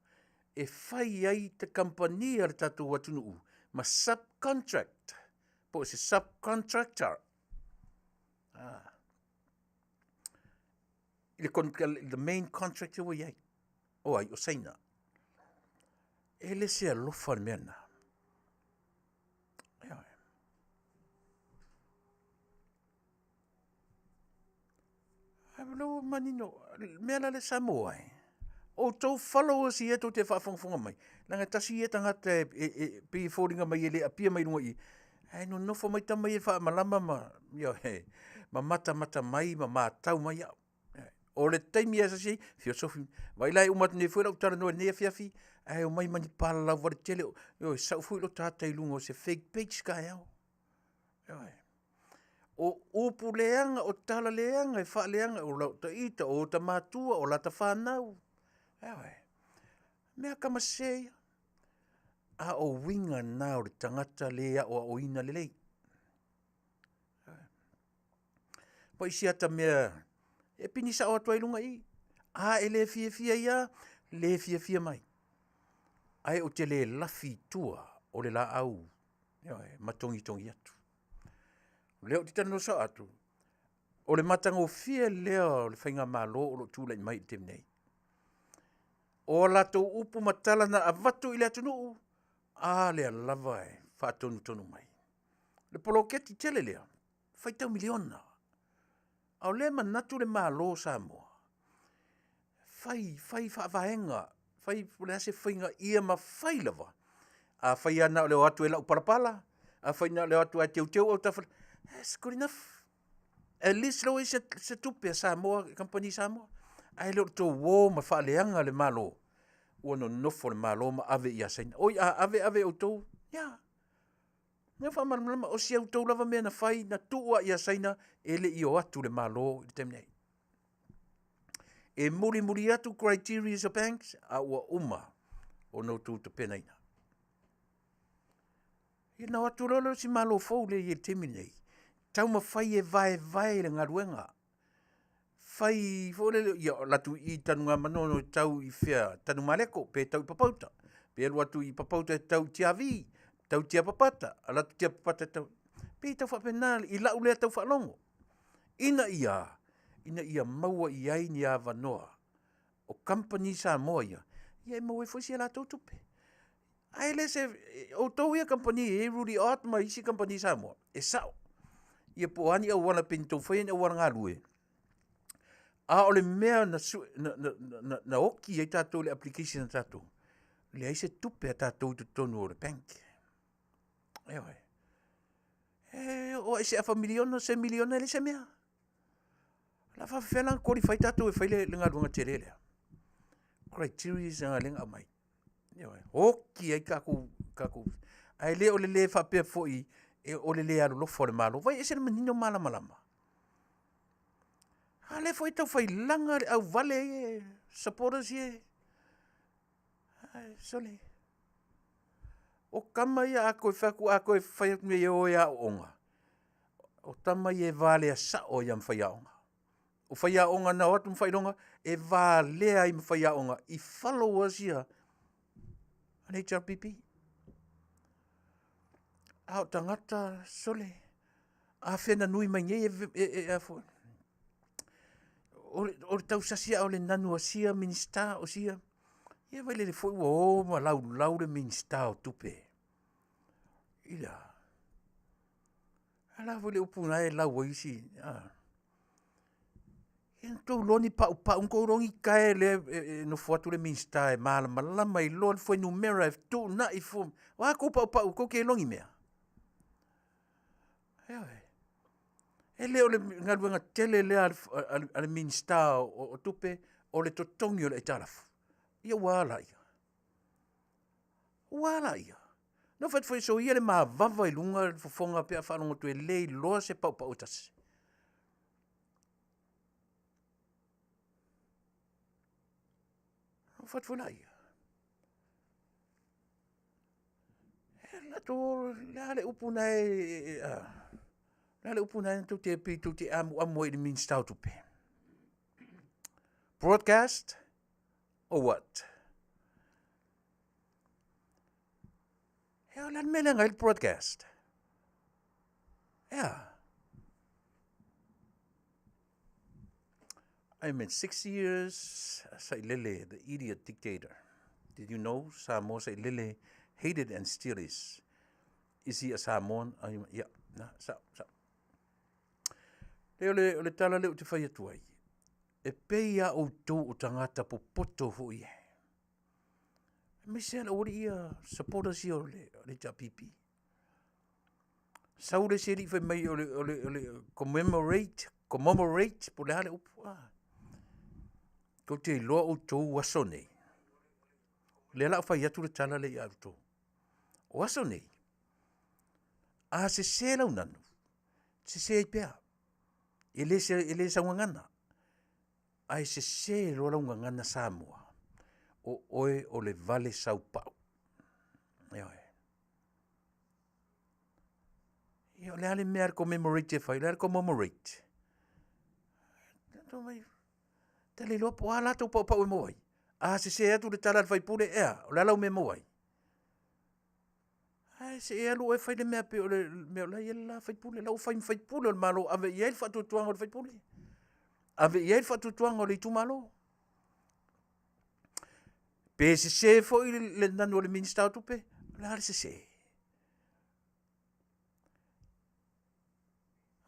e fai ai te kamupani a le tatou atunuu ma subcontract po o se subcontractor. I le the main contractor ua i ai. O ai? O Saina. E le se alofa le mea lena. Ioe. Ae o lea ua manino, le mea la lea Samoa e, o outou followers ia tou te faafogafoga mai, leaga e tasi ia tagata e pei e foliga mai e le appear mai i luga i i, ae nonofo mai tama ia e faamalama ma, ioe, ma matamata mai ma matau mai au. O le taimi e asiasi ai, feosofi, vaai la e uma atu nei foi lau talanoa i lenei afiafi, ae omai ma ni palalau vale tele, ioe, sau foi lota ata i luga o se fake page taeao. Ioe. O upu leaga, o tala leaga e faaleaga, o lau ita, o ota matua, o lata fanau. Ioe. Mea kama sese ia. A o uiga na o le tagata le aoaoina lelei. Ua isi ata mea e pini sao atu ai i luga i i. A e le fiafia ai lava, le fiafia mai. Ae ou te le lafi i tua o le laau, ioe, ma togitogi atu. O lea ou te talanoa sao atu, o le matagofie lea o le faigamalo o lo o tulai mai i le taimi nei. O a latou upu ma tala na avatu i le atunuu, a lea lava e faatonutonu mai. Le poloketi tele lea, faitau miliona. A o lea e manatu le Malo o Samoa, fai, fai faavaega, fai po o le a se faiga ia mafai lava. Afai lava na o le o atu e lau palapala, afai na o le o atu lava e teuteu autafa, that's good enough. At least o la ua i ai se tupe a Samoa, kamupani Samoa. Ae le o le tou o ma faaleaga le Malo. Ua nonofo le Malo ma ave ia Saina. Oi a ave ave outou, ia. Lea faamalamalama, o si outou lava mea na fai, na tuu lava ia Saina, e le i o atu le Malo i le taimi nei. E mulimuli atu criterias a banks, a ua uma ona outou tapenaina. Ia na o atu loa lea o si Malo fou lea e i ai i le taimi lenei, taumafai e vaevae le galuega. Fai foi lele, ia alu atu i i Tanugamanono e tau i fea, Tanumaleko pe tau i Papauta, pe alu atu i Papauta e tau i Tiavi, tau i Tiapapata, alu atu i Tiapapata e tau… Pei e tau faapena i lau lea tau faalogo, ina ia a? Ina ia maua i ai ni avanoa o kamupani Samoa ia, ia e maua ai foi si a latou tupe. Ae le se, outou ia kamupani e i ai Rooney Ott ma isi kamupani Samoa, e sao. Ia po o a ni auala pei ona outou faia ni auala galue, a o le mea na oti ai tatou i le application a tatou, leai se tupe a tatou i totonu o le bank. Ioe. E oo lava i se afa miliona, se miliona e leai se mea. O le a faapefea la ona qualify tatou e fai le galuega tele lea? Criteria lea na aumai. Ioe. Oti ai tatou, ae le o le le faapea foi o le le alolofa o le Malo. Vaai e ese le manino ma malamalama. A o lea foi e tau fai laga le auvale ia, supporters ia, sole, o tama ia a toe fai atu, a toe fai atu nei e o e aooga, o tama ia e valea sao ai lava ma faiaoga. O faiaoga na o atu ma faailoga, e valea ai ma faiaoga i followers ia a le HRPP. A o tagata, sole, afea na nui mai nei o le tausasi lava o le nanu a sia Minisita o sia, ia vaai lele foi ua o ma laulau le Minisita o Tupe i le a? A la foi le upu la e lau ai isi a? Ia na outou iloa ni paupau, na outou iloa ni tae lea e nofo atu le Minisita e malamalama, e iloa le fuainumera e fetuunai fua. O a tou paupau tou te iloa ni mea? Ioe. E le o le galuega tele lea a le Minisita o Tupe o le totogi o le aitalafu? Ia ua a laia? Ua a laia? Na ou fai atu foi, soia le mavava i luga le fofoga pe a faalogo atu e le iloa se paupau e tasi. Ona ou fai atu foi laia, o le a le upu lena e a? O le a le upu lena pei tou te amuamu ai i le Minisita o Tupe? Broadcast or what? O le a le mea e leaga ai le broadcast? E a? I mean, 6 years, Sailele, the idiot dictator. Did you know Samoa Sailele hated and still is? Is he a Samoan? Yeah, na, sa, sa. Le o le, o le tala lea ou te fai atu ai, e pei a outou o tagata popoto foi e. Aemaise lava le aualii ia, supporters ia o le HRPP. Sau le isi alii fai mai o le commemorate, commemorate po o le a le upu a? Tou te iloa outou aso nei, o lea o le a ou fai atu le tala lea ia outou. O aso nei, a sese lau nanu, sese ai pea, e le sau gagana, ae sese loa lau gagana Samoa, o oe o le vale saupau. Ioe. Ia o le a le mea a le commemorate e fai? O le a le commemorate? Ta le iloa po o a latou paupau e maua ai. A sese atu le tala a le sui usufono, e a? O le a lau mea e maua ai? Ae se i alu oe e fai le mea pei o le mea o la e i ai le la sui usufono, la ua fai ma sui usufono o le Malo, ave i ai le faatuatuaga o le sui usufono, ave i ai le faatuatuaga o le itumalo. Pe sese foi le nanu a le Minisita o Tupe, o le a le sese?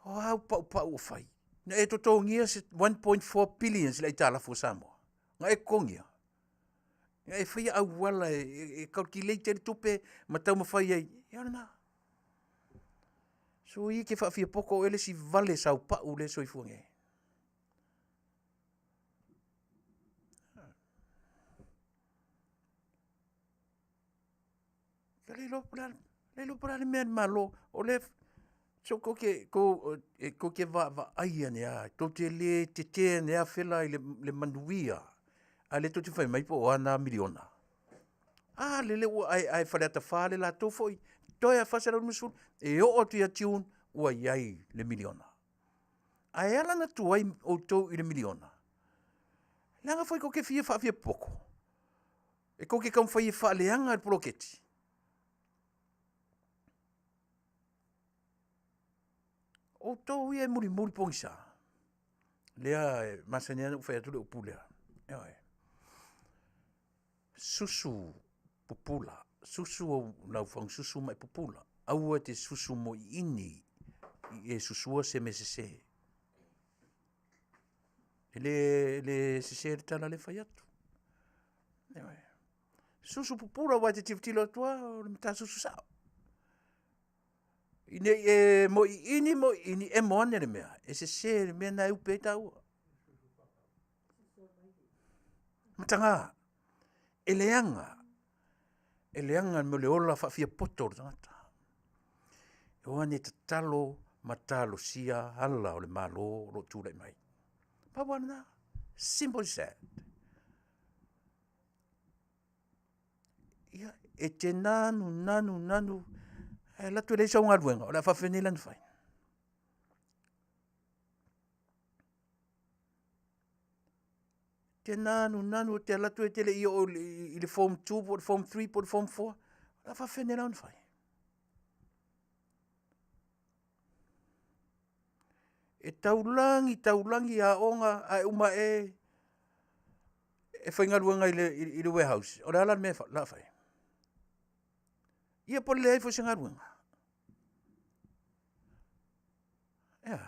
O a au paupau o fai? Na e totogia se 1.4 billions i le aitalafu a Samoa? Na e totogia? Na e faia auala e calculate ai le tupe ma taumafai ai, ia o lena. Soia e te faafiapoto o oe le isi vale saupau lea e soifua nei. Ka le iloa po o le a, le iloa po o le a le mea a le Malo, o lea so tou te, tou te vaavaai ane lava, tou te le tete ane lava fela i le manuia, a o lea tou te fai mai po o a na miliona. A lele ua ae Faleata 4 le latou foi, toe lava $450, e oo atu ia June ua i ai le miliona. Ae ala ona tuai outou i le miliona, leaga foi tou te fia faafiapoto, e tou te taumafai e faaleaga le poloketi. O outou ia e mulimuli pogisa, lea e masani lava ona ou fai atu le upu lea, ioe, susu pupula, susu ou laufanua ma e pupula, aua e te susu moliini i e susua se mea sese. E le sese le tala lea e fai atu. Ioe. Susu pupula aua e te tilotilo atu lava o le matasusu sao. Ina ne i e moliini moliini emo ane le mea, e sese le mea lena e upe ai taua. Mataga, e leaga, e leaga le mea o le ola faafiapoto o le tagata. E o ane e tatalo ma talosia ala o le Malo o lo o tulai mai. Pau lava lena, simple as that. Ia, e te nanu nanu nanu, ae alu atu e leai sau galuega, o le a faafefea nei la ona fai? E te nanu nanu e te alu atu e te le i oo i le Form 2 po o le Form 3 po o le Form 4, o le a faafefea nei la ona fai? E taulagi taulagi aoga ae uma ae e faigaluega i le warehouse. O le a la le mea o le a fai? Ia po o le leai foi o se galuega. E a?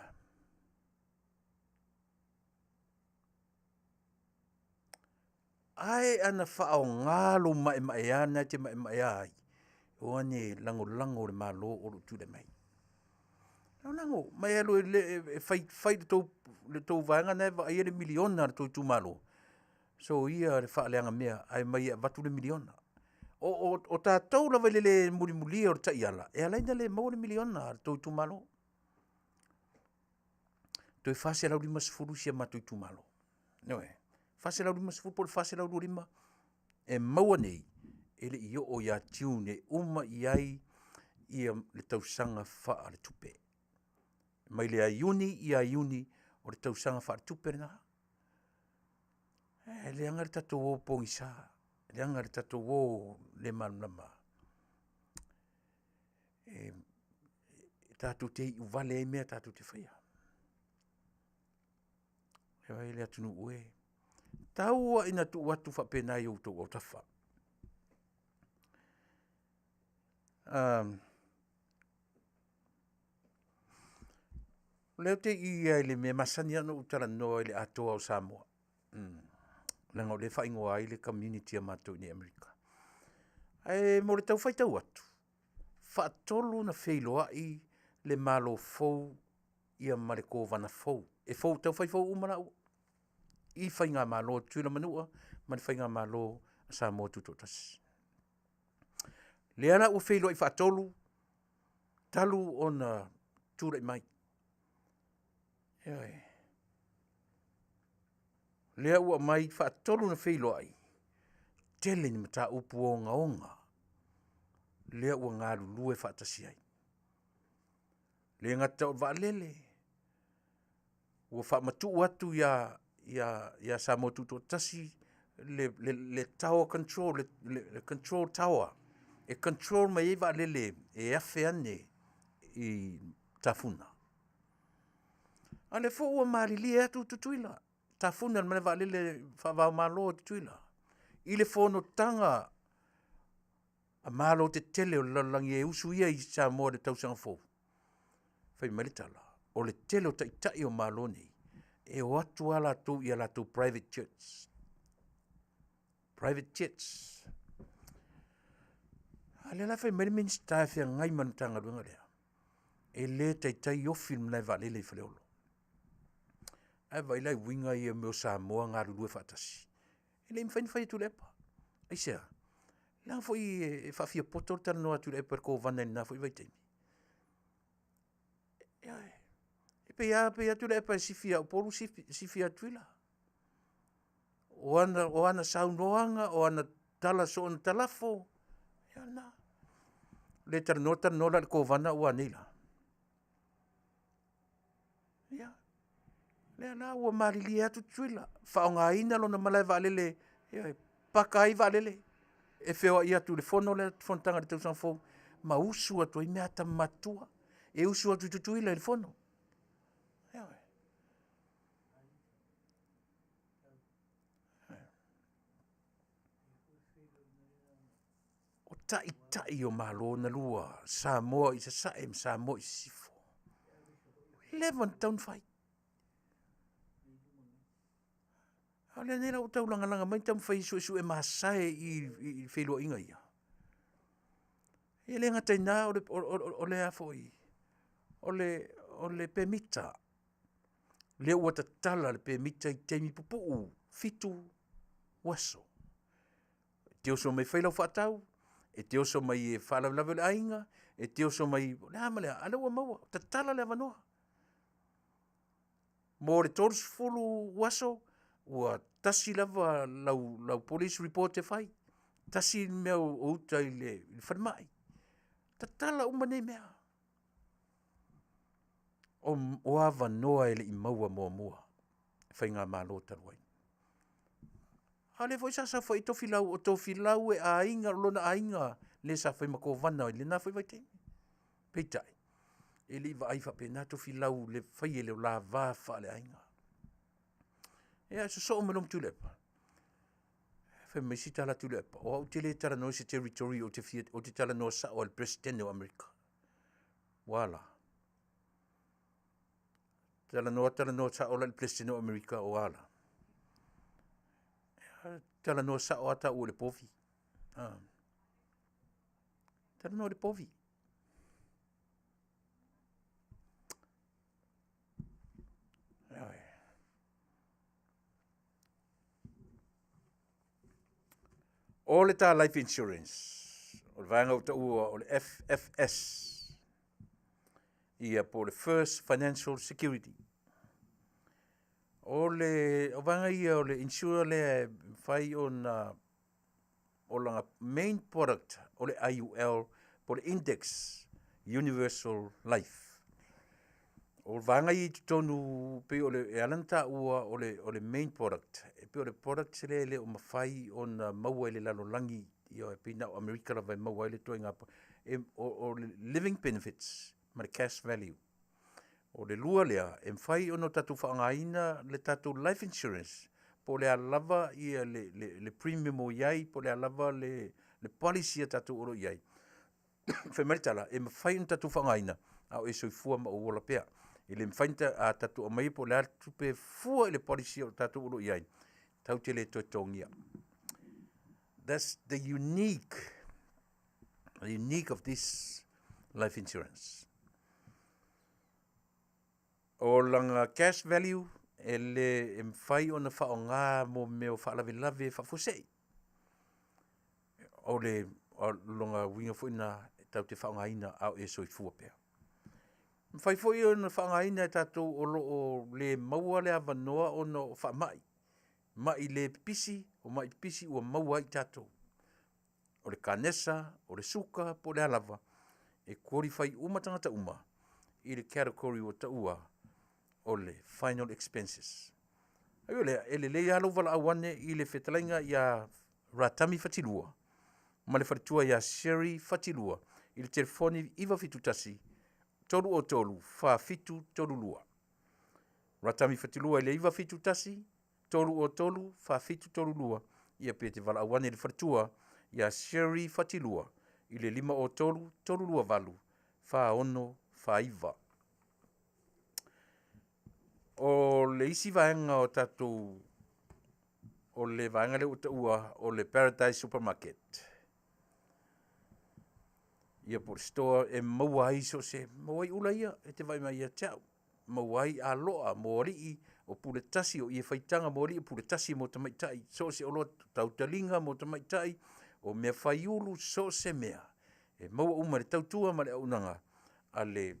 Ae ana faaaoga lou maemaea lena e te maemaea ai, o ane e lagolago i le Malo o lo o tulai mai. Lagolago, ma e alu e fai le tou vaega lena e vaaia le miliona a le tou itumalo, soia le faaleaga mea ae omai e avatu le miliona. O tatou lava i le le mulimulia o le taiala, e ala ai ona le maua le miliona a le tou itumalo. Toe $450 si o matou itumalo, ioe, $450 po o le $425 e maua nei, e le i oo ia June e uma i ai le tausaga faaletupe. Mai ia Iuni ia Iuni o le tausaga faaletupe lena. E leaga le tatou o pogisa, leaga le tatou o le malamalama. E tatou te iuvale ai mea tatou te faia. E le atunuu e, tau lava ina tuu atu faapena i outou autafa. O lea ou te i i lava i le mea e masani lava ona ou talanoa i le Atoa o Samoa, leaga o lea e faaigoa ai le community a matou i inei i Amerika. Ae mo le tau faitau atu, faatolu ona feiloai le Malo fou ia ma le Kovana fou. E fou tau fai fou uma laua i faigamalo a Tutuila ma Manua ma le faigamalo a Samoa Tutoatasi. Lea la ua feiloai faatolu talu ona tulai mai. Ioe. Lea ua aumai faatolu ona feiloai, tele ni mataupu ogaoga lea ua galulue faatasi ai. E le gata o le vaalele, ua faamatuu atu ia Samoa Tutoatasi le Tower Control, le Control Tower e control mai ai vaalele e 1000 ane i tafuna. A o lea foi ua malilie atu Tutuila, tafuna i le malaevaalele faava-o-Malo i Tutuila i le fonotaga a Malo tetele o le lalolagi e usuia i Samoa i le tausaga fou, fai mai le tala, o le tele o taitai o Malo nei, e o atu lava latou i a latou private jets. Private jets. A o lea la e fai mai le Minisita e feagai ma le Matagaluega lea, e le taitai ofi le malae vaalele i Faleolo. Ae vaai la i uiga ia o mea o Samoa galulue faatasi. E le i mafai ona fai e Tuilaepa. Aisea? Leaga foi e faafiapoto le talanoa a Tuilaepa i le Kovana i lena foi vaitaimi. Ioe. E pei lava Tuilaepa e sifi ia Upolu sifi ia Tutuila. O ana saunoaga, o ana tala soona talafo, ia o lena. Le talanoa talanoa la i le Kovana ae ua a nei la? Ia, o lea la ua malilie atu Tutuila, faaaogaina lona malaevaalele, ioe, paka ai vaalele e feoai atu i le fono lea, fonotaga i le tausaga fou ma usu atu ai mea a tama matutua. E usu atu i Tutuila i le fono. Ioe. O taitai o Malo na lua, Samoa i Sasae ma Samoa i Sisifo. Ua leva ona tatau ona fai. A o lenei la ua taulagalaga mai taumafai e suesue masae i i i feiloaiga ia. E le gata i lena o le a foi, o le pemita, lea ua tatala le pemita i taimi pupuu, 7 aso. E te oso mai e fai lau faatau, e te oso mai e faalavelave o le aiga, e te oso mai o le a ma le a, a o lea ua maua, tatala le avanoa. Mo le 30 aso, ua tasi lava lau police report e fai, tasi le mea o uta i le falemai. Tatala uma nei mea. O avanoa e le i maua muamua e Faigamalo talu ai. A o lea foi sa saofai ai Tofilau, o Tofilau e aiga, o lona aiga le sa fai ma Kovana i lena foi vaitaimi. Peitai, e le i vaai faapena Tofilau i le faia o le la va faaleaiga. Ia sosoo mai loa ma Tuilaepa, fai mai si tala a Tuilaepa, o au ou te le talanoa i se territory ou te talanoa sao lava i le Peresetene o Amerika. Ua a la? Talanoa, talanoa sao la i le Peresetene o Amerika, ua a la? Talanoa sao lava taua i le povi. Talanoa i le povi. O le ta life insurance, o le vaega ua taua o le FFS, ia po o le First Financial Security. O le vaega ia o le insure lea e mafai ona o lana main product o le IUL po o le Index Universal Life. O vaega ia i totonu pei o le, e ala ona taua o le main product, e pei o le product lea e le o mafai ona maua e le lalolagi, ioe, pei na o Amerika lava e maua ai le ituaiga, o le living benefits ma le cash value. O le lua lea, e mafai ona tatou faaaogaina le tatou life insurance po o le a lava le premium o i ai, po o le a lava le policy a tatou o lo o i ai. Fai mai le tala, e mafai ona tatou faaaogaina a o e soifua ma ou ola pea. E le mafai ona tatou aumaia po o le a le tupe e fua i le policy o tatou o lo o i ai, tatou te le toe totogia. That's the unique of this life insurance. O lana cash value e le e mafai ona faaaoga mo mea o faalavelave faafuasei. O le lona uiga foi lena tatou te faaaogaina a o e soifua pea. E mafai foi ona faaaogaina e tatou o lo o le maua le avanoa ona o faamai, mai le pipisi, o mai pipisi ua maua ai tatou. O le kanesa, o le suka po o le a lava, e qualify uma tagata uma i le category ua taua o le final expenses. Ae ui o lea, e lelei lava lou valaau ane i le fetalaiga ia Ratami Fatilua ma le faletua ia Sherry Fatilua i le telefoni 971 303 4732. Ratami Fatilua i le 971 303 4732, ia pe te valaau ane i le faletua ia Sherry Fatilua i le 503 328 4649. O le isi vaega o tatou, o le vaega lea ua taua o le Paradise Supermarket, ia po o le store e maua ai so o se, maua ai ula ia e te vaai mai ia te au, maua ai aloa mo alii, o pule tasi, o ie faitaga mo alii, o pule tasi mo tamaitai, so o se oloa, tau taliga mo tamaitai, O mea faiulu so o se mea e maua uma i le tautua ma le auaunaga a le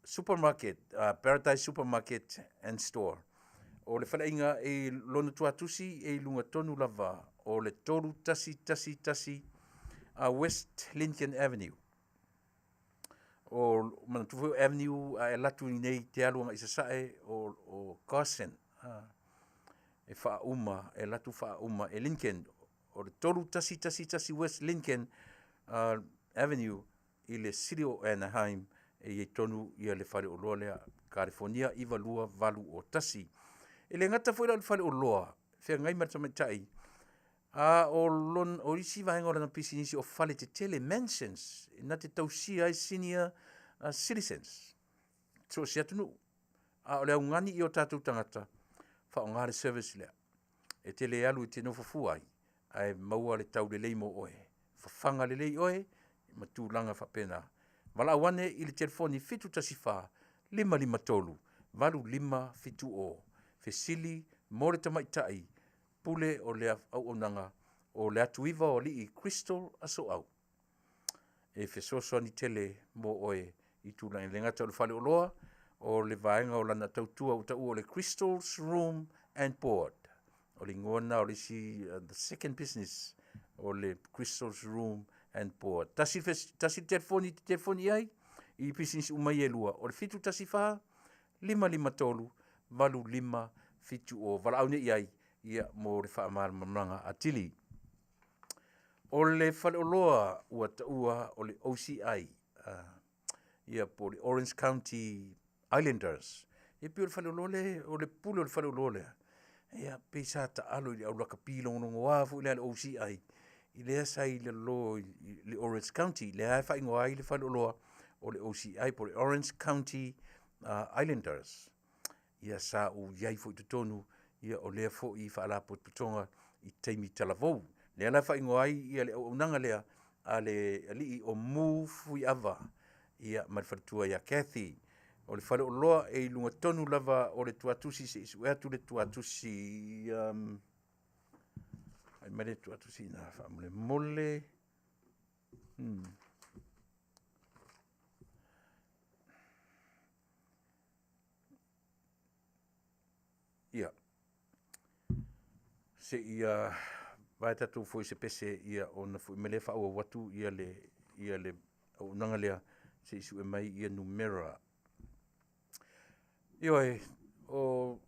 supermarket, Paradise Supermarket and Store. O le faleaiga e i lona tuatusi e i luga tonu lava o le 3111 West Lincoln Avenue. O manatua foi o Avenue a e alu atu i inei e te alu agai sasae o Carson, e faauma, e alu atu faauma e Lincoln. O le 3111 West Lincoln Avenue i le City o Anaheim e i ai tonu le faleoloa lea, Kalifonia 92801. E le gata foi la o le faleoloa feagai ma le tamaitai, a o lona o isi vaega o lana pisinisi o fale tetele, mansions, na te tausia ai senior citizens so o se atunuu. A o le augani i o tatou tagata, faaaoga le service lea. E te le alu e te nofo fua ai, ae maua le taulelei mo oe, fafaga lelei oe ma tulaga faapena. Valaau ane i le telefoni 714 553 8570, fesili mo le tamaitai pule o le auaunaga o le atuiva o alii Crystal Asoau e fesoasoani tele mo oe i tulaga e le gata o le faleoloa, o le vaega o lana tautua ua taua o le Crystal's Room and Board. O le igoa lena o le isi the second business o le Crystal's Room and Board. Tasi tasi le telefoni e te telefoni i ai i pisinisi uma ia e lua, o le 714 553 8570. Valaau nei i ai ia mo le faamalamalamaga atili. O le faleoloa ua taua o le OCI, ia po o le Orange County Islanders. E pei o le faleoloa lea, o le pule o le faleoloa lea, ia pei sa taalo i le au lakapi logologoa foi lea a le OCI, i lea sa i lalo i le Orange County, lea e faaigoa ai le faleoloa o le OCI po o le Orange County Islanders. Ia sa ou i ai foi i totonu ia o lea foi faalapotopotoga i taimi talavou. Lea la e faaigoa ai ia le auaunaga lea a le alii o Mu Fuiava ia ma le faletua ia Kathy. O le faleoloa e i luga tonu lava o le tuatusi se i sue atu le tuatusi ai mai le tuatusi ina faamolemole. Ia, se i vae tatou foi i se pese ia ona foi mai lea faaauau atu le auaunaga lea se i sue mai numera. Ioe, o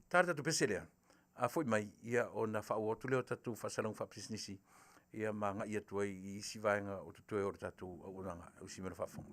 ta le tatou pese lea, a foi mai ia ona faaauau atu lea o tatou faasalalauga faapisinisi ia ma agai atu ai i isi vaega o totoe o le tatou auaunaga. E usi mai le faafofoga.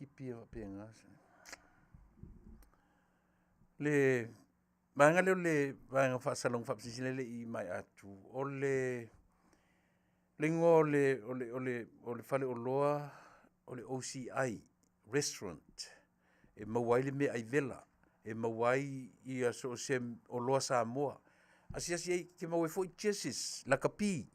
tipi e faapena. Le vaega lea o le vaega faasalalauga faapisinisi lea e le i maea atu, o le igoa o le faleoloa o le OCI Restaurant e maua ai le meaai vela, e maua ai so o se oloa Samoa. Asiasi i ai, e te maua ai foi jerseys lakapi,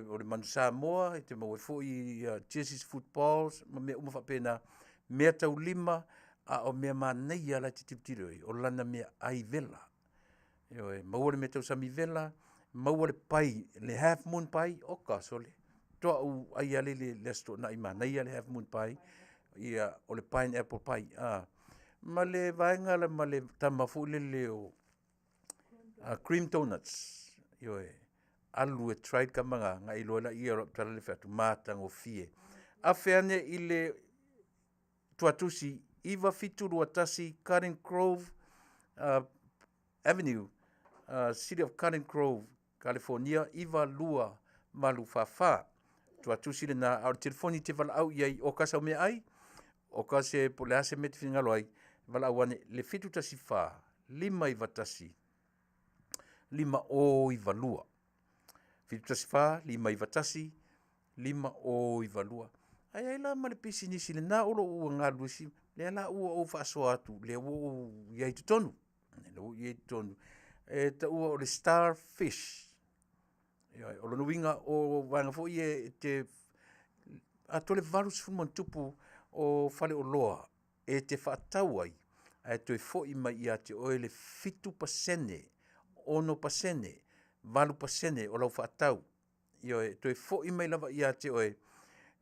o le Manu Samoa, e te maua ai foi jerseys footballs ma mea uma faapena, meataulima a o mea manaia lava la e te tilotilo i ai, o lana meaai vela. Ioe, maua le meatausami vela, maua le pai, le half moon pie, oka sole, faatoa ou ai lava lea i le Aso Toonai, manaia le half moon pie, ia o le pineapple pie, ma le vaega lea ma le tama foi lele o cream doughnuts. Ioe, alu e try le tama lena ona e iloa lea o lau tala lea e fai atu, matagofie. Afe ane i le tuatusi 9721 Garden Grove Avenue, City of Garden Grove, California 92844. Tuatusi lena, a o le telefoni e te valaau i ai o ka sau meaai, o ka se po o le a se mea e te finagalo ai, valaau ane i le 714 591 5092. 714 591 5092. Ae i ai la ma le pisinisi lena o lo o ua galulue si, lea la ua ou faasoa atu, lea ua ou i ai i totonu, lea ua ou i ai i totonu, e taua o le Star Fish. Ioe, o lona uiga o vaega foi ia e te atoa le 80+ o faleoloa e te faatau ai ae toe foi mai ia te oe le 7%, 6%, 8% o lau faatau. Ioe, e toe foi mai lava ia te oe.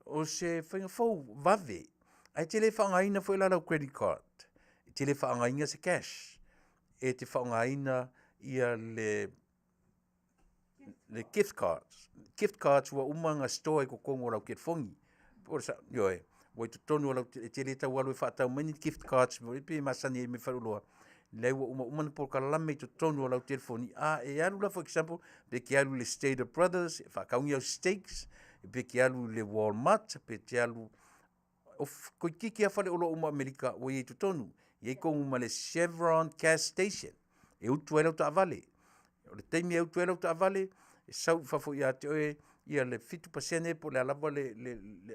O se faiga fou vave, ae te le faaaogaina foi la lau credit card, e te le faaaogaina se cash, e te faaaogaina ia le gift cards. Gift cards ua uma ona store i totonu o lau telefoni. Po o le sao? Ioe, ua i totonu o lau, e te le tau alu e faatau mai ni gift cards foi pei e masani ai mai faleoloa, leai ua uma uma ona polokalame i totonu o lau telefoni. A e alu la for example, pe te alu i le Stater Brothers e faatau ni au steaks, pe te alu i le Walmart, pe te alu toeitiiti lava faleoloa uma o Amerika ua i ai i totonu. E i ai tonu ma le Chevron gas station e utu ai lau taavale. O le taimi e utu ai lau taavale, e sau i fafo ia te oe ia le 7% po o le a lava le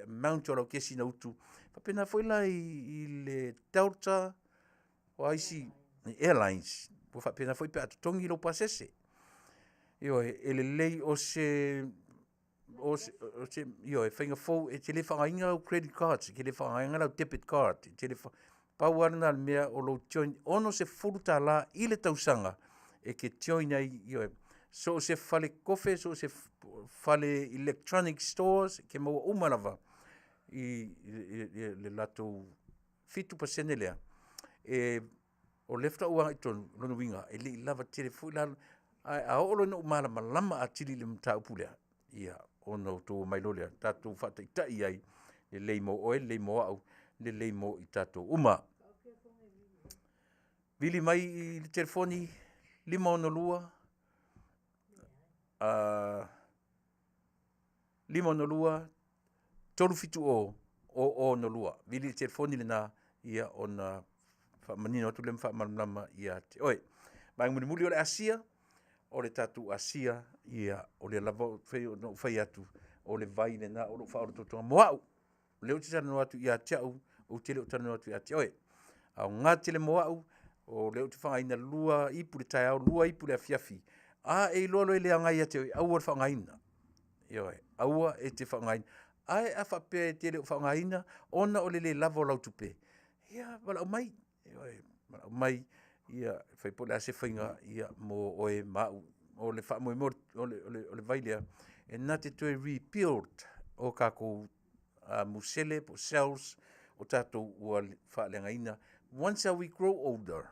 amount o lau kesi na utu. E faapena foi la i le Delta, o a isi airlines, ua faapena foi pe a totogi lou pasese. Ioe, e lelei o se ioe, faiga fou e te le faaaogaina lau credit cards, e te le faaaogaina lau debit card, e te le pau lava lena o le mea o lou join, $60 i le tausaga e te join ai, ioe, so o se fale kofe, so o se fale electronic stores, e te maua uma lava i le latou 7% lea. E o lea faatoa ou agai tonu, o lona uiga e le i lava tele foi la, ae a oo loa ina ou malamalama atili i le mataupu lea, ia ona outou omai loa lea tatou faataitai ai, lelei mo oe, lelei mo au, lelei mo i tatou uma. Vili mai i le telefoni 562 562 370 002. Vili le telefoni lena ia ona faamanino atu lea ma faamalamalama ia te oe. Vaega mulimuli o le asia, o le tatou asia, ia o lea lava e pei ona ou fai atu, o le vai lena o lo o faaola mo au. O lea ou te talanoa atu ia te au, ou te le o talanoa atu ia te oe. Aoga tele mo au, o lea ou te faaaogaina 2 ipu i le taeao, 2 ipu i le afiafi. A e iloa loa e le aoga ia te oe, aua le faaaogaina. Ioe, aua e te faaaogaina. Ae a faapea e te le o faaaogaina ona o le le lava o lau tupe, ia valaau mai, ioe, valaau mai e fai po o le a se faiga mo oe ma au. O le faamoemoe o le vai lea, e na te toe rebuild o tatou musele po o cells o tatou ua faaleagaina. Once we grow older,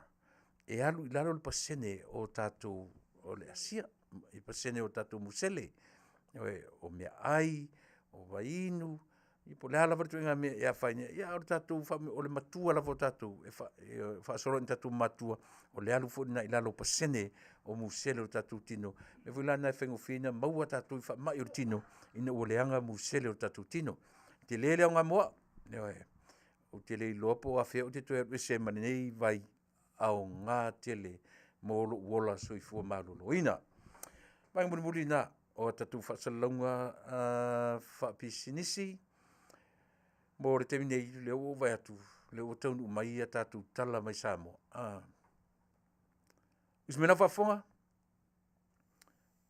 e alu i lalo le pasene o tatou o le asia, i pasene o tatou musele. Ioe, o meaai, o vaiinu, ia po o le a lava le ituaiga mea e afaina ai, a o le tatou o le matua lava o tatou, e faasolo atu i tatou matua, o le alu foi lena i lalo o pasene o musele o le tatou tino. O le mea foi la lena e faigofie ai ona maua tatou i faamai o le tino ina ua leaga musele o le tatou tino. E tele le aoga mo au, ioe. Ou te le iloa po o afea ou te toe alu ese ai ma lenei vai aoga tele mo lou ola soifua maloloina. Vaega mulimuli lena o a tatou faasalalauga faapisinisi mo le taimi nei, lea ua ou vaai atu o lea ua taunuu mai a tatou tala mai Samoa. Usi mai lau faafofoga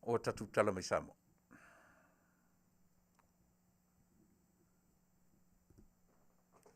o a tatou tala mai Samoa.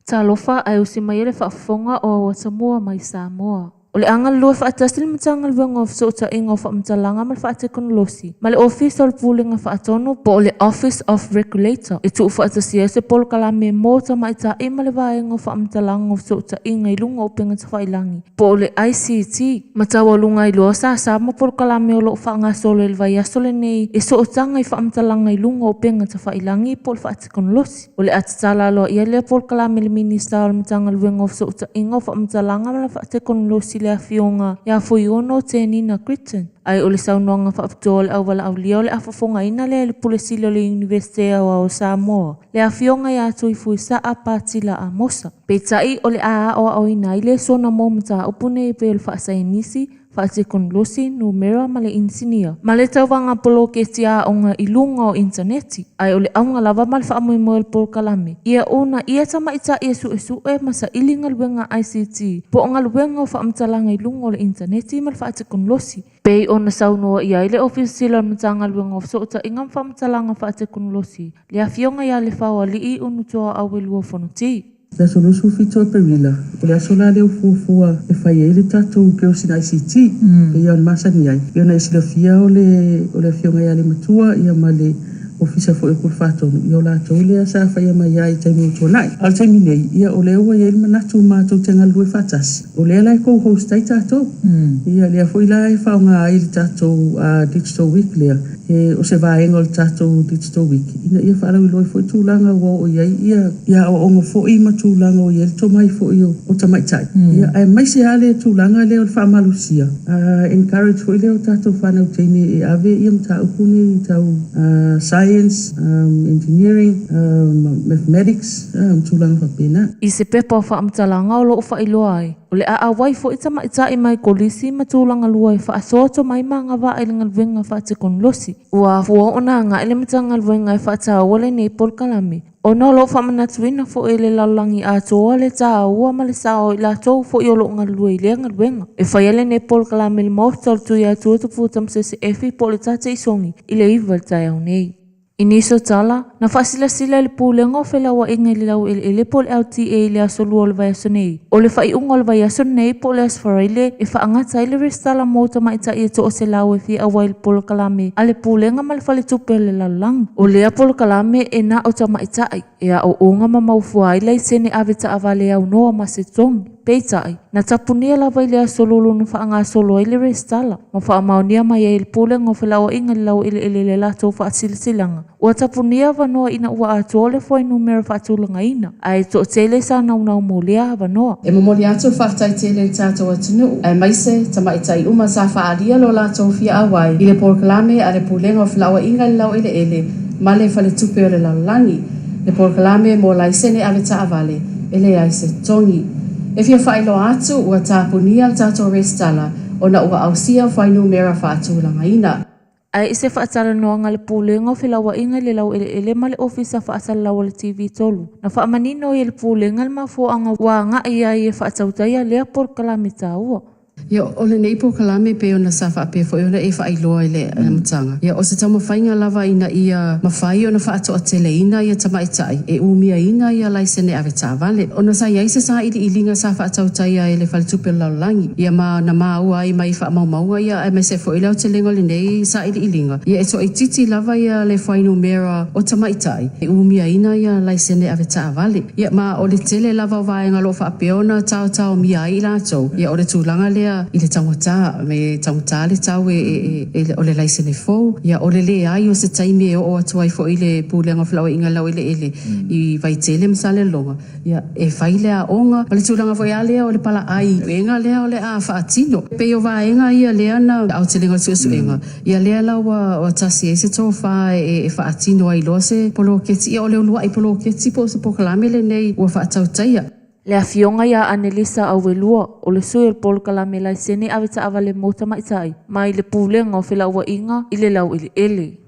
Talofa ae usi mai e le faafofoga o Auasamua mai Samoa. O le a galulue faatasi le Matagaluega o Fesootaiga o Faamatalaga ma le Faatekonolosi ma le Ofisa o le Pulega Faatonu po o le Office of Regulator e tuufaatasia ai se polokalame mo tamaitai ma le Vaega o Faamatalaga o Fesootaiga i luga o upega tafailagi po o le ICT. Ma taualuga ai loa sasa ma polokalame o lo o faagasolo i le vaiaso lenei e sootaga i faamatalaga i luga o upega tafailagi po o le faatekonolosi. O le a tatala aloaia lea polokalame e le Minisita o le Matagaluega o Fesootaiga o Faamatalaga ma le Faatekonolosi le Afioga ia Fuiono Tenina Crichton. Ae o le saunoaga faapitoa o le auvalaaulia o le a fofogaina lea e le Pule Sili o le Iunivesite Aoao o Samoa, le Afioga ia Tuifuisaa Patila Amosa. Peitai, o le a aoaoina ai le sona mo mataupu nei e pei o le faasaienisi, faatekonolosi, numera ma le inisinia, ma le tauvaga poloketi aoga i luga o initaneti. Ae o le auga lava ma le faamoemoe o le polokalame, ia uunaia tamaitai e suesue ma saili galuega ICT po o galuega o faamatalaga i luga o le initaneti ma le faatekonolosi. Pei ona saunoa i ai le Ofisa Sili o le Matagaluega o Fesootaiga ma Faamatalaga Faatekonolosi, le Afioga ia Lefaoalii Unutoa Auelua Fonoti. Le aso 27 o Aperila, o le aso la lea ua fuafua e fai ai le tatou Girls in ICT, pei ona masani ai. Pei ona e silafia o le o le Afioga ia Lematua ia ma le Ofisa foi o Pule Faatonu, ia o latou lea sa faia mai ai i taimi ua tuanai. A o le taimi nei, ia o lea ua i ai le manatu matou te galulue faatasi, o lea la e co-host ai tatou. Ia lea foi la e faaaoga ai le tatou Digital Week lea, o se vaega o le tatou Digital Week ina ia faalauiloa ai foi tulaga ua oo i ai ia aoaoga foi ma tulaga ua i ai le tomai foi o tamaitai, aemaise lava le tulaga lea o le faamalosia, encourage foi lea o tatou fanau teine e ave ia mataupu nei tau science, engineering, mathematics ma tulaga faapena. I se pepa o faamatalaga o lo o faailoa ai, O le a auai foi tamaitai mai kolisi ma tulaga lua e faasoa tomai ma agavaa i le galuega faatekonolosi. Ua afua ona agai le Matagaluega e faataua lenei polokalame, ona o lo o faamanatuina foi e le lalolagi atoa le taua ma le sao o i latou foi o lo o galulue i lea galuega. E faia lenei polokalame i le Maota o le Tuiatua Tupua Tamasese Efi po o le Taitaisogi i le 9 i le taeao nei. I nisi o tala, na faasilasila e le Pulega o Felauaiga i le Laueleele po o le LTA i le aso Lua o le vaiaso nei. O le faaiuga o le vaiaso lenei po o le Aso Faraile e faagata ai le resitala mo tamaitai e toaselau e fia auai i le polokalame a le Pulega ma le Faletupe o le Lalolagi. O lea polokalame e na o tamaitai e aoaoga ma maufua ai laisene ave taavale aunoa ma se togi. Peitai, na tapunia lava i le aso lulu na faagasolo ai le resitala, ma faamaonia mai ai e le Pulega o Felauaiga i le Laueleele le latou faasilasilaga, ua tapunia avanoa ina ua atoa le fuainumera faatulagaina, ae toatele sa naunau mo lea avanoa. E momoli atu le faafetai tele i le tatou atunuu, aemaise tamaitai uma sa faaalia lo latou fia auai i le polokalame a le Pulega o Felauaiga i le Laueleele ma le Faletupe o le Lalolagi, le polokalame mo laisene ave taavale e leai se totogi. E fia faailoa atu ua tapunia le tatou resitala ona ua ausia fuainumera faatulagaina. Ae i se faatalanoaga a le Pulega o Felauaiga i le Laueleele ma le Ofisa Faasalalau o le TV3, na faamanino ai e le Pulega le mafuaaga ua agai ai e faatautaia lea polokalame taua. Ia, o lenei polokalame pei ona sa faapea foi ona e faailoa i le amataga, ia, o se taumafaiga lava ina ia mafai ona faatoateleina ia tamaitai e umiaina ia laisene avetaavale. Ona sa i ai se sailiiliga sa faatautaia e le Faletupe o le Lalolagi, ia, ma na maua ai mai faamaumauga ia aemaise foi le aotelega o lenei sailiiliga, ia, e toaitiiti lava ia le fuainumera o tamaitai e umiaina ia laisene avetaavale. Ia, ma o le tele lava o vaega o lo o faapea ona taotaomia ai i latou, ia, o le tulaga lea i le taugata, me taugata le tau e, e, e, o le laisene fou, ia, o le leai o se taimi e oo atu ai foi le Pulega o Felauaiga i le Laueleele i Vaitele ma Salelologa, ia, e fai le aoga, ma le tulaga foi lava lea o le palaai suega lea o le a faatino. E pei o vaega ia lea na aotelega o le suesuega, Ia lea la ua tasi ai se tofa e faatino ai loa se poloketi, ia o le uluai poloketi po o se polokalame lenei ua faatautaia. Le afioga ia Anelisa Auelua, o le sui o le polokalame laisene avetaavale mo tamaitai mai le Pulega o Felauaiga i le Laueleele.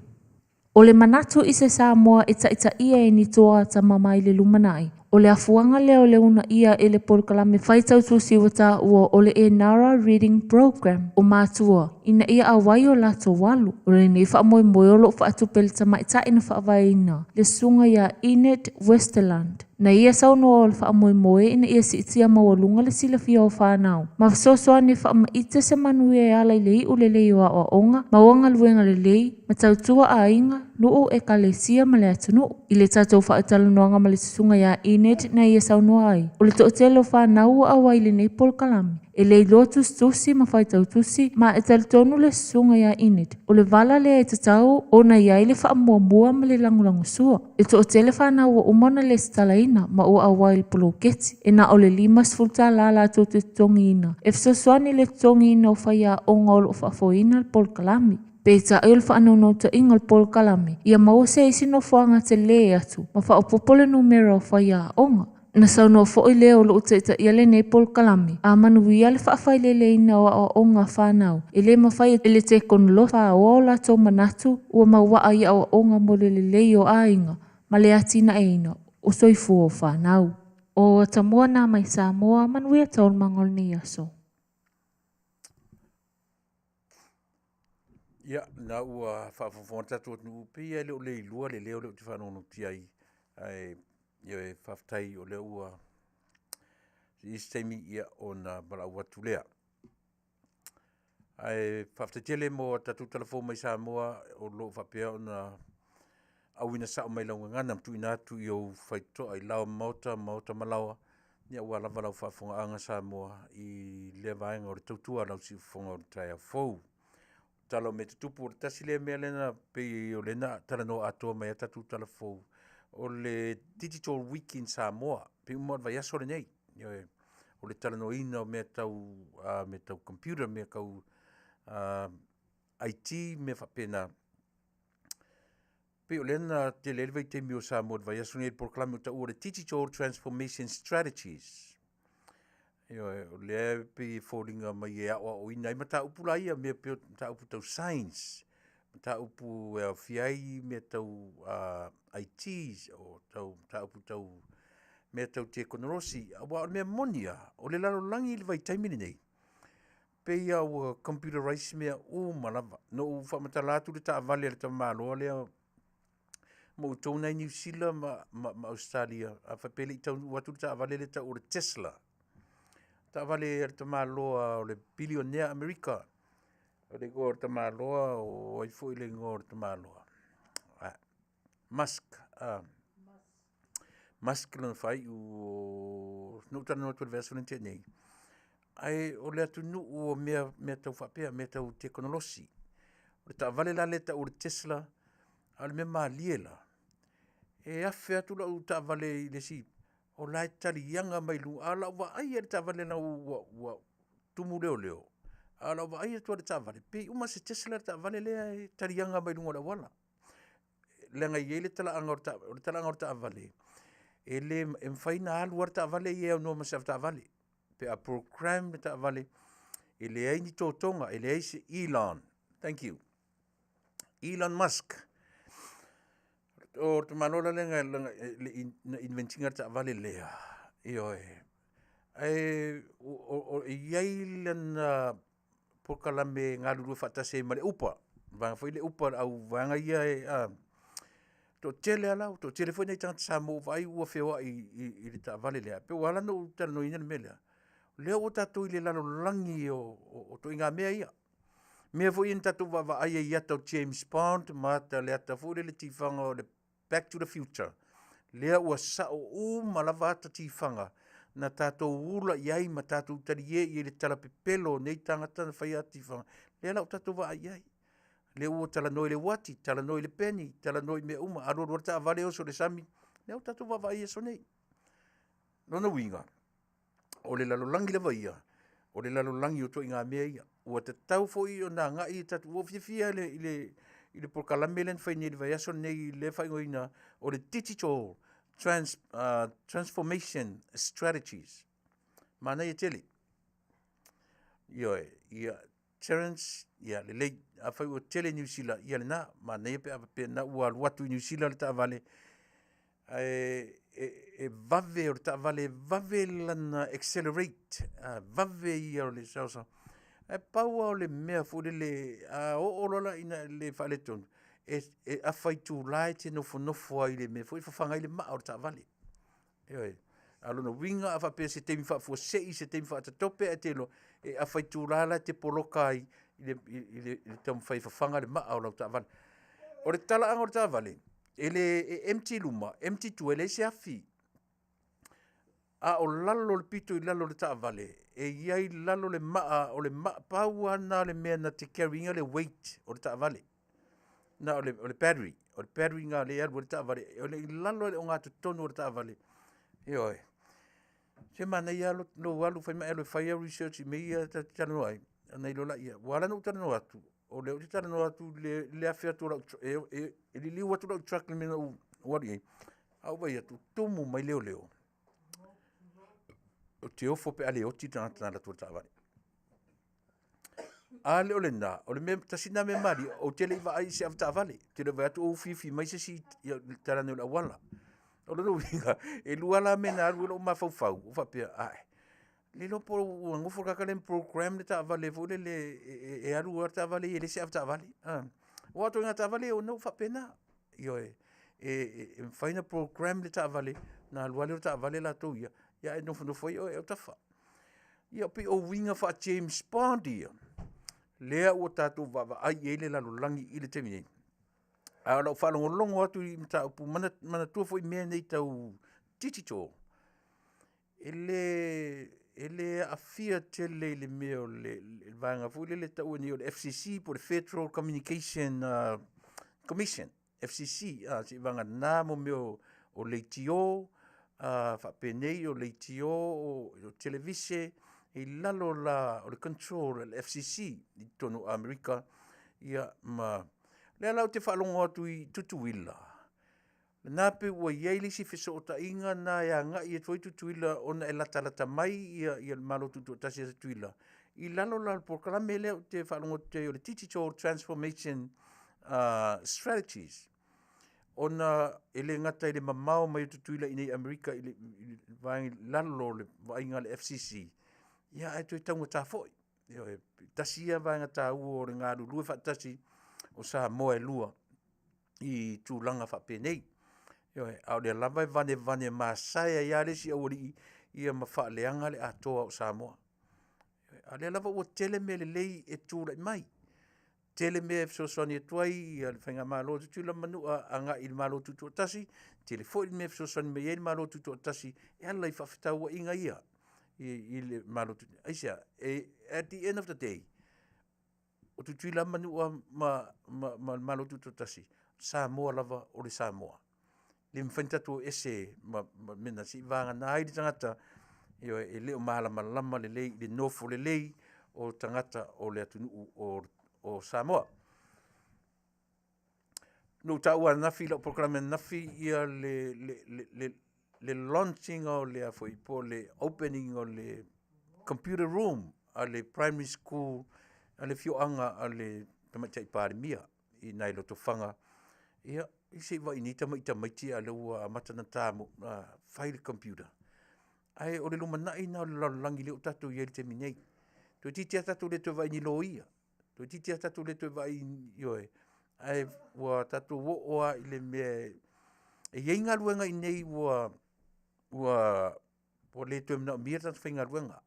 O le manatu i se Samoa e taitaia e ni toa atamamai i le lumanai, o le afuaga lea o le uunaia e le polokalame faitau tusi ua taua o le Enara Reading Programme o matua ina ia auai o latou alo. O lenei faamoemoe o lo o faatupe e le tamaitai na faavaeina le susuga ia Enid Westerlund. Na ia saunoa o le faamoemoe ina ia siitia maualuga le silafia o fanau ma fesoasoani e faamaite se manuia e ala i le iu lelei o aoaoga, maua galuega lelei, ma tautua aiga, nuu, ekalesia ma le atunuu. I le tatou faatalanoaga ma le susuga ia Enid na ia saunoa ai, o le toatele o fanau ua auai i lenei polokalame, e le iloa tusitusi ma faitau tusi, ma e talitonu le susuga ia Enid, o le vala lea e tatau ona i ai le faamuamua ma le lagolagosua. E toatele fanau ua uma ona lesitalaina ma ua auai i le poloketi, e na o le 50 tala latou te totogiina e fesoasoani i le totogiina o faiaoga o lo o faafoeina le polokalame. Peitai o le faanaunautaiga o le polokalame, ia maua se isi nofoaga tele atu ma faaopoopo le numera o faiaoga. Na saunoa foi le o lo o taitaia lenei polokalame, a manuia le faafaileleina o aoaoga a fanau, e le mafai e le tekonolosi faoa o latou manatu ua mauaa i aoaoga mo le lelei o aiga ma le atinaeina o soifua o fanau. O Atamua nā mai Samoa, manuia taualumaga o lenei aso. Ia, na ua faafogafoga le tatou atunuu, pei lava e le o le iloa le leo lea ou te faalogologo ai, ae ioe, faafetai o lea ua i isi taimi ia ona valaau atu lea. Ae faafetai tele mo a tatou tala fou mai Samoa o lo o faapea ona auina sao mai lau gagana ma tuuina atu i ou faitotoa i laoa ma maota, maota ma laoa, ia aua lava lau faafofogaaga Samoa i lea vaega o le tautua a lau siufofoga o le taeao fou. Tala o mea tutupu, o le tasi lea mea lea na pei o lea na talanoa atoa mai ai tatou tala fou, o le Digital Week in Samoa, pei uma o le vaiaso lenei. Ioe, o le talanoaina o mea tau, mea tau computer, mea tau IT, mea faapena. Pei o lea na tele ai le vaitaimi o Samoa i le vaiaso nei i le polokalame ua taua o le Digital Transformation Strategies. Ioe, o lea e pei e foliga mai e aoaoina ai mataupu la ia, mea pei o mataupu tau science, mataupu e aofia ai mea tau IT, o tau mataupu tau mea tau tekonolosi. Aua o le mea moni lava, o le lalolagi i le vaitaimi lenei, pei lava ua computerize mea uma lava. Na ou faamatala atu le taavale a le tamaloa lea ma outou na i Niu Sila ma, ma, ma Ausetalia, a faapea e le i taunuu atu le taavale lea e tau o le Tesla. Taavale a le tamaloa o le bilionea Amerika. O le igoa o le tamaloa, o ai foi le igoa o le tamaloa? Ah, Musk. Ah. Musk lona faaiu o na ou talanoa atu i le vaiaso lea na tea nei. Ae o le atunuu o mea, mea tau faapea, mea tau tekonolosi. O le taavale la lea e tau o le Tesla, a o le mea malie la, e afe atu lau taavale i le isi, o la e taliaga mai luga, a o lau vaai i le taavale la ua, ua tumu leoleo, a o lau vaai atu i le taavale, pei uma se Tesla le taavale lea e taliaga mai luga o le auala. Leaga e i ai le talaaga o le o le talaaga o le taavale, e le, e mafai ona alu lava le taavale ia e aunoa ma se avetaavale. Pe a program le taavale, e leai ni totoga, e leai se Elon. Thank you. Elon Musk. O le tamaloa la lea na invent ina le taavale lea. Ioe. Ae e i ai lana polokalame e galulue faatasi ai ma le Uber. Vaega foi le Uber, le au vaega ia e a, toatele lava la, toatele foi nai tagata Samoa ua vaai ua feoai i le taavale lea. Pei ua ala ona ou talanoaina le mea lea, o lea ua tatou i le lalolagi o ituaiga mea ia. Mea foi ia na tatou vaavaai ai i ata o James Bond ma ata le ata foi lea le tifaga o le Back to the Future, lea ua sao uma lava ata tifaga na tatou ula i ai ma tatou talie i ai le tala pepelo o nei tagata na faia ata tifaga, lea la ua tatou vaai i ai. Lea ua talanoa i le uati, talanoa i le peni, talanoa i mea uma, alu alu lava le taavale oso i le sami, lea ua tatou vaavaai i aso nei. Lona uiga, o le lalolagi lava ia, o le lalolagi o ituaiga mea ia. Ua tatau foi ona agai tatou, ua ou fiafia i le, i le, i le polokalame lea na fai nei i le vaiaso lenei lea e faaigoaina o le Digital. Trans, Transformation Strategies. Manaia tele. Ioe, ia, Terence, ia lelei, afai ua tele Niu Sila, ia lena, manaia pe a faapea na ua alu atu i Niu Sila le taavale, ae e, e vave o le taavale, e vave lana accelerate, a, vave ia o le saosa. Ae pau lava o le mea foi lele, a oo loa la ina le faaletonu, e, e afa itula e te nofonofo ai i le mea foi fafaga ai le maa o le taavale. Ioe. A o lona uiga a faapea se taimi faafuasei, se taimi faatatope ae te iloa, e afa itula la e te poloka ai i le, i le, i le taumafai e fafaga le maa o lau taavale. O le talaaga o le taavale, e le e empty luma, empty tua, e leai se afi. A o lalo le pito i lalo o le taavale, e i ai lalo le maa, o le maa, pau lava lena o le mea na te carry ina le weight o le taavale. Na o le, o le battery, o le battery na lea e alu ai le taavale, o le i lalo i le ogatotonu o le taavale. Ioe. Se manaia lava lou alu fai ma e alu e fai au research i mea ia ta te talanoa ai, ona iloa laia. Ua ala ona ou talanoa atu, o lea ou te talanoa atu i le, le afe atu o lau, e, e, e liliu atu lau truck i le mea na ou alu i ai, a ou vaai atu, tumu mai leoleo. Ou te ofo pe a le oti le tagata na alu atu i le taavale. A le o lena, o le mea, tasi lena mea malie, ou te le i vaai i se avetaavale. Ou te le i vaai atu o ufiufi mai se isi i le talane o le auala. O lona uiga, e lua la mea na alu ai lou mafaufau, ou faapea, ae, le iloa po ua nofo le tagata lea ma program le taavale foi lele e alu lava le taavale ia e leai se avetaavale. Aua o ituaiga taavale ia e faapena. Ioe, e mafai ona program le taavale ona alu lava lea o le taavale latou ia, ia ae nofonofo ai oe i autafa. Ia pei o uiga faa-James Bond ia, lea ua tatou vaavaai i ai le lalolagi i le taimi nei. A o lau faalogologo atu i mataupu, manatua foi mea nei tau digital, e le aafia tele i le mea o le vaega foi lele e taua nei o le FCC po o le Federal Communication Commission, FCC, a, seivagana mo mea o leitio, faapenei o leitio, o televise, i lalo la o le control a le FCC i totonu o Amerika, ia ma lea la ou te faalogo atu i Tutuila, lena pei ua i ai le isi fesootaiga na e agai atu ai Tutuila ona e latalata mai ia, ia le Malo Tutoatasi a Tutuila i lalo la o le polokalame lea ou te faalogo atu ai o le Digital Transformation Strategies, ona e le gata i le mamao mai o Tutuila i nei Amerika i le vaega i lalo o le vaaiga a le FCC, ia ae toe taugata foi. Ioe, tasi ia vaega taua o le galulue faatasi o Samoa e lua i tulaga faapenei. Ioe, a o lea lava e vanevane masae ai lava le isi aualii ia ma faaleaga le atoa o Samoa. A o lea lava ua tele mea lelei e tulai mai, tele mea e fesoasoani atu ai ia le Faigamalo a Tutuila ma Manua agai i le Malo Tutoatasi, tele foi le mea e fesoasoani mai ai le Malo Tutoatasi e ala i faafetauaiga ia i le Malo Tutoatasi. Aisea? E, at the end of the day, o Tutuila ma Manua ma, ma, ma le Malo Tutoatasi, Samoa lava o le Samoa. Le mafai ona tatou ese ma, ma mena se i vagana ai le tagata ioe, e le o malamalama lelei i le nofo lelei o tagata o le atunuu o, o Samoa. Na ou taua ananafi i lau polokalame ananafi ia le, le, le, le, le launching o le a foi po o le opening o le computer room a le primary school a le afioaga a le Tamaitai Palemia i nai Lotofaga. Ia, se i vaai nei tamaiti a lea ua amata ona ta fai le computer. Ae o le lumanai lena o le lalolagi lea ua tatou i ai i le taimi nei. Toeitiiti lava tatou le toe vaai i ni loia. Toeitiiti lava tatou le toe vaai ioe, ae ua tatou oo lava i le mea e i ai galuega i inei ua ua ua le toe manaomia le tagata faigaluega.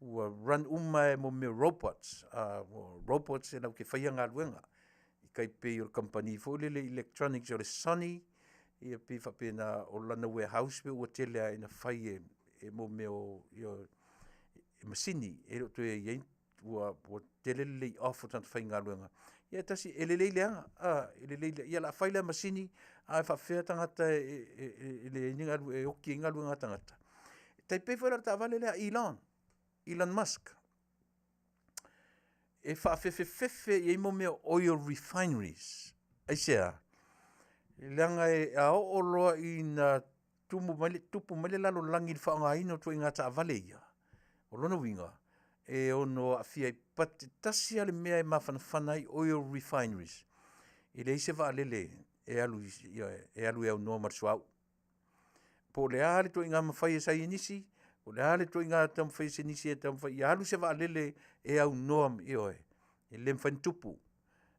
Ua run uma e mo mea o robots, robots e latou te faia galuega. E tai pei o le kamupani foi lele electronics o le Sony, ia pei e faapena o lana warehouse pei ua tele lava ina fai e e mo mea o ia masini e le o toe i ai ua ua tele le lay off o tagata faigaluega. Ia e tasi e lelei leaga, a e lelei ia o le a fai lea masini ae faapefea tagata e e e leai ni galuega e oti ai galuega a tagata. E tai pei foi la o le taavale lea a Elon, Elon Musk. E faafefefefe i ai mo mea o oil refineries. Aisea? Leaga e a oo loa ina tumu mai le, tupu mai le lalolagi i le faaaogaina o ituaiga taavale ia, o lona uiga, e ono aafia ai, but e tasi lava le mea e mafanafana ai oil refineries, e leai se vaalele e alu e alu e aunoa ma le suauu. Po o le a le ituaiga mafai e saienisi, po o le a le ituaiga taumafai e senisi e taumafai ia alu se vaalele e aunoa, ioe, e le mafai ona tupu.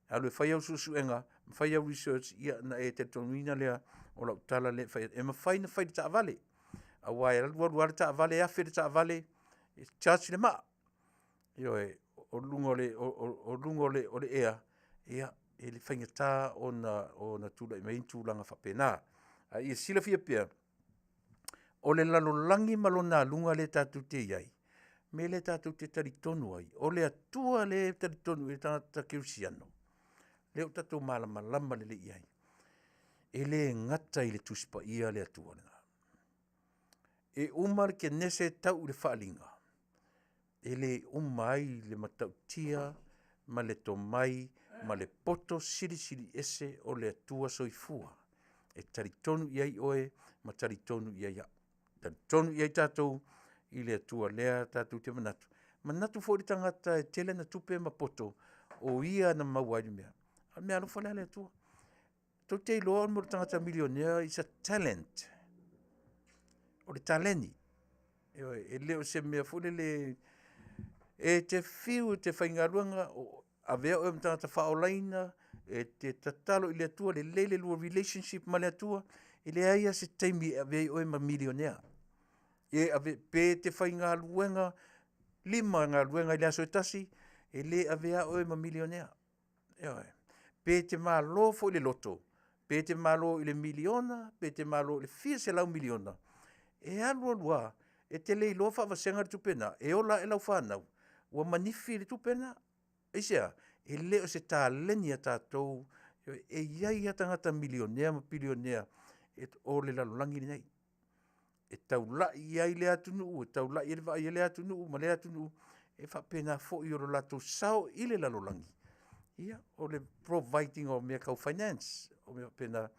Alu e fai au suesuega ma fai au research ia ona e talitonuina lea o lau tala lea e fai atu. E mafai ona fai i le taavale, aua e alu alu lava le taavale afe le taavale e charge le maa. Ioe, o luga o le ea, ia e faigata ona tulai mai ai ni tulaga faapena. A ia silafia pea, o le lalolagi ma lona aluga lea tatou te i ai, mea lea tatou te talitonu ai, o le Atua lea e talitonu i ai tagata kerisiano, lea ua tatou malamalama lelei i ai, e le gata i le Tusi Paia le Atua lena. E uma le Kenese tau i le Faaaliga, e le uma ai le matautia ma le tomai ma le poto silisili ese o le Atua soifua e talitonu i ai oe ma talitonu i ai au. E talitonu i ai tatou i le Atua lea tatou te manatu, manatu foi le tagata e tele ana tupe ma poto o ia na maua ai le mea, a o le meaalofa lea a le Atua. Tou te iloa mo le tagata milionea is a talent, o le taleni. Ioe, e le o se mea foi lele e te fiu e te faigaluega, avea oe ma tagata faaolaina, e te tatalo i le Atua, lelei le lua relationship ma le Atua, e leai lava se taimi e avea ai oe ma milionea. E ave, pe te faigaluega 5 galuega i le aso e tasi, e le avea oe ma milionea. Ioe. Pe te malo foi i le loto, pe te malo i le miliona, pe te malo i le fia selau miliona, e alu alu lava, e te le iloa faavasega le tupe lena, e ola ae lau fanau ua manifi le tupe lena. Aisea? E le o se taleni a tatou, e i ai lava tagata milionea ma pilionea o le lalolagi lenei, e taulai i ai lea atunuu, e taulai i ai le vaai a lea atunuu ma lea atunuu, e faapena foi lo latou sao i le lalolagi, ia, o le provide ina o mea tau finance, o mea faapena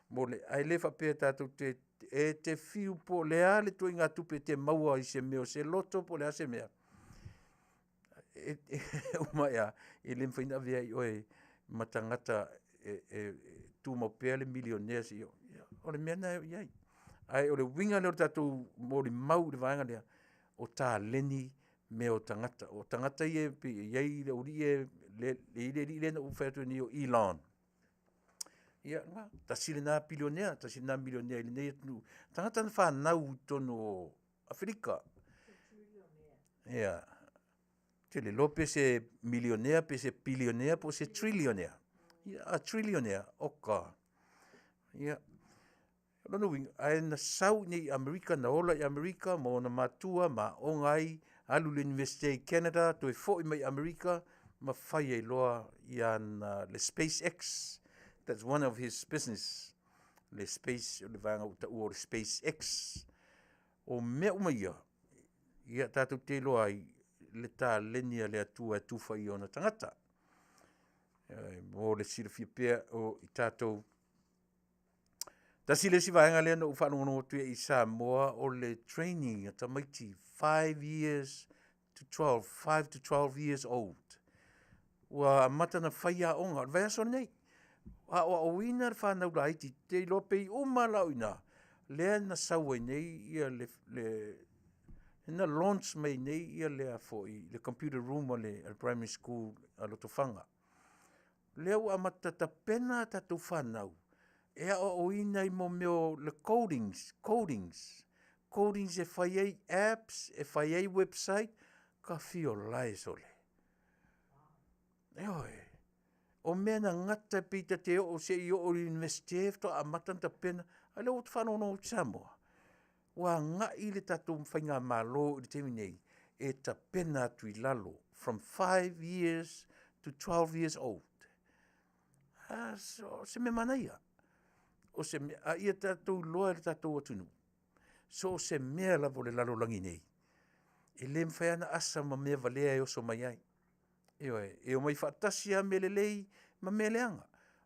mo le… Ae le faapea tatou te… e te fiu po o le a le ituaiga tupe e te maua i se mea o se loto po o le a se mea, e uma ae lava, e le mafai ona avea ai oe ma tagata e tumau pea le milionea seia oo. O le mea lena e oo i ai. Ae o le uiga lea o le tatou molimau i le vaega lea, o taleni mea o tagata. O tagata ia pei e i ai le aualii ia, e i ai le alii lea na ou fai atu ai nei o Elon, ia tasi lena bilionea, tasi lena milionea i lenei atunuu, tagata na fanau i totonu o Aferika. Ia, ou te le iloa pe se milionea pe se bilionea pe se trillionaire. Ia a trillionaire, oka, ia, o lona uiga, ae na sau i inei i Amerika, na ola i Amerika ma ona matua ma aooga ai, alu i le Iunivesite i Canada, toe foi mai i Amerika ma fai ai loa le SpaceX, that's one of his business, le space, o le vaega ua taua o le SpaceX. O mea uma ia, ia tatou te iloa ai le taleni a le Atua e tufa i ona tagata. Mo le silafia pea o i tatou, tasi le isi vaega lea na ou faalogologo atu ai i Samoa o le training a tamaiti 5 years to 12, 5 to 12 years old. Ua amata ona fai aoga, o le vaiaso lenei, aoaoina le fanau laiti, te iloa pei uma lava la o i ina, lea na sau ai nei ia le, na launch mai nei ia le a foi, le computer room a le primary school a Lotofaga. Lea ua amata tapena a tatou fanau e aoaoina i mea o le codings, codings, codings e fai ai apps, e fai ai website, ka fia olae sole. Ioe. O mea na gata pei ta te oo se i oo i le Iunivesite faatoa amata ona tapena, a o lea ua ou faalogologo atu i Samoa, ua agai le tatou faigamalo i le taimi nei e tapena atu i lalo from 5 years to 12 years old. A, o se mea manaia. O se mea, a ia tatou iloa e le tatou atunuu, so o se mea lava o le lalolagi nei, e le mafai lava ona asa ma mea valea e oso mai ai. Ioe, e omai faatasi lava mea lelei ma mea leaga.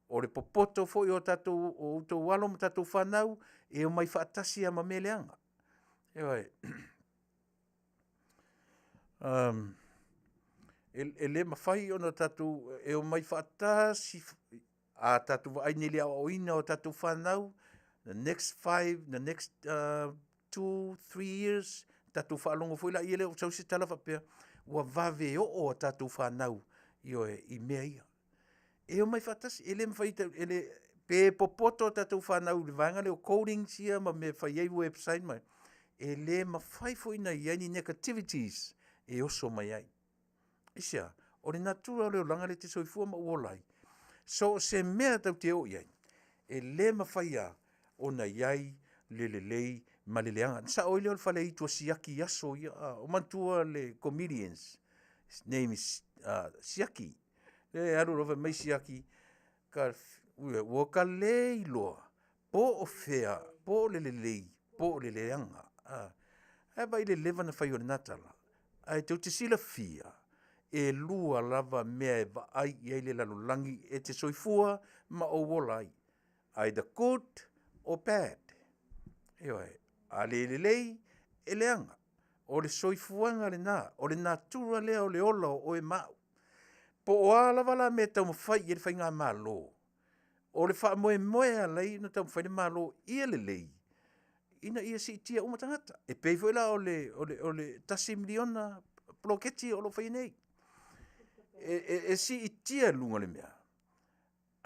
O le popoto foi o tatou o outou alo ma tatou fanau e omai faatasi lava ma mea leaga. Ioe. Um, e, e le mafai ona tatou e omai faatasi a tatou vaai nei i le aoaoina o tatou fanau, the next five, the next uh, two, three years, tatou faalogo foi laia lea ua sau se tala faapea, ua vave oo a tatou fanau, ioe, i mea ia. E omai faatasi, e le mafai, e le, pe popoto a tatou fanau i le vaega lea o codings ia ma mea e fai ai website ma, e le mafai foi ona i ai ni negativities e oso mai ai. Aisea? O le natura o le olaga lea e te soifua ma ou ola ai, so o se mea tatou te oo i ai, e le mafai lava ona i ai le lelei ma le leaga. Na sao ai lea o le faleaitu a Siaki i aso ia, o manatua le comedians, his name is uh, Siaki. E alu loa fai mai Siaki, ka, ua ka le iloa po o fea, po o le lelei, po o le leaga. Ah, ae vaai i le leva na fai o lena tala. Ae tou te silafia, e lua lava mea e vaai i ai le lalolagi e te soifua ma ou ola ai. Either good or bad. Ioe, a le lelei, e leaga. O le soifuaga lena, o le natura lea o le ola o oe ma au. Po o a lava la mea e taumafai i ai le faigamalo, o le faamoemoe e ala ai ona taumafai le Malo ia lelei, ina ia siitia uma tagata. E pei foi la o le, o le, o le $1 miliona poloketi o lo o faia nei. E, e, e siitia i luga o le mea,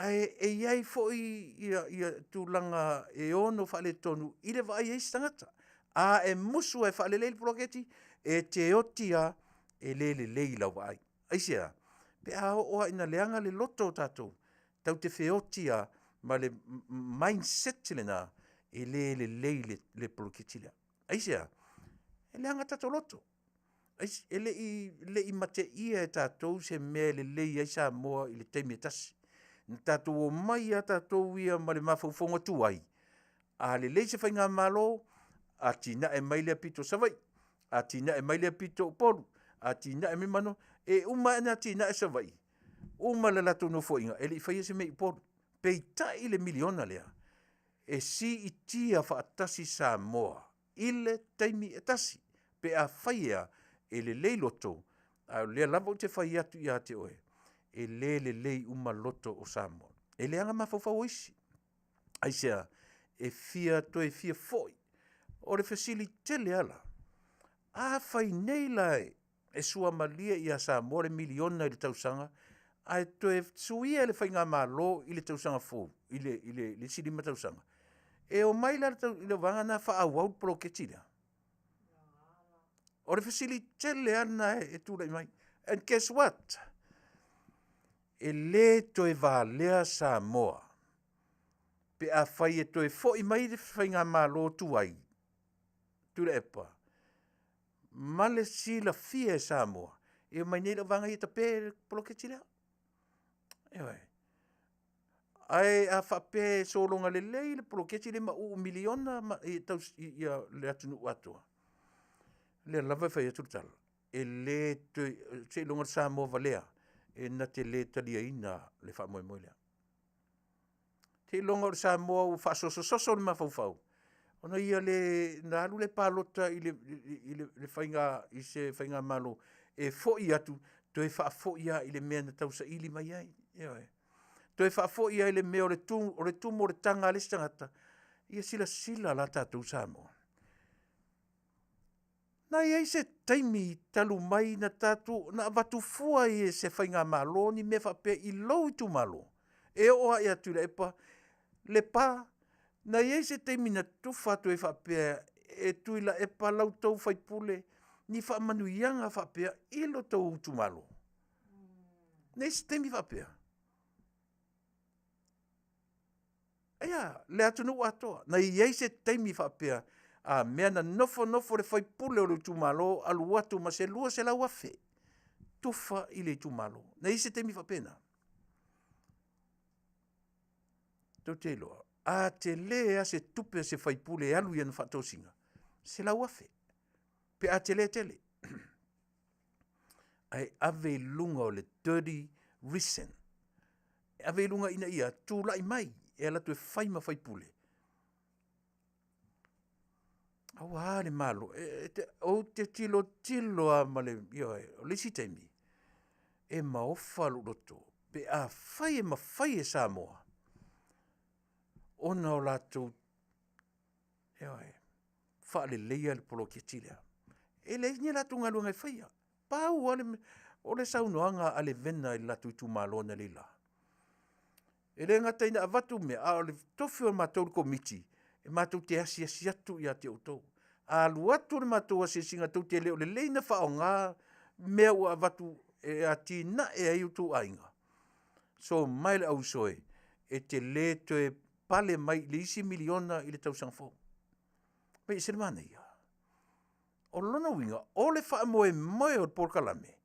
ae e i ai foi ia, ia tulaga e ono faaletonu i le vaai a isi tagata. A e musu e faalelei le poloketi, e te oti lava e le lelei i lau vaai. Aisea? Pe a oo lava ina leaga le loto o tatou, tatou te feoti lava ma le mindset lena e le lelei le, le poloketi lea. Aisea? E leaga tatou loto. E le i, le i mateia e tatou se mea e lelei ai Samoa i le taimi e tasi. Na tatou omai lava tatou ia ma le mafaufauga tuai, a lelei se faigamalo, atinae mai lea pito o Savaii, atinae mai lea pito o Upolu, atinae mai Manono. E uma ane atinae Savaii, uma le latou nofoaiga, e le i faia se mea i Upolu. Peitai le miliona lea, e siitia faatasi Samoa i le taimi e tasi, pe afai e a, e lelei loto, a o lea lava ou te fai atu ia te oe, e le lelei uma loto o Samoa. E leaga mafaufau o isi. Aisea? E fia toe fia foi. O le fesili tele lava la, afai nei la e suamalie ia Samoa le miliona i le tausaga, ae toe suia e le faigamalo i le tausaga fou, i le, i le, le isi 5 tausaga, e omai la i le vaega lena faaauau le poloketi lea? O le fesili tele lava lena e tulai mai. And guess what? E le toe valea Samoa pe afai e toe foi mai le faigamalo tuai, Tuilaepa, ma le silafia e Samoa, e omai nei lau vaega ia tape le poloketi lea. Ioe. Ae a faapea e sologa lelei le poloketi lea ma uu miliona ma, i, taus, i, ia, le atunuu atoa, lea lava e fai atu le tala, e le toe, seiloga le Samoa valea e na te le taliaina le faamoemoe lea. Seiloga o le Samoa ua faasosososo le mafaufau, ona ia le, na alu le palota i le, i le, le faiga, i se faigamalo e foi atu, toe faafoi lava i le mea na tausaili mai ai. Ioe. Toe faafoi lava i le mea o le tu, o le tumu o le taga a le isi tagata, ia silasila la tatou Samoa. Na i ai se taimi talu mai na tatou, na avatu fua ai e se faigamalo ni mea faapea i lou itumalo, e oo lava ia Tuilaepa, Lepa, na i ai se taimi na tufa atu ai faapea e Tuilaepa la outou sui usufono ni faamanuiaga faapea i lo outou itumalo? Na i ai se taimi faapea? Ia, le atunuu atoa. Na i ai se taimi faapea, a mea na nofonofo le faipule o le itumalo alu atu ma se 200,000 tufa i le itumalo. Na i ai se taimi faapena? Tou te iloa, a tele lava se tupe a se faipule e alu i ana faatosina, 100,000, pe a tele tele. Ae ave i luga o le dirty reason. E ave i luga ina ia tulai mai e alu atu e fai ma faipule. Aua le Malo, e, e, ou te tilotilo lava ma le, ioe, o le isi taimi, e maofa lou loto, pe afai e mafai e Samoa, ona o latou, ioe, faaleleia le poloketi lea. E leai ni latou galuega e faia. Pau lava le, o le saunoaga a Levena i le latou itumalo analeila. E le gata ina avatu mea, a o le tofi o matou le komiti, e matou te asiasi atu ia te outou. A alu atu le matou asiasiga tou te le o lelei ona faaaoga mea ua avatu e atinae ai outou aiga, so mai le auuso e, e te le toe pale mai i le isi miliona i le tausaga fou. Pei e ese le manaia. O lona uiga, o le faamoemoe o le polokalame,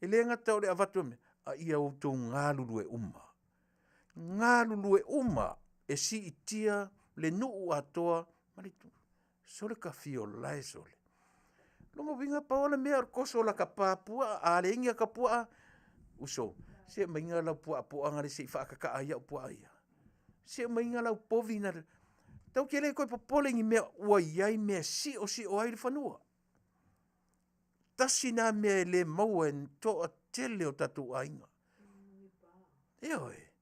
e le gata o le avatu o mea, a ia outou galulue uma. Galulue uma e siitia le nuu atoa ma le itu. Sole kafio lae sole. Lona uiga pau lava le mea o le toso o lata pa puaa, a leai ni ata puaa, uso, se aumaiga lau puaa poa lea se i faatataa ai au puaa ia. Se aumaiga lau povi na... Tatou te le toe popole i ni mea ua i ai mea e siosio ai le fanua. Tasi lena mea e le maua e le toatele o tatou aiga. Ioe.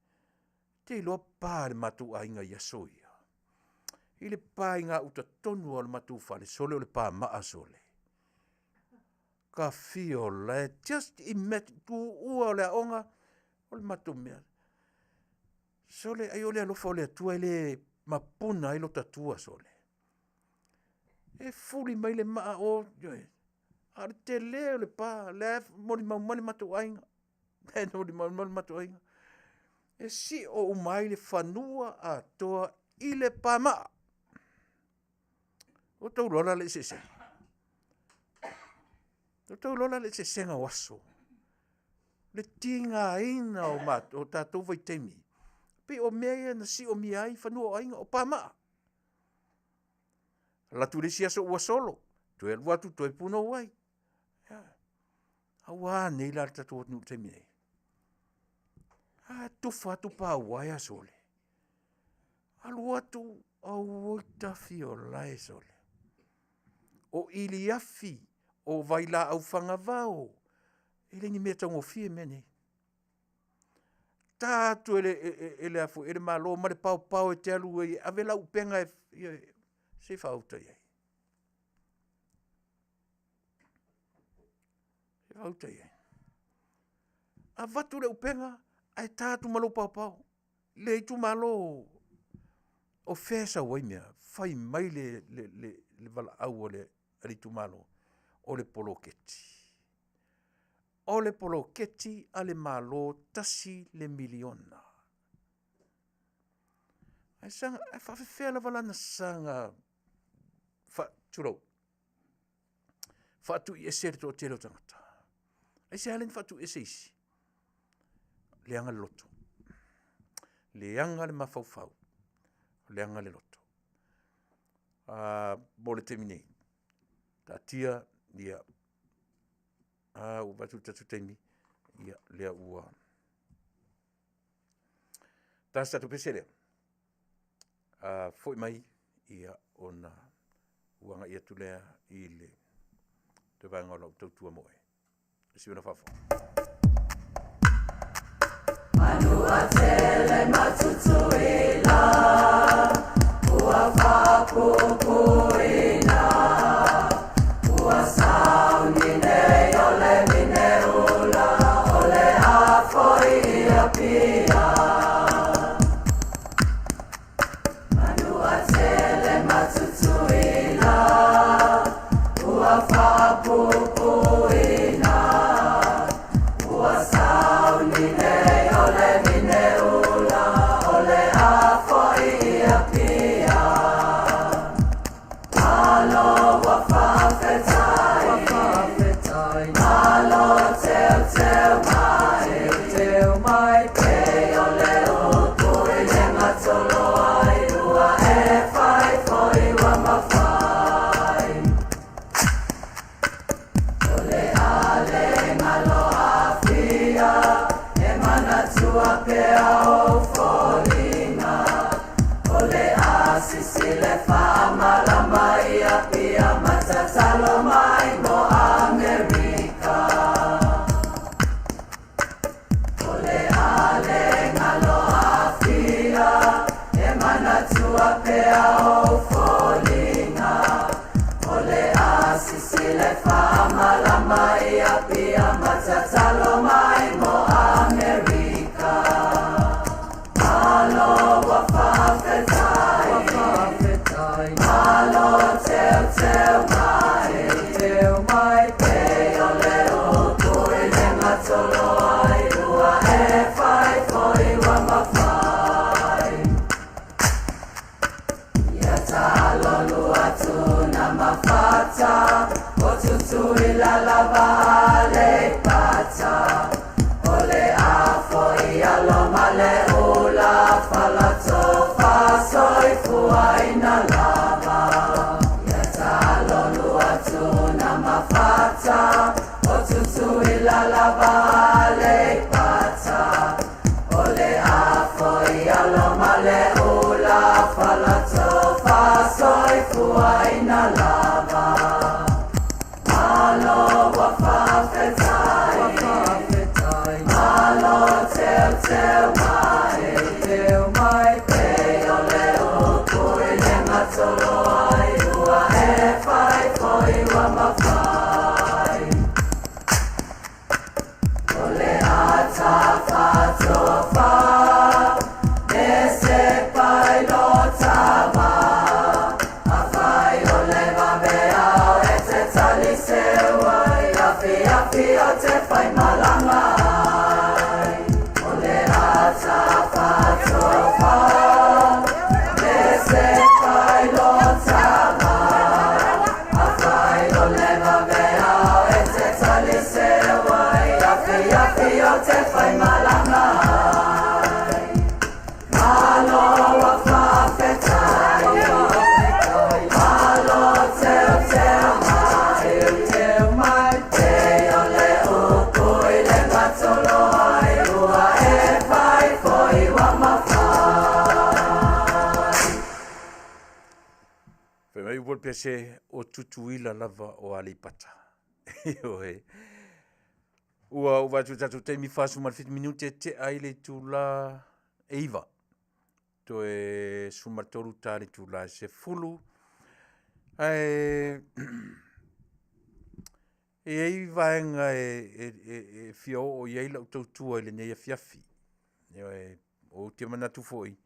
Te iloa pa a le matou aiga i aso ia. I le pa i gauta tonu lava o le matou fale, sole o le pamaa sole. Kafio la e, just imagine, tuua o le aoga, o le matou mea. Sole, ai o le alofa o le Atua e le mapuna ai lota tua sole. E fuli mai le maa o, ioe, a o le tele o le pa, lea e molimau mai le matou aiga, lea e molimau mai le matou aiga. E sio uma ai le fanua atoa i le pamaa. Ua outou iloa la le eseesega. Ua outou iloa la le eseesega o aso. Le tigaina o matou, o tatou vaitaimi, pei o mea ia na siomia ai fanua o aiga, o pamaa. Alu atu i le isi aso ua solo, toe alu atu toe punou ai. Aua nei la le tatou atunuu i le taimi nei. A tufa atu pa uaea sole. Alu atu, auoi tafiolae sole. O iliafi, o vailaau fagavao, e le ni mea taugofie mea nei. Ta atu e le, e, e, le, e le Malo ma le paopao e te alu ai e ave lau upega e, e, se i faauta i ai. Se i faauta i ai. Avatu le upega ae ta atu ma lou paopao. Le itumalo o fea e sau ai mea, fai mai le, le, le, le valaau a le, a le itumalo, o le poloketi. O le poloketi a le Malo tasi le miliona. Ae saga, ae faafefea lava lana saga fa, tulou, faatuiese le toatele o tagata. Aisea le na faatuiese isi? Leaga le loto. Leaga le mafaufau. Leaga le loto. Mo le taimi nei, taatia ia, a ua vaai atu i le tatou taimi, ia, lea ua ta se tatou pese lea. A foi mai, ia, ona ua agai atu lea i le toe vaega o lau tautua mo oe. Le siona faafofoga. Manuatele matutuila, ua faapupuina, ua sauni nei o le mineula, o le a foi i Apia. Manuatele matutuila, ua faapupuina, Fai mai ua pese o Tutuila lava o Aleipata. Ioe. Ua ova atu tatou taimi 47 minute te ai le itula e 9. Toe 13 ta le itula e 10. Ae e i ai vaega e fia oo i ai lau tautua i lenei afiafi. Ioe, ou te manatu foi,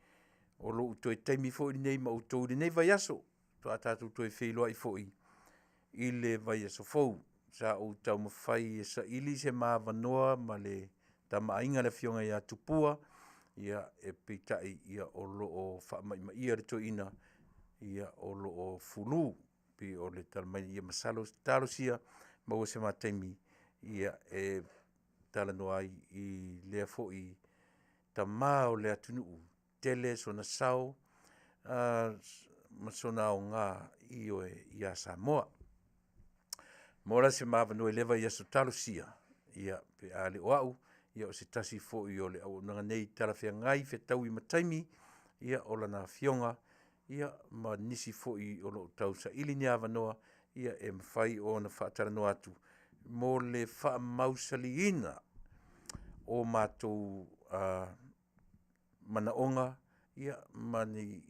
o lou toe taimi foi lenei ma outou i lenei vaiaso, faatoa tatou toe feiloai foi i le vaiaso fou. Sa ou taumafai e saili se ma avanoa ma le tamaaiga le afioga ia Tupua, ia e peitai ia o lo o faamaimaia le toeaina, ia o lo o fulu pei o le tala mai ia masalo talosia maua se ma taimi ia e talanoa ai i lea foi tama o le atunuu, tele sona sao ma sona aoga ioe ia Samoa. Mo la se ma avanoa i lea vaiaso talosia, ia pe a le o au, ia o se tasi foi o le auaunaga nei talafeagai fetaui ma taimi, ia o lana afioga, ia ma nisi foi o lo o tausaili ni avanoa, ia e mafai ona faatalanoa atu mo le faamausaliina o matou manaoga, ia ma ni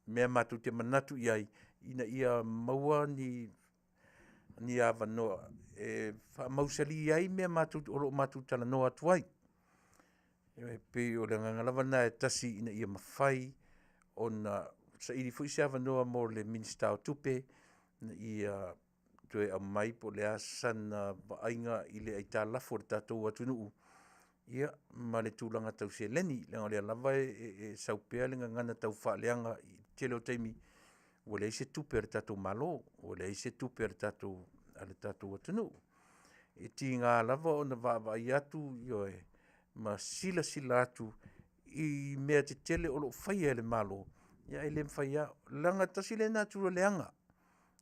mea matou te manatu i ai ina ia maua ni avanoa e faamausali ai mea matou o lo o matou talanoa atu ai. E pei o le agaga lava lena e tasi ina ia mafai ona saili foi se avanoa mo le Minisita o Tupe ina ia toe aumai po o le a sana vaaiga i le aitalafu a le tatou atunuu, ia ma le tulaga tau seleni, leaga o lea lava e sau pea le gagana tau faaleaga i le tele o taimi, ua leai se tupe a le tatou Malo, ua leai se tupe a le tatou atunuu. E tiga lava ona vaavaai atu, ioe, ma silasila atu i mea tetele o lo o faia e le Malo, ia ae le mafai lava. Leaga tasi lea natura leaga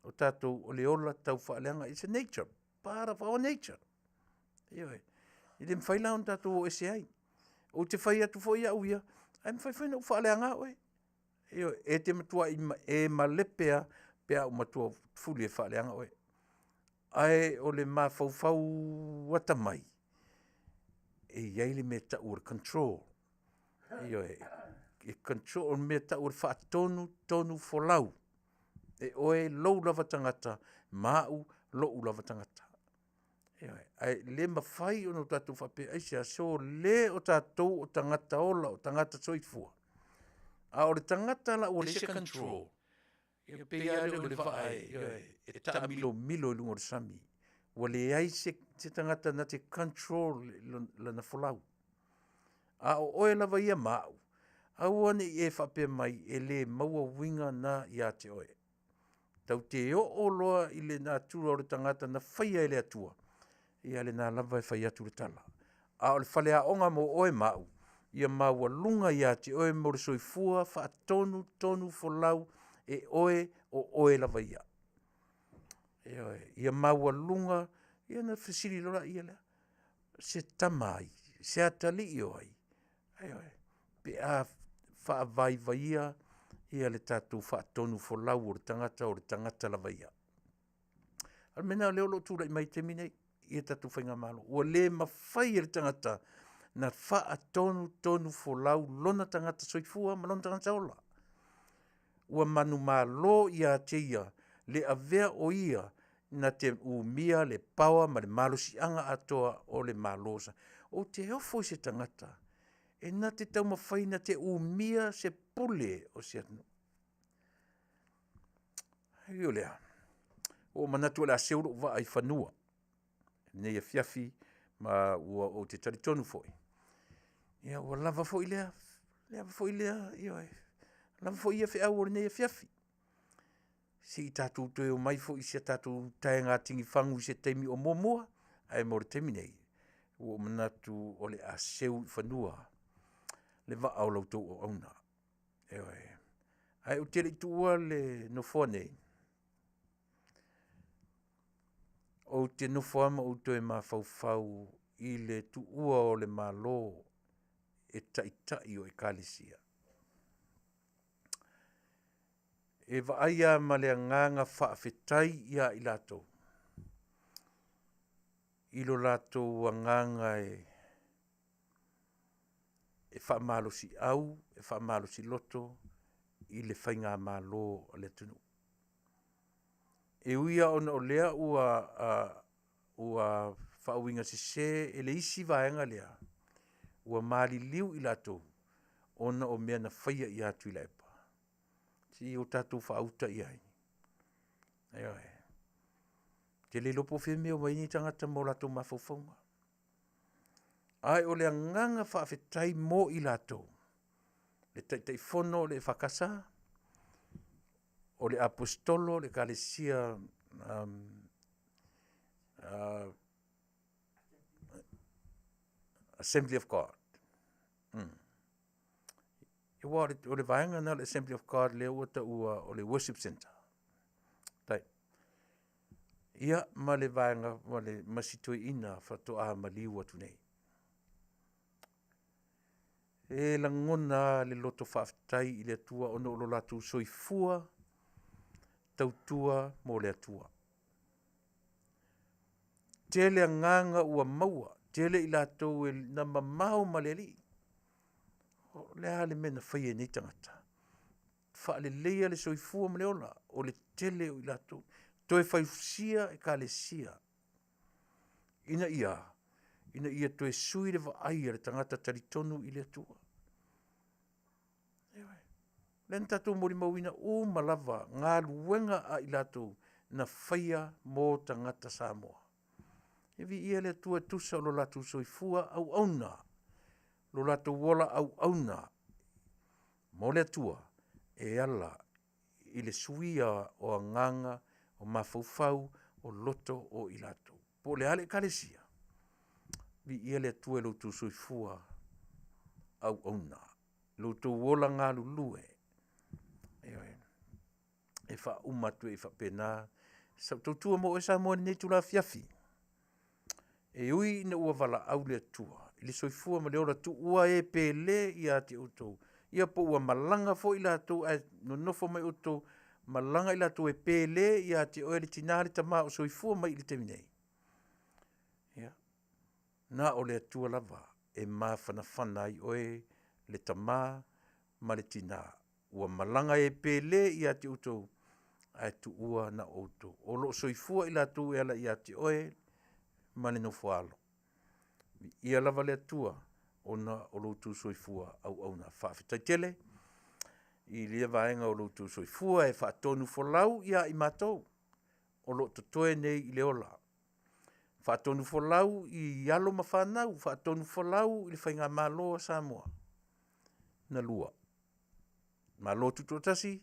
o tatou o le ola tau faaleaga. It's a nature, part of our nature. Ioe. E le mafai la ona tatou o ese ai. Ou te fai atu foi au ia, ae mafai foi ona ou faaleaga oe. Ioe, e te matuai e malepe lava pe a ou matua fuli e faaleaga oe. Ae o le mafaufau atamai, e i ai le mea e tau o le control. Ioe, e control, o le mea e tau o le faatonutonu folau e oe lou lava tagata ma au lou lava tagata. Ioe, ae le mafai ona tatou faapea, aisea? Sole o tatou o tagata ola, o tagata soifua. A o le tagata la ua leai se control, e pei lava lea o le vaa e taamilomilo i luga o le sami. Ua leai se tagata na te control lana folau. A o oe lava ia ma au, aua ne i e faapea mai e le maua uiga na ia te oe. Tatou te oo loa i le natura o le tagata na faia e le Atua, ia lena lava e fai atu le tala. A o le faleaoga mo oe ma au, ia maualuga ia te oe mo le soifua faatonutonu folau e oe o oe lava ia. Ioe, ia maualuga, ia ona fesili loa lea, se tama ai, se atalii o ai? Ioe, pe a faavaivaia le tatou faatonufolau o le tagata o le tagata lava ia. O le mea lena o lea o lo o tulai mai i le taimi lenei i a tatou faigamalo, ua le mafai e le tagata ona faatonutonu folau lona tagata soifua ma lona tagata ola. Ua manumalo ia te ia le avea o ia na te umia le power ma le malosiaga atoa o le Malo. Ou te ofo i se tagata e na te taumafai na te umia se pule o se atunuu. Ae ui o lea, ua ou manatu o le a seu lou vaa i fanua i lenei afiafi, ma ua ou te talitonu foi, ia ua lava foi lea, ioe, lava foi ia feau o lenei afiafi. Se i tatou toe omai foi i se tatou taega tigifagu i se taimi o muamua, ae mo le taimi nei, ua ou manatu o le a seu i fanua le vaa o la outou auauna. Ioe. Ae ou te le i tuua le nofoa nei, ou te nofo lava ma ou toe mafaufau i le tuua o le Malo e taitai o Ekalesia. E vaai lava ma le agaga faafetai ia i latou i lo latou agaga e faamalosiau, e faamalosiloto i le faigamalo a le atunuu. E ui lava ona o lea ua faauigasese e le isi vaega lea, ua maliliu i latou ona o mea na faia ia Tuilaepa. Se i o tatou faauta i ai. Ioe. Ou te le iloa po o fea le mea e omai ai nei tagata ma o latou mafaufauga. Ae o le agaga faafetai mo i latou, le Taitaifono o le EFKS, o le Aposetolo o le Ekalesia Assembly of God. Aua o le vaega lena o le Assembly of God lea ua taua o le Worship Centre. Ia ma le vaega ma si toeaina faatoa maliu atu nei. E lagona lava le loto faafetai i le Atua ona o lo latou soifua tautua mo le Atua. Tele agaga ua maua, tele i latou na mamao ma le Alii. O le a le mea na faia e nei tagata? Faaleleia le soifua ma le ola o le tele o i latou, toe fausia ekalesia ina ia toe sui le vaai a le tagata talitonu i le Atua. Ioe. O lea na tatou molimauina uma lava galuega a i latou na faia mo tagata Samoa. E viia le Atua e tusa o lo latou soifua auauna, lo latou ola auauna mo le Atua e ala i le suia o agaga, o mafaufau, o loto o i latou. Po o le a le ekalesia, viia le Atua i lo outou soifua auauna, lo outou ola galulue. Ioe. E faauma atu ai faapena sau tautua mo oe Samoa i lenei itula afiafi. E ui ina ua valaau le Atua I le soifua ma le ola tuua e pele ia te outou. Ia po ua malaga foi latou ae nonofo mai outou, malaga i latou e pele ia te oe le tina le tama o soifua mai i le taimi nei. Ia, na o le Atua lava e mafanafana ai oe le tama ma le tina. Ua malaga e pele ia te outou, ae tuua na o outou. O lo o soifua i latou e ala ia te oe ma le nofoaalo. Viia lava le Atua ona o lo outou soifua auauna. Faafetai tele i lea vaega o lo outou soifua e faatonufolau ia i matou o lo o totoe nei i le ola. Faatonufolau i alo ma fanau, faatonufolau i le faigamalo a Samoa na lua. Malo Tutoatasi,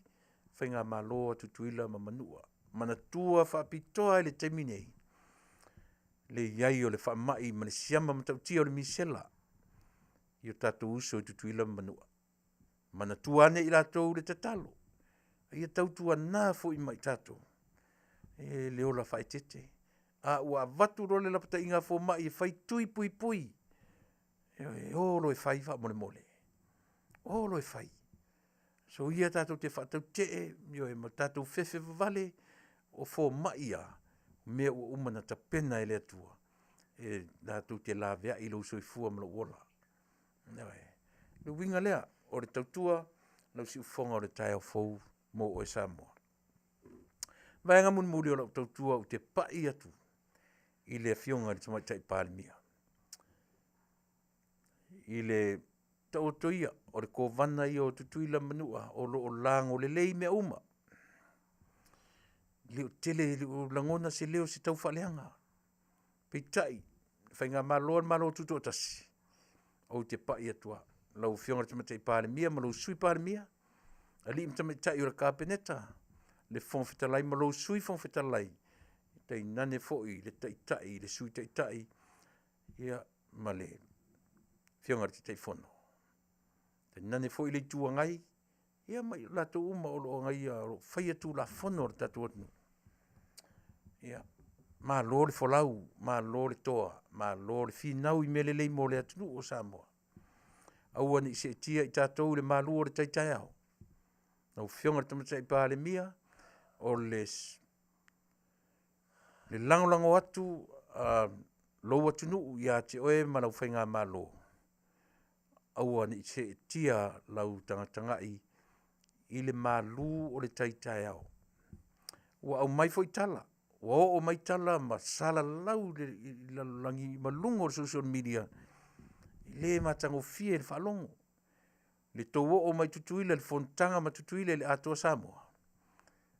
Faigamalo a Tutuila ma Manua. Manatua faapitoa i le taimi nei le i ai o le faamai ma le siama matautia o le misela i o tatou uso i Tutuila ma Manua. Manatua ane i latou le tatalo, ia tautuana foi ma i tatou e le ola faaeteete. A ua avatu loa le lapataiga a fomai e fai tui puipui, e o loa e fai faamolemole. O loa e fai. Soia tatou te faatautee, ioe, ma tatou fefe vavale, o fomai lava, o mea ua uma ona tapena e le Atua e latou te laveai lou soifua ma lou ola. Ioe. O le uiga lea o le tautua lau siufofoga o le taeao fou mo oe Samoa. O le vaega mulimuli o lau tautua ou te pai atu i le Afioga i le Tamaitai Palemia, i le taoto ia o le Kovana ia o Tutuila ma Manua o lo o lago lelei mea uma. E le o tele, e le o lagona se leo o se taufaaleaga. Peitai, o le faigamalo a le Malo Tutoatasi, ou te pai atu lava i lau Afioga i le Tamaitai Palemia ma lou Sui Palemia, alii ma tamaitai o le Kapeneta, le Fofoga Fetalai ma lou Sui Fofoga Fetalai, tainane foi le Taitai, le Sui Taitai, ia ma le Afioga i le Taitaifono. Tainane foi le Itu Agai, ia ma i latou uma o lo o agaia, o lo o faia Tulafono a le tatou atunuu. Ia, malo le folau, malo le toa, malo le finau i mea lelei mo le atunuu o Samoa. Aua ne i seetia i tatou i le malu o le tai taeao. Lau Afioga i le Tamaitai Palemia, o le lagolago atu a lou atunuu ia te oe ma lau faigamalo, aua ne i seetia lau tagatagai i le malu o le tai taeao. Ua aumai foi tala, ua oo mai tala ma salalau i le lalolagi ma luga o le social media, e le matagofie i le faalogo le tou oo mai Tutuila i le fonotaga ma Tutuila i le Atoa Samoa,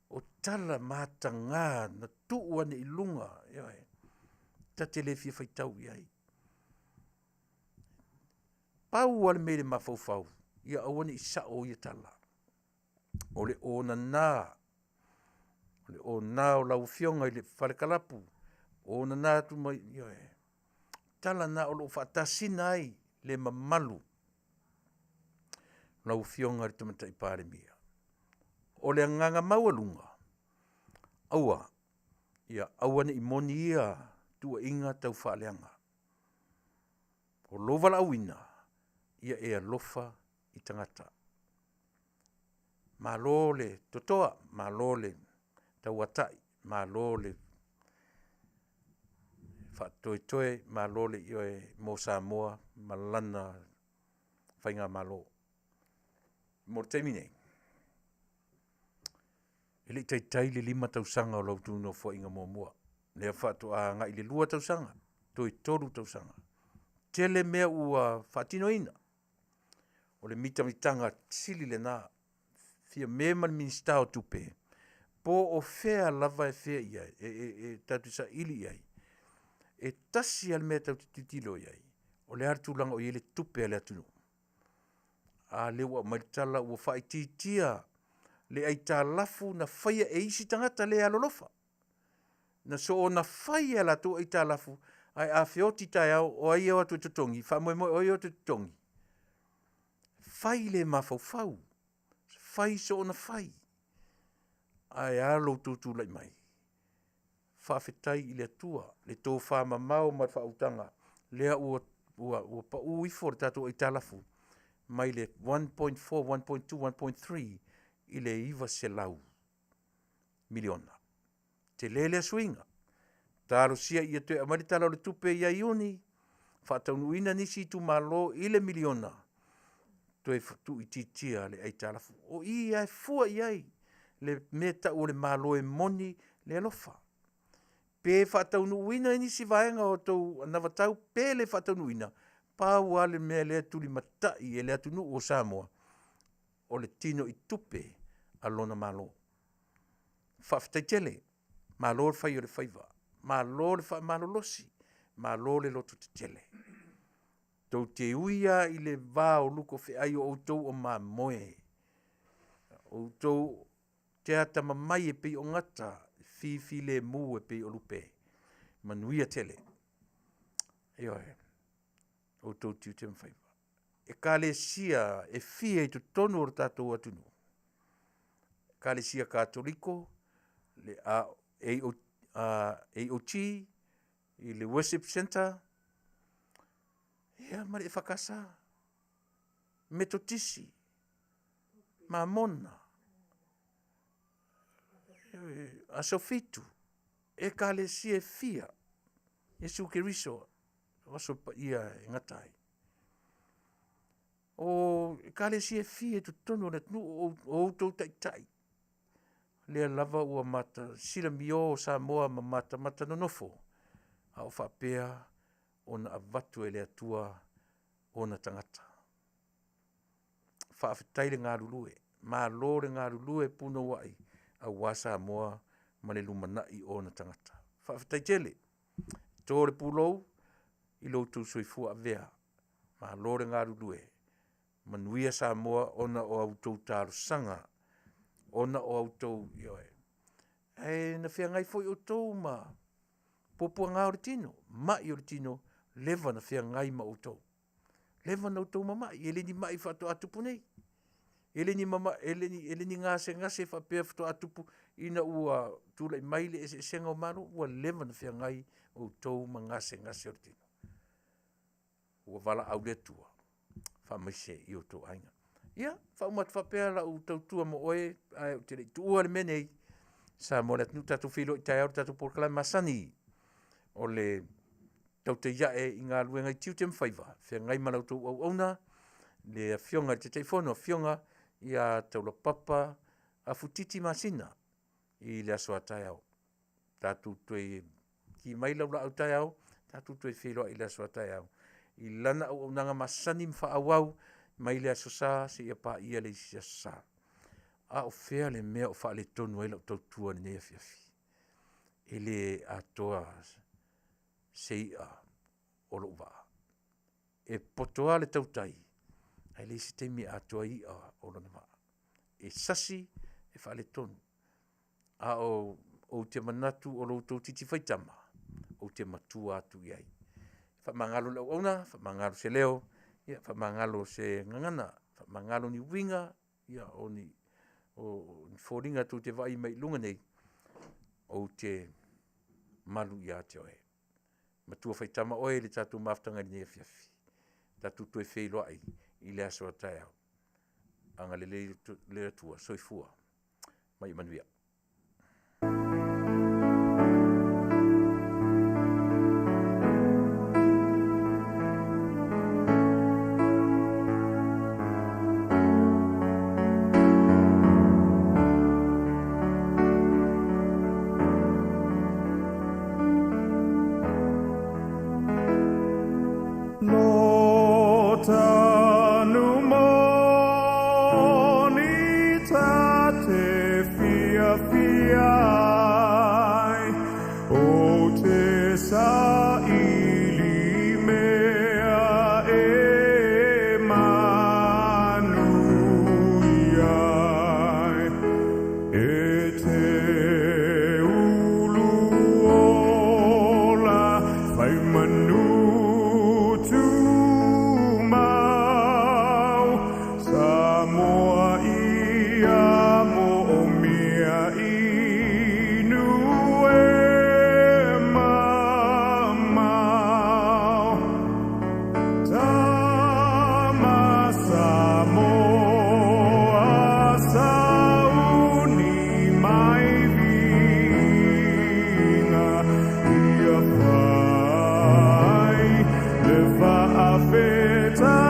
o tala mataga na tuu ane i luga, ioe, ta te le fia faitau i ai. Pau lava le mea i le mafaufau, ia aua ne i sao ia tala. O le onana, o le ona o lau Afioga i le falekalapu, onana atu mai, ioe. O tala na o lo o faatasina ai le mamalu o lau Afioga i le Tamaitai Palemia. O le agaga maualuga, aua, ia aua ne i moni ia tuuaiga taufaaleaga. O lou valaauina, ia e alofa i tagata. Malo le totoa, malo le tauatai, malo le faatoetoe, malo le ioe mo Samoa ma lana faigamalo. Mo le taimi nei, e le i taitai le 5 tausaga o lau Nofoaiga muamua, lea faatoa agai i le 2 tausaga, toe 3 tausaga. Tele mea ua faatinoina, o le mitamitaga sili lena, Fiame ma le Minisita o Tupe, po o fea lava e fea i ai, e tatou te saili i ai, e tasi lava le mea tatou te tilotilo i ai, o le a le tulaga o i ai le tupe a le atunuu. A lea ua aumai le tala ua faaitiitia le aitalafu na faia e isi tagata le alolofa, na soona fai lava e latou aitalafu, ae a feoti taeao, o ai e o atu e totogi? Faamoemoe o ai e o atu e totogi? Fai le mafaufau, fai soona fai. Ae a lo outou tulai mai? Faafetai i le Atua le tofamamao ma le faautaga lea ua ua ua paʻū ifo le tatou aitalafu mai le 1.4, 1.2, 1.3 i le 900 miliona. Tele lea suiga. Talosia ia toe aumai le Tala o le Tupe ia Iuni, faataunuuina nisi itumalo i le miliona, toe tuuitiitia le aitalafu. O i lava e fua i ai le mea e tau o le Malo e moni le alofa. Pe faataunuuina nisi vaega o tou anavatau pe le faataunuuina, pau lava le mea lea e tulimatai e le atunuu o Samoa, o le tinoitupe a lona Malo. Faafetai tele, malo le fai o le faiva, malo le faamalolosi, malo le lototetele. Tou te ui lava i le va o lukofeai o outou o mamoe, outou te atamamai e pei o gata, fifilemu e pei o lupe. Manuia tele. Ioe, outou tiute ma faiva. Ekalesia e fia i totonu o le tatou atunuu, Ekalesia Katoliko, le AOG, i le Worship Centre, ia ma le EFKS, Metotisi, Mamona, Aso Fitu, Ekalesia e fia, Iesu Keriso, o Aso Paia e gata ai. O Ekalesia e fia i totonu o le atunuu, o outou taitai, lea lava ua mata silamio Samoa ma matamata nonofo, a o faapea ona avatu e le Atua ona tagata. Faafetai le galulue, malo le galulue punouai aua Samoa ma le lumanai o ona tagata. Faafetai tele, to le pulou i lo outou soifua avea, malo le galulue, manuia Samoa ona o a outou talosaga, ona o a outou, ioe. Ae na feagai foi outou ma puapuaga o le tino, mai o le tino, leva ona feagai ma outou. Leva ona outou mamai, e le ni mai faatoa tupu nei. E le ni mama, e le ni gasegase faapea faatoa tupu ina ua tulai mai le eseesega o Malo, ua leva ona feagai outou ma gasegase o le tino. Ua valaau le Atua, faamaise i outou aiga. Ia, faauma atu faapea lau tautua mo oe, ae ou te le i tuua le mea nei, Samoa le atunuu, tatou feiloai taeao i le tatou polokalame masani o le tautai ae i galuega i tiute ma faiva, feagai ma la outou auauna, le Afioga i le Taitaifono, Afioga ia Taulapapa Afu Titi Masina i le aso a taeao. Tatou toe ki mai lau laau taeao, tatou toe feiloai i le aso a taeao i lana auaunaga masani ma faaauau mai le Aso Sa seia paia le isi Aso Sa. A o fea le mea o faaletonu ai lau tautua i lenei afiafi? E le atoa se i'a o lou vaa. E poto lava le tautai, ae leai se taimi e atoa ai i'a o lona vaa. E sasi, e faaletonu. A o ou te manatu o lo outou titi faitama, ou te matua atu i ai. Faamagalo le auauna, faamagalo se leo, ia faamagalo se gagana, faamagalo ni uiga, ia o ni foliga tou te vaai mai i luga nei, ou te malu ia te oe. Matua faitama oe i le tatou mafutaga i lenei afiafi. Tatou toe feiloai i le aso a taeao. Agalelei le Atua. Soifua ma ia manuia. Faafetai.